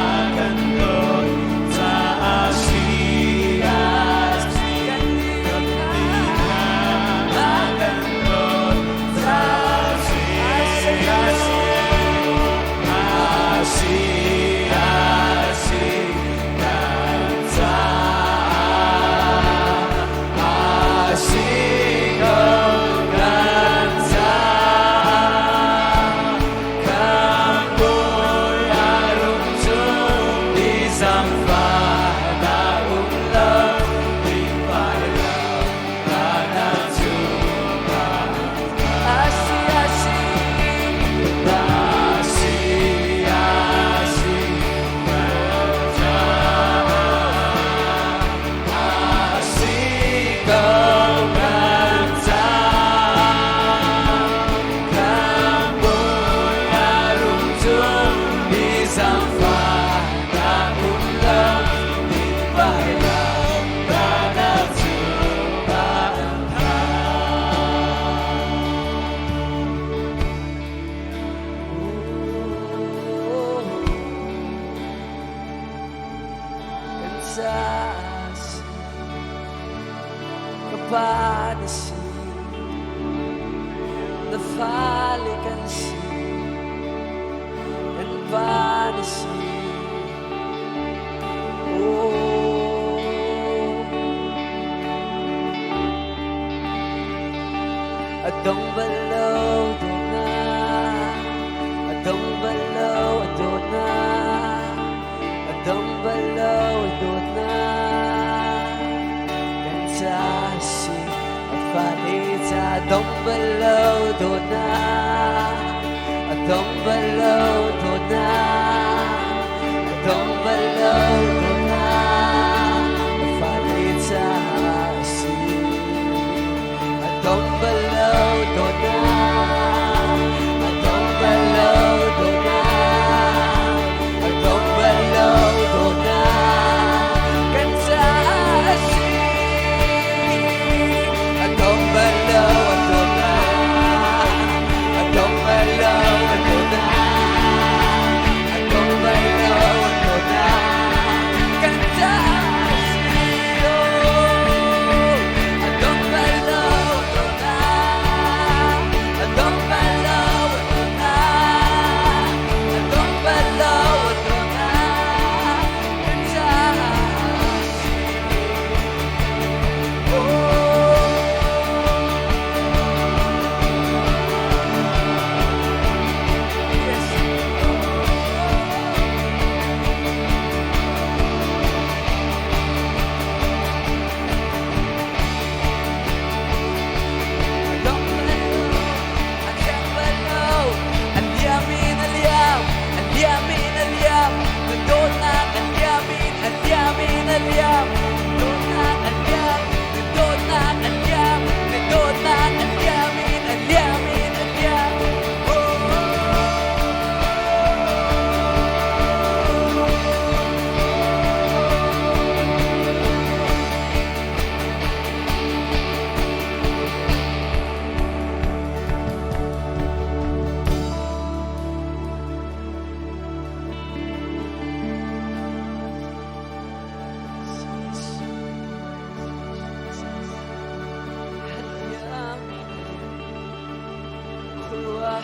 a kan dawt caah si a si kannih kha a kan dawt caah si a si a si a si kan caah a si ko kan caah Khamhbawi a rung cung ni zaangfahnak um lo in vailam tahnak cu a si a si a si a si kan caah a si ko kan caah Khamhbawi a rung cung ni zaangfahnak um lo in vailam tahnak cu a Kan caah si ka pa na si na fale kan si kan pa na si Oh a dong bal lo dawtnak a dong bal lo dawtnak a dong bal lo dawtnak kan caah si a fale ca dong bal lo dawtnak a dong bal lo dawtnak a dong bal lo dawtnak a fale caah si a dong bal lo dawtnak a dong bal lo dawtnak a dong bal lo dawtnak kan caah si.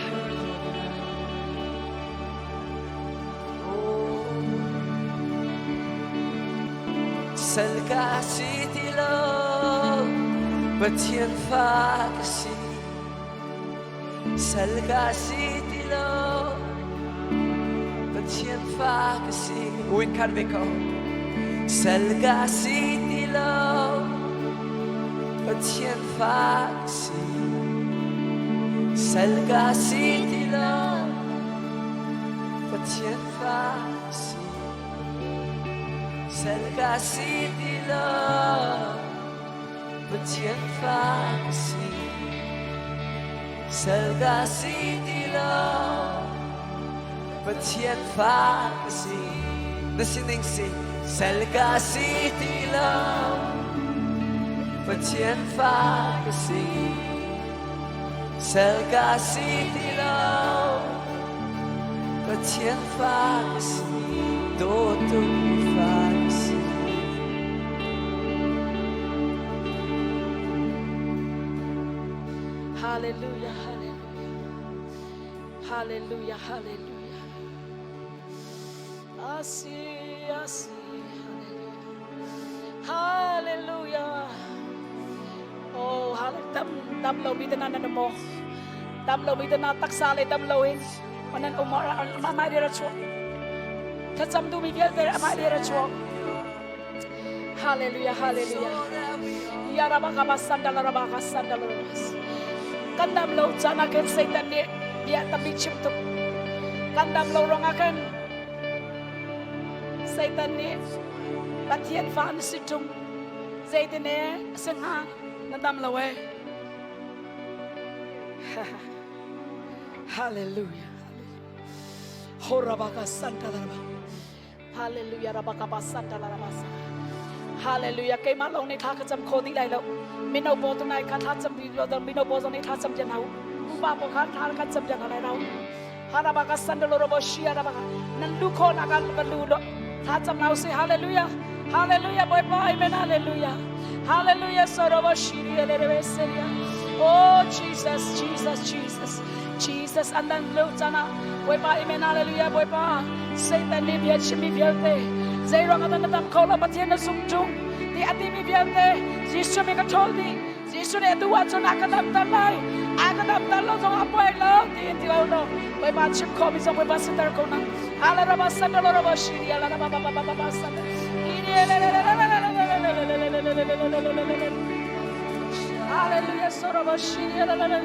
Khuaruahhar dawtnak. Sal ka si ti lo, Pathian fa ka si. Sal ka si ti lo, Pathian fa ka si. Uin khat ve ko. Sal ka si ti lo, Pathian fa ka si. Sal ka si ti lo, Pathian fa ka si. Sal ka si ti lo, Pathian fa ka si. Sal ka si ti lo, Pathian fa ka si. Na sining si, sal ka si ti lo, Pathian fa ka si. Sal ka si ti lo, Pathian fa ka si. Dawtu fa ka si. Hallelujah, hallelujah. Hallelujah, hallelujah. Asi, asi, hallelujah. Hallelujah. Oh, hallelujah. Dam, dam lo mi te na na mo. Dam lo mi te na taksa le dam lo in. Manan umar amai dira chuak. Thacham du mi vialte amai dira chuak. Hallelujah, hallelujah. Yarabaka sandala rabaka sandala rabas. Kan dam lo chan ah khin Satan nih bia tampi chim tuk. Kan dam lo ruangah khan Satan nih Pathian fa an si ṭung. Zeitin e a si hnga na dam lo e. Hallelujah. Horabaka sandala rabaka. Hallelujah rabakaba sandala rabasa. Hallelujah keimah lawng nih thla ka cam kho dih lai lo. Mino pawl tu nai kha thla cam bi lo mino pawl zong nih thla cam jan hau. Upa pawl kha thla kan cam jan lai rau. Harabaka sandalo robo shia rabaka. Nan lu kho na kan kan lu lo. Thla cam nau si hallelujah. Hallelujah Bawipa amen hallelujah. Hallelujah sorobo shiri elere seria. Oh Jesus Jesus Jesus. Jesus an dan lo cana Bawipa amen hallelujah Bawipa Satan nih bia chimmi vialte zeiruang ah na dam kho lo Pathian na zum ṭung ti a timi vialte Jesuh mi ka ṭhawl dih Jesuh nih atu ahcun a ka damter lai a ka damter lo zong a puai lo tiin ti lo lo Bawipa chim khawh mi zong Bawipa siter ko na Hallelujah sandalo raba shiri ala ba ba ba ba ba san Hallelujah soroba shiri ala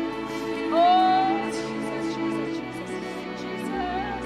Oh Jesus Jesus Jesus Jesus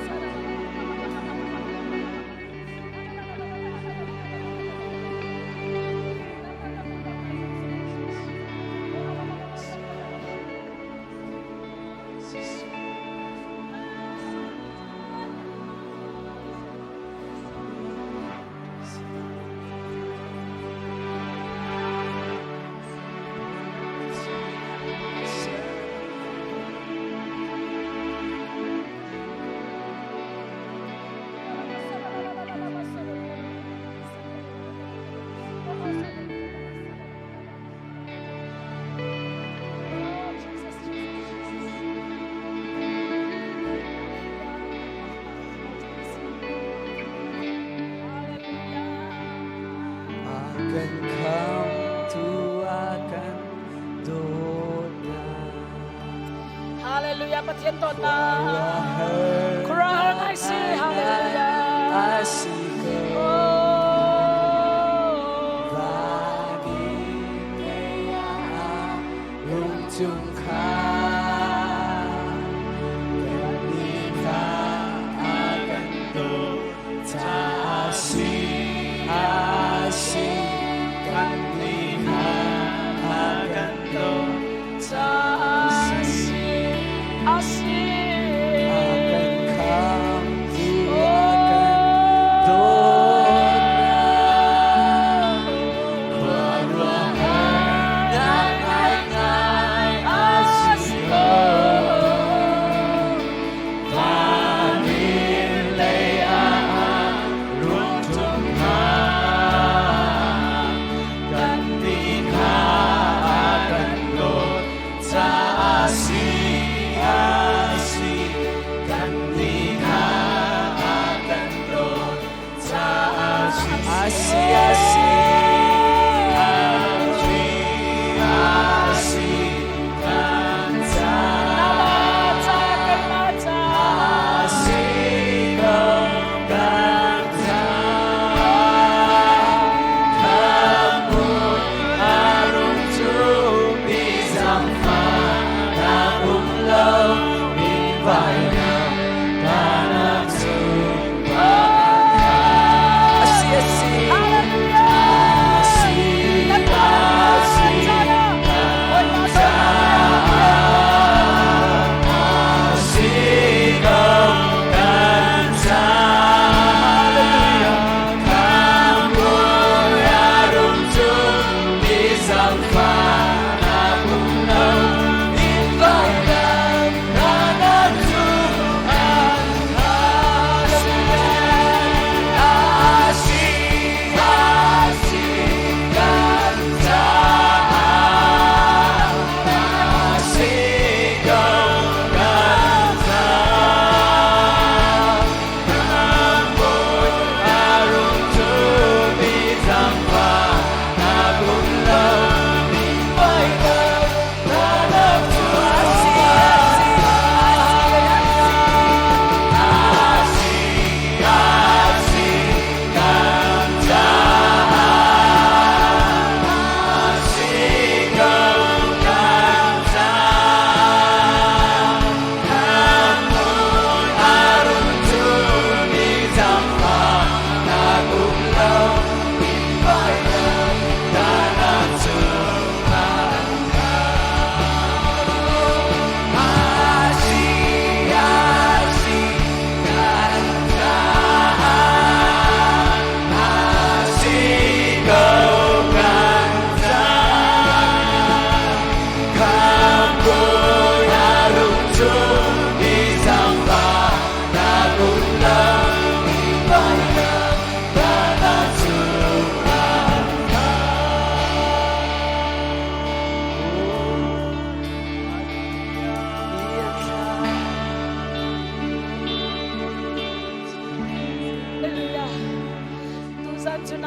Akan khamtu akan dawtnak. Hallelujah Pathian dawtnak. Khuaruahhar ngai si Hallelujah. Asi ko. Vani lungchung kha kan kha akan dawt ca si asi kan ni kha akan dawt Ca si asi akan khamtu akan dawtnak khuaruahhar ngai ngai asi.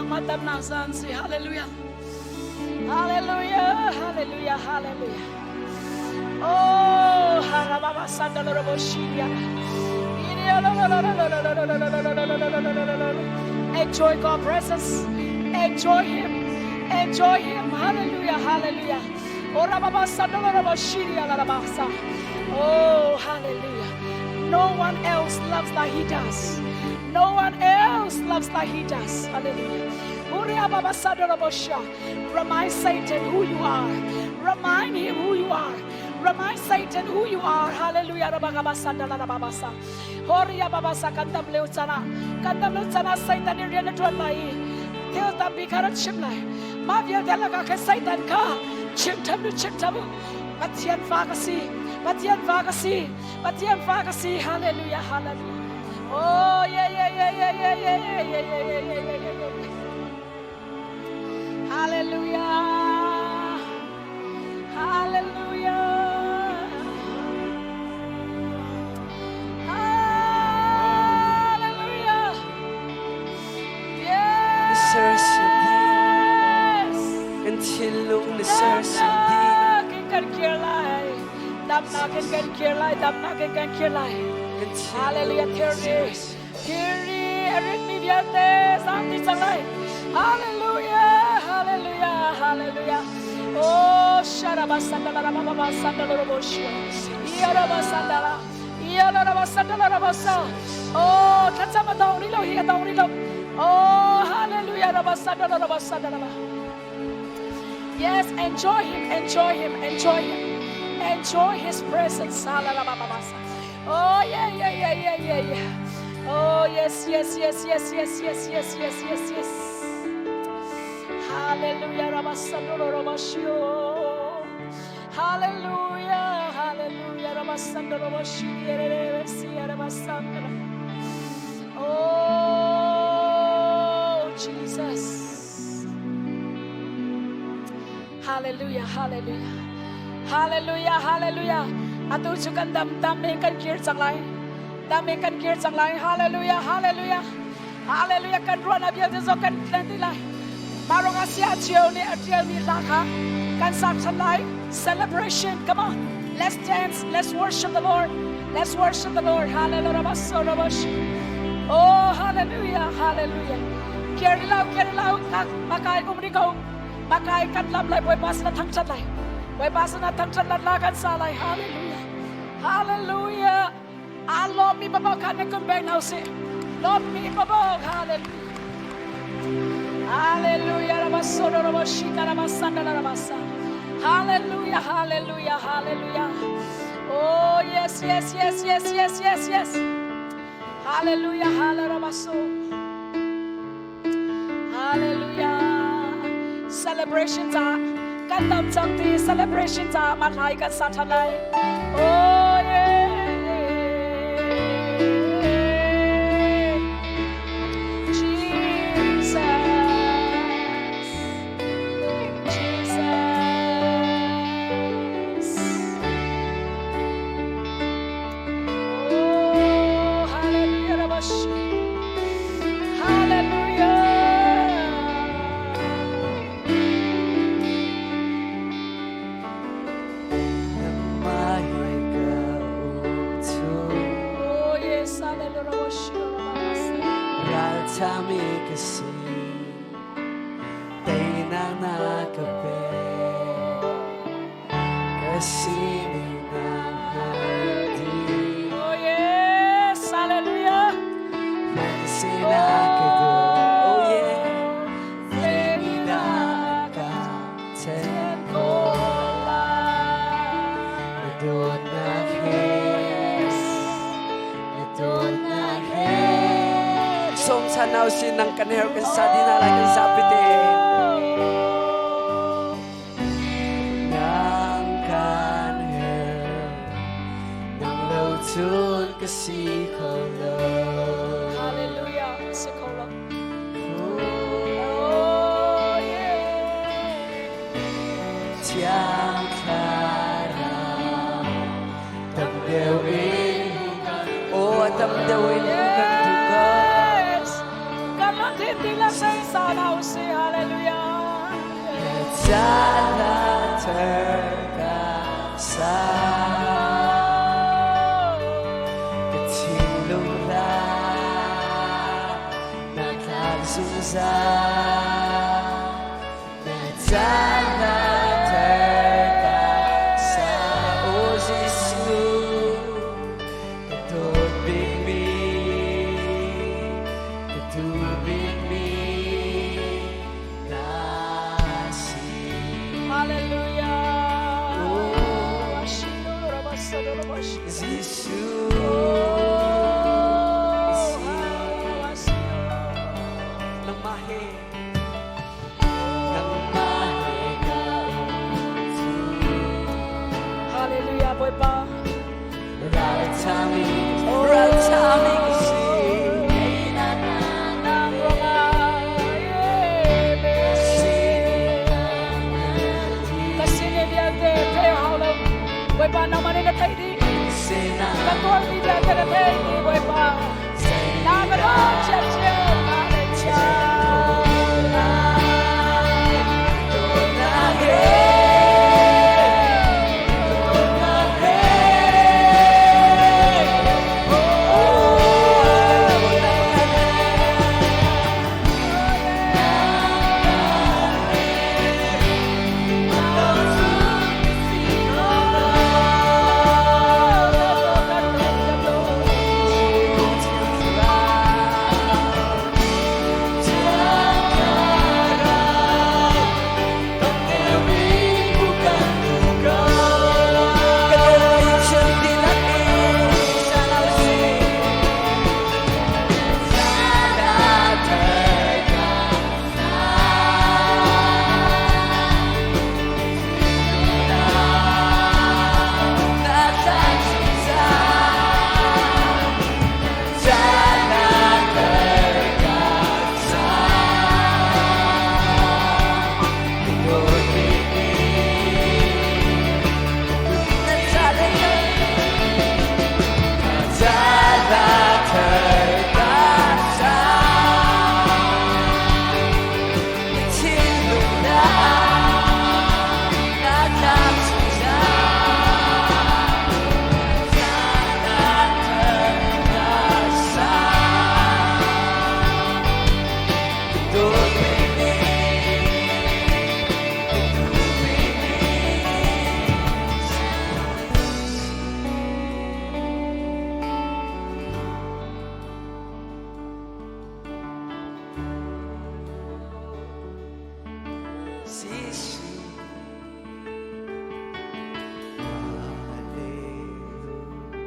Ma damnak zan si. Hallelujah. Hallelujah. Hallelujah. Hallelujah. Oh, harababa sandalorobo shiria. Enjoy God's presence. Enjoy Him. Enjoy Him. Hallelujah. Hallelujah. Oh, hallelujah. No one else loves like He does. No one else loves like He does. Hallelujah. Remind Satan who you are. Remind him who you are. Remind Satan who you are. Hallelujah. Horia babasa kan tam leu chana. Kan tam leu chana Satan ni rian tuan lai. Thil tampi kha rat chim lai. Ma vialte laka kha Satan kha chim tham nu chim tham. Pathian fa ka si. Pathian fa ka si. Pathian fa ka si. Hallelujah. Hallelujah. Oh yeah yeah yeah yeah yeah yeah yeah yeah yeah yeah yeah yeah yeah. Hallelujah. Hallelujah. Hallelujah. Yes. Kan thinlung na sersiam dih. Damnak in kan kir lai. Damnak in kan kir lai. Damnak in kan kir lai. Kan thinlung Hallelujah. na Thirri. sersiam. Thirri. A ritmi vialte zaangti cang lai. Hallelujah. Hallelujah. Hallelujah. Oh, sharabasandala rababasandala roboshio. Iyarabasandala. Iyarabasandala rabasa. Oh, thlacam a dong rih lo hi a dong rih lo. Oh, hallelujah. Rabasandala rabasandala. Yes, enjoy him, enjoy him, enjoy him. Enjoy his presence. Hallelujah. Oh, yeah, yeah, yeah, yeah, yeah, yeah. Oh, yes, yes, yes, yes, yes, yes, yes, yes, yes, yes. Hallelujah. Rabasandolo rabashio. Hallelujah. Hallelujah. Rabasandolo rabashio. Rabasandolo. Oh, Jesus. Hallelujah, hallelujah. Hallelujah, hallelujah. Atu cu kan dam dam in kan kir cang lai. Dam in kan kir cang lai. Hallelujah, hallelujah. Hallelujah kan ruahnak vialte zong kan tlen ti lai. Marong Asia cio nih a ṭialmi hla kha kan sak ṭhan lai. Celebration, come on. Let's dance, let's worship the Lord. Let's worship the Lord. Hallelujah. Oh, hallelujah, hallelujah. Kir lau, kir lau, makai um ri ko. Makai kan lam lai Bawipa sin thangṭhat lai. Bawipa sin thangṭhat lat la kan sa lai. Hallelujah. Hallelujah. Aa lawmmi baba kha na kun beng hau sih. Lawmmi baba hallelujah. Hallelujah. Rabasono rabashika rabasanda rabasa. Hallelujah. Hallelujah. Hallelujah. Oh yes, yes, yes, yes, yes, yes, yes. Hallelujah. Hallelujah. Hallelujah. Celebration ca kan dam cang ti celebration ca ma lai kan sa ṭhan lai. Oh yeah. Jesus. Jesus. Oh, hallelujah. Rabash. Hallelujah. Nangmah he ka um chung. Oh, yes. Hallelujah. Rabash. Ralṭhami ka si. Teinak na ka pek. Ka sining na hngalh dih. Oh, yes. Hallelujah. Na sinah ka dawt. Oh yeah. Zeinihdah ka ṭhen khawh lai? Na dawtnak he. Na dawtnak he. Som sa nau sinang kan her kan sa di na lai kan sa pite. Nang kan her. Nang lo cun ka si kho lo. Hallelujah. Si kho lo. Oh, yeah. Thiang Thlarau tam deuh in oh tam deuh in kan duh ko. Yes. Kan lungthin dihlak sei sa hna u zungzal. Na cana terpaksa, O Jesuh, ka dawt bikmi, ka duh bikmi na si. Hallelujah. Oh. Jesuh, nangmah he, nangmah he ka um cu. Hallelujah, Bawipa. Ralthami, ralthami ka si. Nang ruangah, amen. Ka sinin vialte thei hau lo. Bawipa, nangmah nih na theih dih. Ka tuarmi vialte na theih dih, Bawipa. Na ka dawt chiamchiam. Hallelujah.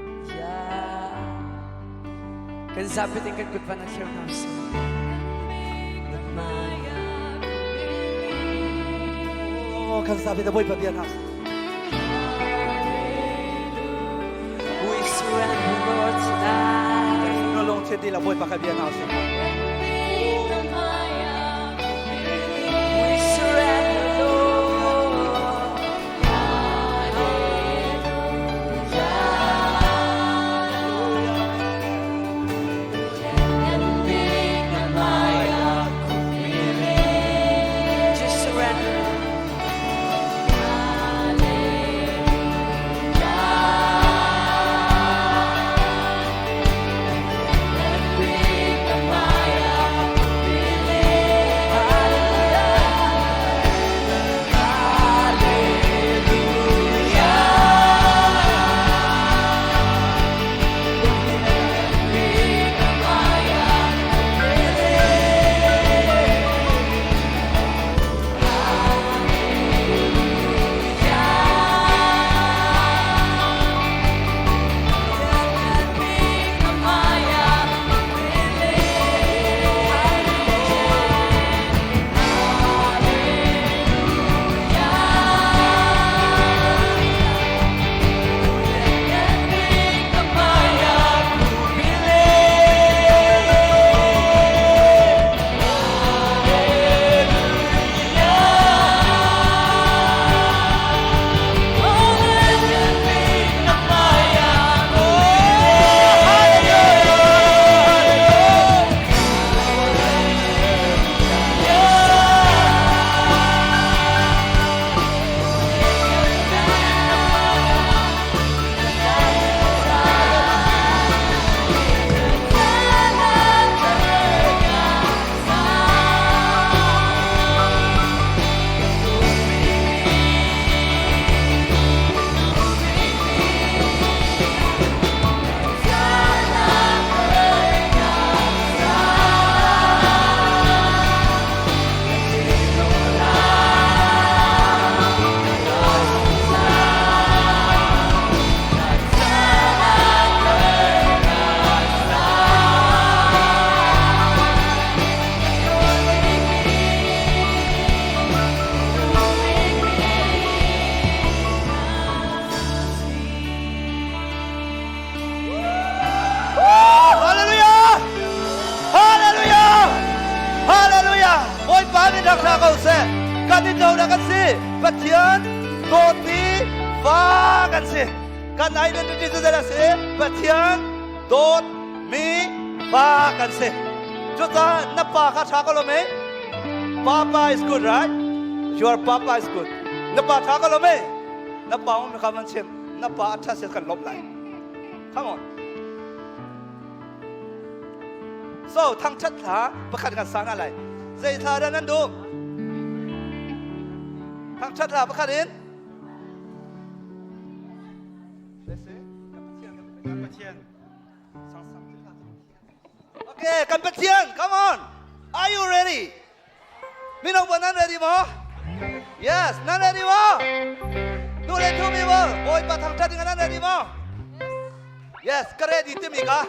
Hallelujah. Kan zapi ting kan kut van thlir hna usih. Oh, kan zapi te Bawipa bia hna. We surrender, Lord, tonight. Na lungthin dihlak Bawipa kha bia hna usih. We surrender, Lord. Just surrender. Bawipa min rak hna ko seh. Kan in lo kan si. Pathian dawtmi fa kan si. Kan identity cu zeidah si? Pathian dawtmi fa kan si. Cucaah na pa kha ṭha ko lo mei? Papa is good, right? Your papa is good. Na pa ṭha ko lo mei? Na pa um kha man chim. Na pa a ṭha kan lawmh lai. Come on. So thangṭhat hla pakhat kan sa hna lai. Zei thla dah nan duh? Thangṭhat hla pakhat in. Okay, kan Pathian, come on. Are you ready? Mino ba nan ready maw? Yes, nan ready maw? Nu le thu mi maw? Bawipa thangṭhat ding nan ready maw? Yes, ka ready timi ka.